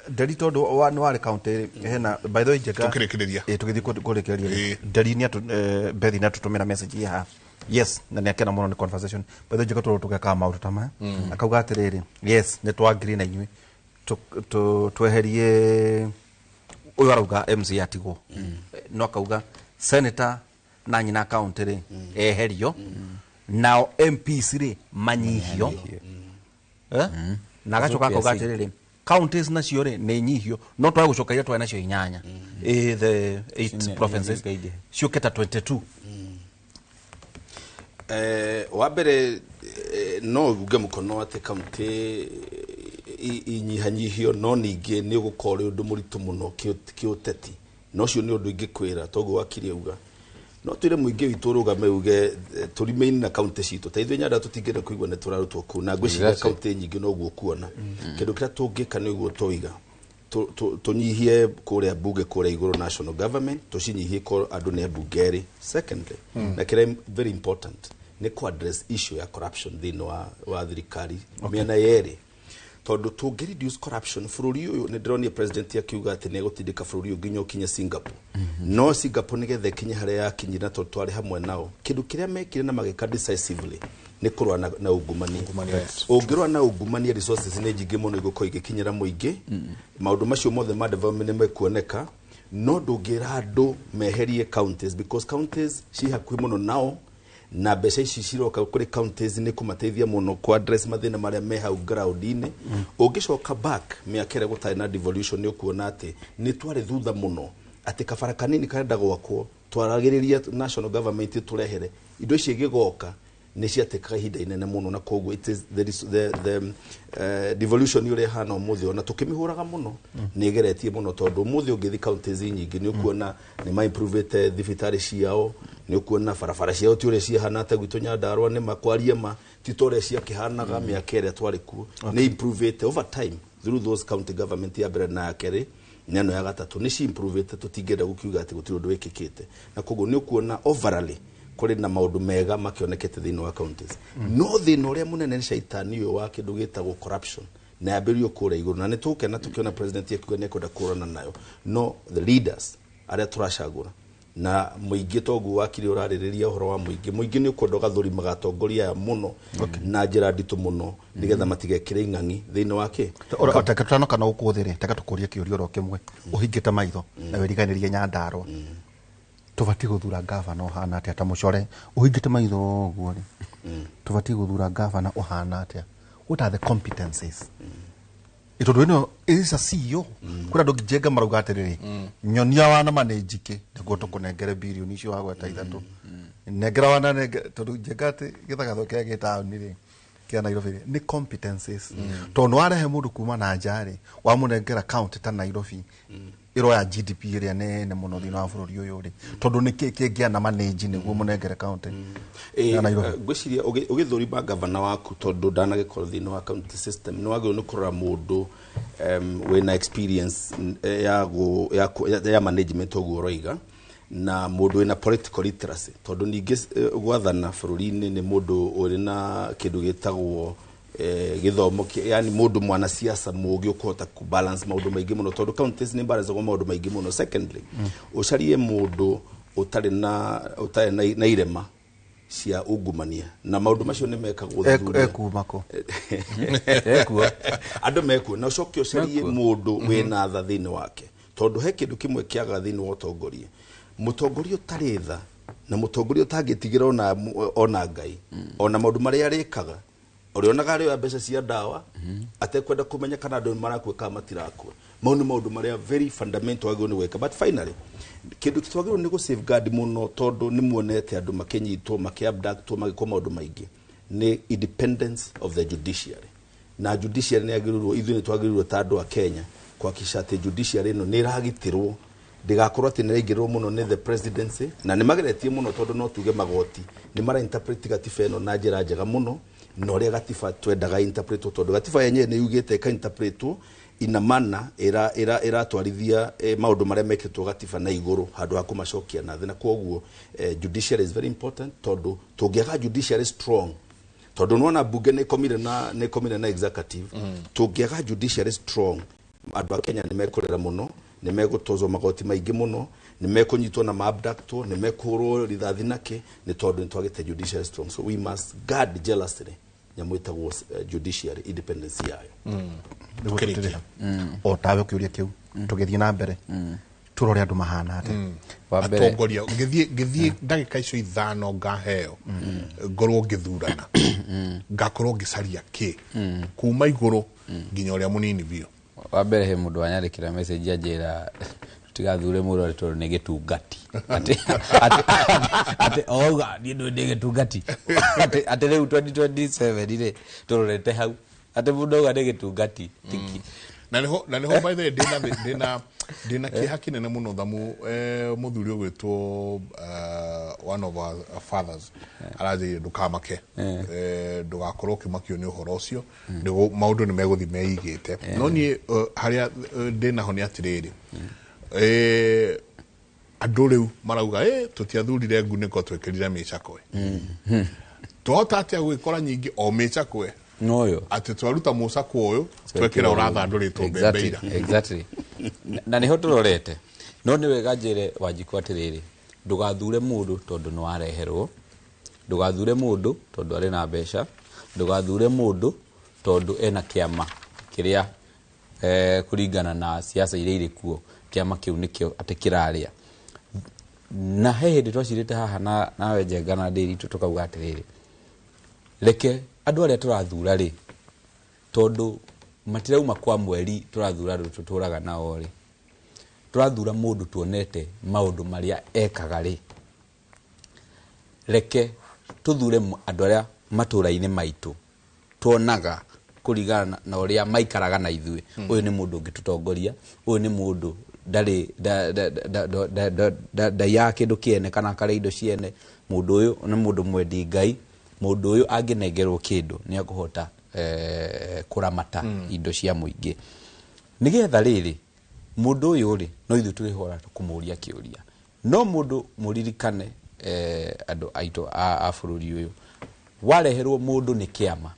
Nderi tondũ wa nĩ warĩ county hena, by the way, njega. Tũkĩrĩkĩrĩria. Tũgĩthiĩ kũrĩkĩrĩria, Nderi nĩ Bethi nĩ atũtũmĩra message haha, yes, na nĩ akena mũno nĩ conversation. By the way, njega, tondũ tũgekaga maũndũ ta maya. Akauga atĩrĩrĩ, yes, nĩ twa-agree na inyuĩ, tweherie ũyũ arauga MCA atigwo, no akauga senator na nyina county rĩ eherio, nao MPs rĩ manyihio. Eh? Na agacoka akauga atĩrĩrĩ, counties nacio rĩ nĩ nyihio, no twage gũcoka iria twarĩ nacio 8, the eight provinces ciũke ta 22. Wa mbere, no uge mũkono atĩ kaunti inyihanyihio, no ningĩ nĩ ũgũkorwo ũrĩ ũndũ mũritũ mũno kĩũteti, na ũcio nĩ ũndũ ingĩkwĩra toguo wakiri auga. No twĩre mũingĩ witũ ũrũgame uge, tũremain na kaunti citũ. Ta ithuĩ Nyandarua tũtingĩenda kũigua nĩ tũrarutwo kũu, na ngwĩciria kaunti nyingĩ noguo kuona. Kĩndũ kĩrĩa tũngĩka nĩ ũguo twoiga, tũnyihie kũrĩa bunge, kũrĩa igũrũ, national government, tũcinyihie ko andũ nĩ ambunge erĩ. Secondly, na kĩrĩa very important nĩ kũ address issue ya corruption thĩinĩ wa thirikari mĩena yerĩ, tondũ tũngĩ reduce corruption bũrũri ũyũ, nĩ ndĩronire president akiuga atĩ nĩ egũtindĩka bũrũri ũyũ nginya ũkinye Singapore. No Singapore nĩgetha ĩkinye harĩa yakinyire, na tondũ twarĩ hamwe nao, kĩndũ kĩrĩa mekire na magĩka decisively nĩ kũrũa na ungumania. Ũngĩrũa na ungumania, resources nĩ nyingĩ mũno igũkorwo igĩkinyĩra mũingĩ, maũndũ macio mothe ma development nĩ mekuoneka. No ndũngĩra andũ meherie counties, because counties ci hakuhĩ mũno nao, na mbeca ici ciroka kũrĩ counties nĩ kũmateithia mũno ku address mathĩna marĩa me hau ground-inĩ. Ũngĩcoka back mĩaka ĩrĩa gũtarĩ na devolution, nĩ ũkuona atĩ nĩ twarĩ thutha mũno, atĩ kabara kanini karenda gwakwo twaragĩrĩria national government tũrehere indo ici, igĩgoka nĩ ciatĩkaga ihinda inene mũno. Na koguo it is the devolution ũrĩa ĩhana ũmũthĩ, ona tũkĩmĩhũraga mũno, nĩ ĩgeretie mũno, tondũ ũmũthĩ ũngĩthiĩ counties nyingĩ nĩ ũkuona nĩ ma-improvĩte thibitarĩ ciao, nĩ ũkuona barabara ciao ti ũrĩa ciahana. Ta gwitũ Nyandarua, nĩ makwaria ma ti ta ũrĩa ciakĩhanaga mĩaka ĩrĩa twarĩ kuo. Nĩ improvĩte over time through those county government ya mbere na ya kerĩ na ĩno ya gatatũ, nĩ ci-improvĩte. Tũtingĩenda gũkiuga atĩ gũtirĩ ũndũ wĩkĩkĩte, na koguo nĩ ũkuona overally kũrĩ na maũndũ mega makĩonekete thĩinĩ wa counties. No thĩna ũrĩa mũnene nĩ caitani ũyũ wa kĩndũ gĩtagwo corruption, na yambĩrĩrio kũrĩa igũrũ, na nĩ tũkena tũkĩona president akiuga nĩ ekwenda kũhũrana nayo. No the leaders arĩa tũracagũra na mũingĩ, toguo wakiri ũrarĩrĩria ũhoro wa mũingĩ, mũingĩ nĩ ũkwenda ũgathũrimaga atongoria aya mũno na njĩra nditũ mũno, nĩgetha matigekĩre ing'ang'i thĩinĩ wa kĩ. Teke tũtanoka na gũkũ thĩ rĩ, teke tũkũrie kĩũria oro kĩmwe ũhingĩte maitho na wĩriganĩrie Nyandarua. Tũbatiĩ gũthura gavana ũhana atĩa? Ta mũcore ũhingĩte maitho ũguo rĩ, tũbatiĩ gũthura gavana ũhana atĩa? What are the competencies? Tondũ ĩno is a CEO, kwĩna andũ njenga marauga atĩrĩrĩ, nyonia wana manage kĩ nĩguo tũkũnengere birioni icio wagweta 3, nengera wana tondũ njenga atĩ gĩthagatho kĩrĩa gĩ taũni rĩ, kĩa Nairobi rĩ, nĩ competencies. Tondũ nĩwarehe mũndũ kuma na nja rĩ, wamũnengera county ta Nairobi ĩroya GDP ĩrĩa nene mũno thĩinĩ wa bũrũri ũyũ rĩ, tondũ nĩ kĩ kĩngĩana manage nĩguo mũnengere county ya Nairobi? Ngwĩciria ũgĩthũrima gavana waku, tondũ ndanagĩkorwo thĩinĩ wa county system, nĩ wagĩrĩirwo nĩ kũrora mũndũ wĩna experience ya management ũguo ũroiga, na mũndũ wĩna political literacy, tondũ ningĩ gwathana bũrũri-inĩ nĩ mũndũ ũrĩ na kĩndũ gĩtagwo gĩthomo yani mũndũ mwanasiasa mũũgĩ ũkũhota ku balance maũndũ maingĩ mũno, tondũ counties nĩ balancagwo maũndũ maingĩ mũno. Secondly, ũcarie mũndũ ũtarĩ na irema cia ungumania, na maũndũ macio nĩ mekagwo ũthuthuria. Ekuma kũ? Ekuo. Andũ mekuo. Na ũcoke ũcarie Mekuo. mũndũ wĩna tha thĩinĩ wake, tondũ he kĩndũ kĩmwe kĩagaga thĩinĩ wa ũtongoria: mũtongoria ũtarĩ tha na mũtongoria ũtangĩtigĩra ona Ngai ona maũndũ marĩa arĩkaga. Ũrĩonaga arĩoya mbeca cia ndawa atekwenda kũmenya kana andũ marakua kana matirakua. Mau nĩ maũndũ marĩa very fundamental wagĩrĩirwo nĩ gwĩka. But finally, kĩndũ twagĩrĩirwo nĩ gũ safeguard mũno, tondũ nĩ muonete andũ makĩnyitwo, makĩabductwo, magĩkwo maũndũ maingĩ, nĩ independence of the judiciary. Na judiciary nĩ yagĩrĩirwo, ithuĩ nĩ twagĩrĩirwo ta andũ a Kenya kuhakikisha atĩ judiciary ĩno nĩ ĩragitĩrwo, ndĩgakorwo atĩ nĩ ĩraingĩrĩrwo mũno nĩ the presidency. Na nĩ mageretie mũno, tondũ no tuge magoti nĩ mara interpret gatiba ĩno na njĩra njega mũno na ũrĩa gatiba twendaga interpretwo, tondũ gatiba yenyewe nĩ yugĩte ĩka-interpretwo ina mana ĩratwarithia maũndũ marĩa mekĩtwo gatiba na igũrũ handũ ha kũmacokia na thĩ. Na kwoguo judiciary is very important, tondũ tũngĩaga judiciary strong, tondũ nĩwona bunge nĩ ĩkomire na executive, tũngĩaga judiciary strong, andũ a Kenya nĩ mekũrĩra mũno, nĩ megũtozwo magoti maingĩ mũno, nĩ mekũnyitwo na maabductwo, nĩ mekũhũrwo rithathi nakĩ, nĩ tondũ nĩ twagĩte judiciary strong. So we must guard jealously nyamũ ĩtagwo judiciary independence yayo. Nĩguo o tawe kĩũria kĩu tũgĩthiĩ na mbere tũrore andũ mahana atĩa. Atongoria, ngĩthiĩ ndagĩka icio 5 ngaheo ngorwo ngĩthurana, ngakorwo ngĩcaria kĩ kuma igũrũ nginya ũrĩa mũnini biũ? Wa mbere, he mũndũ wanyandĩkĩra message anjĩra tũtigathure mũndũ atĩ tondũ nĩ gĩtungati, atĩ auga niĩ ndũ ndĩ gĩtungati, atĩ rĩu 2027 rĩ tũrorete hau atĩ mũndũ auga nĩ gĩtungati tiki. Na niho by the way ndĩna kĩeha kĩnene mũno thamu mũthuri ũgwĩtwo one of our fathers aranjĩrire ndũkamake, ndũgakorwo ũkĩmakio nĩ ũhoro ũcio. Maũndũ nĩ megũthiĩ meigĩte. No niĩ harĩa ndĩnaho nĩ atĩrĩrĩ, andũ rĩu marauga tũtiathurire ngunĩko, twĩkĩrire mĩcakwe. Twahota atĩa gwĩkora nyingĩ o mĩcakwe noyo atĩ twaruta mũcakwe ũyũ, twekĩra ũrathandũrĩtwo mbembe ira? Exactly. Na niho tũrorete. No nĩ wega njĩre Wanjikũ atĩrĩrĩ, ndũgathure mũndũ tondũ nĩ wareherwo, ndũgathure mũndũ tondũ arĩ na mbeca, ndũgathure mũndũ tondũ ena kĩama kĩrĩa kũringana na siasa iria irĩ kuo, kĩama kĩu nĩkĩo atĩ kĩrarĩa. Na he hĩndĩ twacirĩte haha na nawe Njenga na Ndĩritũ, tũkauga atĩrĩrĩ, reke andũ arĩa tũrathura rĩ, tondũ matirauma kwa mweri, tũrathura andũ tũtũraga nao rĩ, tũrathura mũndũ tuonete maũndũ marĩa ekaga rĩ, reke tũthure andũ arĩa matũra-inĩ maitũ tuonaga kũringana na ũrĩa maikaraga na ithuĩ. Ũyũ nĩ mũndũ ũngĩtũtongoria, ũyũ nĩ mũndũ ndarĩ ndaiyaga kĩndũ kĩene kana akarĩa indo ciene, mũndũ ũyũ nĩ mũndũ mwendi Ngai, mũndũ ũyũ angĩnengerwo kĩndũ nĩ akũhota kũramata indo cia mũingĩ, nĩgetha rĩrĩ mũndũ ũyũ rĩ, no ithuĩ tũrĩhora kũmũria kĩũria. No mũndũ mũririkane, andũ aitũ a bũrũri ũyũ, wareherwo mũndũ nĩ kĩama,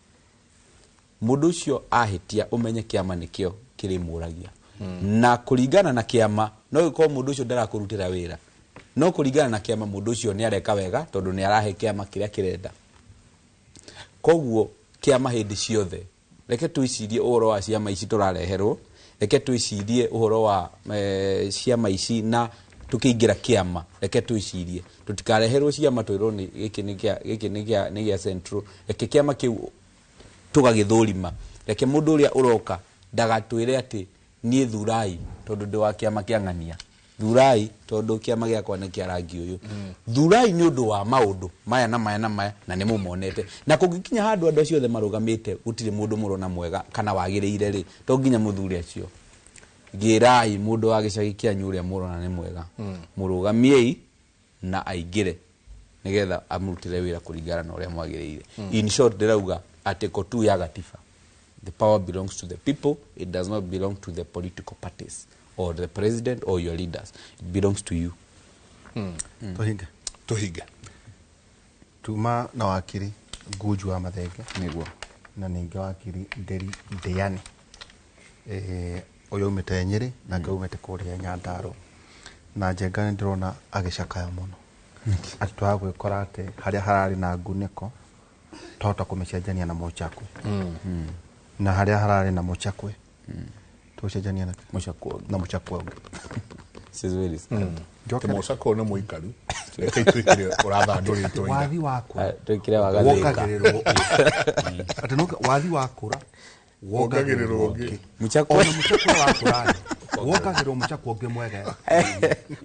mũndũ ũcio ahĩtia, ũmenye kĩama nĩkĩo kĩrĩmũragia. Na kũringana na kĩama, no gĩkorwo mũndũ ũcio ndarakũrutĩra wĩra, no kũringana na kĩama mũndũ ũcio nĩ areka wega, tondũ nĩ arahe kĩama kĩrĩa kĩrenda. Koguo kĩama hĩndĩ ciothe, reke twĩcirie ũhoro wa ciama ici tũrareherwo, reke twĩcirie ũhoro wa ciama ici, na tũkĩingĩra kĩama reke twĩcirie tũtikareherwo ciama twĩrwo nĩ gĩkĩ nĩ kĩa gĩkĩ, nĩ gĩa central. Reke kĩama kĩu tũgagĩthũrima, reke mũndũ ũrĩa ũroka ndagatwĩre atĩ niĩ thurai tondũ ndĩ wa kĩama kĩa ng'ania, thurai tondũ kĩama gĩakwa nĩ kĩa rangi ũyũ, thurai nĩ ũndũ wa maũndũ maya na maya na maya, na nĩ mũmonete. Na kũngĩkinya handũ andũ acio othe marũgamĩte gũtirĩ mũndũ mũrona mwega kana wagĩrĩire rĩ, to nginya mũthure acio. Gĩrai mũndũ wa gĩcagi kĩanyu ũrĩa mũrona nĩ mwega, mũrũgamiei na aingĩre nĩgetha amũrutĩre wĩra kũringana na ũrĩa mwagĩrĩire. In short, ndĩrauga article 2 ya gatiba, the power belongs to the people, it does not belong to the political parties or the president or your leaders, it belongs to you. Tũhinge. Tũhinge. Tuma na wakiri Nguju wa Mathenge. Nĩguo. Na ningĩ wakiri Nderi Ndĩani, ũyũ aumĩte Nyĩrĩ na ũngĩ aumĩte kũrĩa Nyandarua. Na Njenga nĩ ndĩrona agĩcakaya mũno atĩ twaga gwĩkora atĩ harĩa hararĩ na ngunĩko twahota kũmĩcenjania na mũchakwe, na harĩa hararĩ na mũchakwe tũcenjania na mũchakwe na mũchakwe ũngĩ. This is very sad. Njoke. Mũcakwe nĩ mũikaru. Reke twĩkĩre ũrathandũrĩtwo ira. Wathi wakũra Twĩkĩre wa gathĩka. Wongagĩrĩrwo ũngĩ. Atĩ no wathi wakũra Wongagĩrĩrwo ũngĩ. Mũchakwe. Ona mũchakwe wakũra rĩ, wongagĩrĩrwo mũchakwe ũngĩ mwega.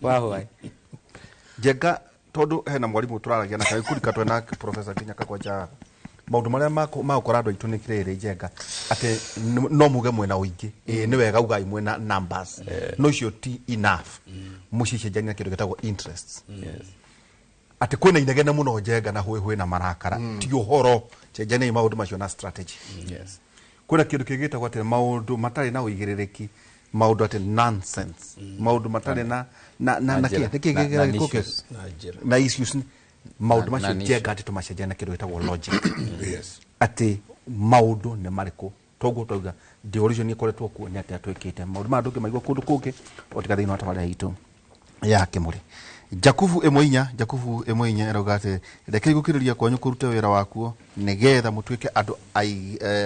Wahwaĩ. Njenga tondu hena mwarimu turaragia na kagĩkundi twĩ na professor nginya kakwanja maũndũ marĩa magũkora andũ aitũ nĩ kĩrĩrĩ njenga atĩ no muge mwena ũingĩ ĩĩ nĩ wega ugai mwena numbers no icio ti enough mũcicenjania na kĩndũ gĩtagwo interests atĩ kwĩna inegene mũno njenga na hwĩhwĩ na marakara ti ũhoro cenjaniai maũndũ macio na strategy. Yes. Kwĩna kĩndũ kĩngĩ gĩtagwo atĩ maũndũ matarĩ na ũigĩrĩrĩki maũndũ atĩ nonsense maũndũ matarĩ na na na Na na njĩra. kĩ nĩkĩ Na- gĩkĩ na gĩkũ issues. Na njĩra. na issues maũndũ Na- macio na njenga atĩ tũmacenjania na kĩndũ gĩtagwo logic. Yes. Atĩ maũndũ nĩ marĩkũ toguo twauga devolution ĩkoretwo kuo nĩ atĩa twĩkĩte maũndũ maya ndũngĩmaigua kũndũ kũngĩ o tiga thĩinĩ wa tabarĩra itũ ya kĩmũrĩ. Jakubu 1:4 Jakubu 1:4 ĩrauga atĩ rekei gũkirĩrĩria kwanyu kũrute wĩra wakuo nĩgetha mũtuĩke andũ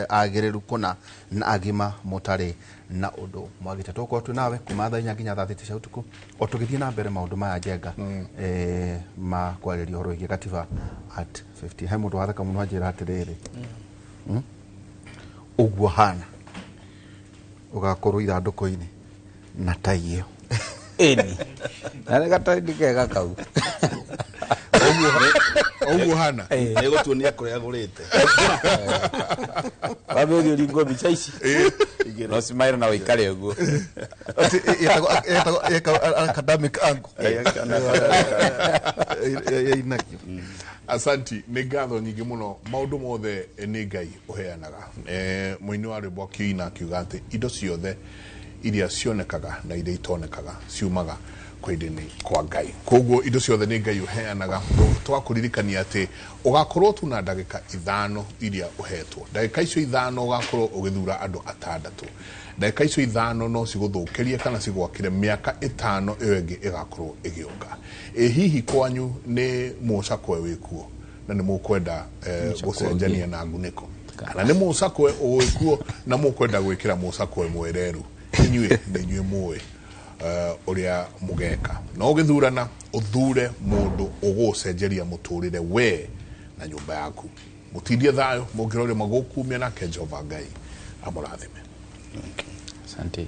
agĩrĩru kũna na agima mũtarĩ na ũndũ mwagĩte. Tũgũkorwo twĩ nawe kuma thaa 4 nginya thaa 6 cia ũtukũ o tũgĩthiĩ na mbere maũndũ maya njenga ma kwarĩria ũhoro wĩgiĩ gatiba at 50. He mũndũ watheka mũno anjĩra atĩrĩrĩ, ũguo hana ũgakorwo ithandũkũ-inĩ na tai ĩyo. Ĩni na nĩ gatai kega kau. Ũguo hana Nĩ gũtuonia kũrĩa agũrĩte. Wambe ũthiĩ ũringwo mbica ici no cimaĩro na ũikare ũguo. Atĩ ĩtagwo academic angle. Ĩinagio. Asanti, nĩ ngatho nyingĩ mũno. Maũndũ mothe nĩ Ngai ũheanaga. Mũini wa rwĩmbo akĩina akiuga atĩ indo ciothe iria cionekaga na iria itonekaga ciumaga kwenda-inĩ kwa Ngai. Koguo indo ciothe nĩ Ngai ũheanaga. Twakũririkania atĩ ũgakorwo tu na ndagĩka 5 iria ũhetwo. Ndagĩka icio 5 ũgakorwo ũgĩthura andũ 6. Ndagĩka icio 5 no cigũthũkĩrie kana cigwakĩre mĩaka 5 ĩyo ĩngĩ ĩgakorwo ĩgĩũka. Ĩ hihi kwanyu nĩ mũcakwe wĩkuo na nĩ mũkwenda gũcenjania na ngunĩko, kana nĩ mũcakwe wĩkuo na mũkwenda gwĩkĩra mũcakwe mwereru? Inyuĩ nĩ inyuĩ mũĩ ũrĩa mũgeka. No ũgĩthurana ũthure mũndũ ũgũcenjeria mũtũrĩre we na nyũmba yaku. Mũtindie thayũ mũngĩroria magũkumia nake Jehova Ngai amũrathime. Asante.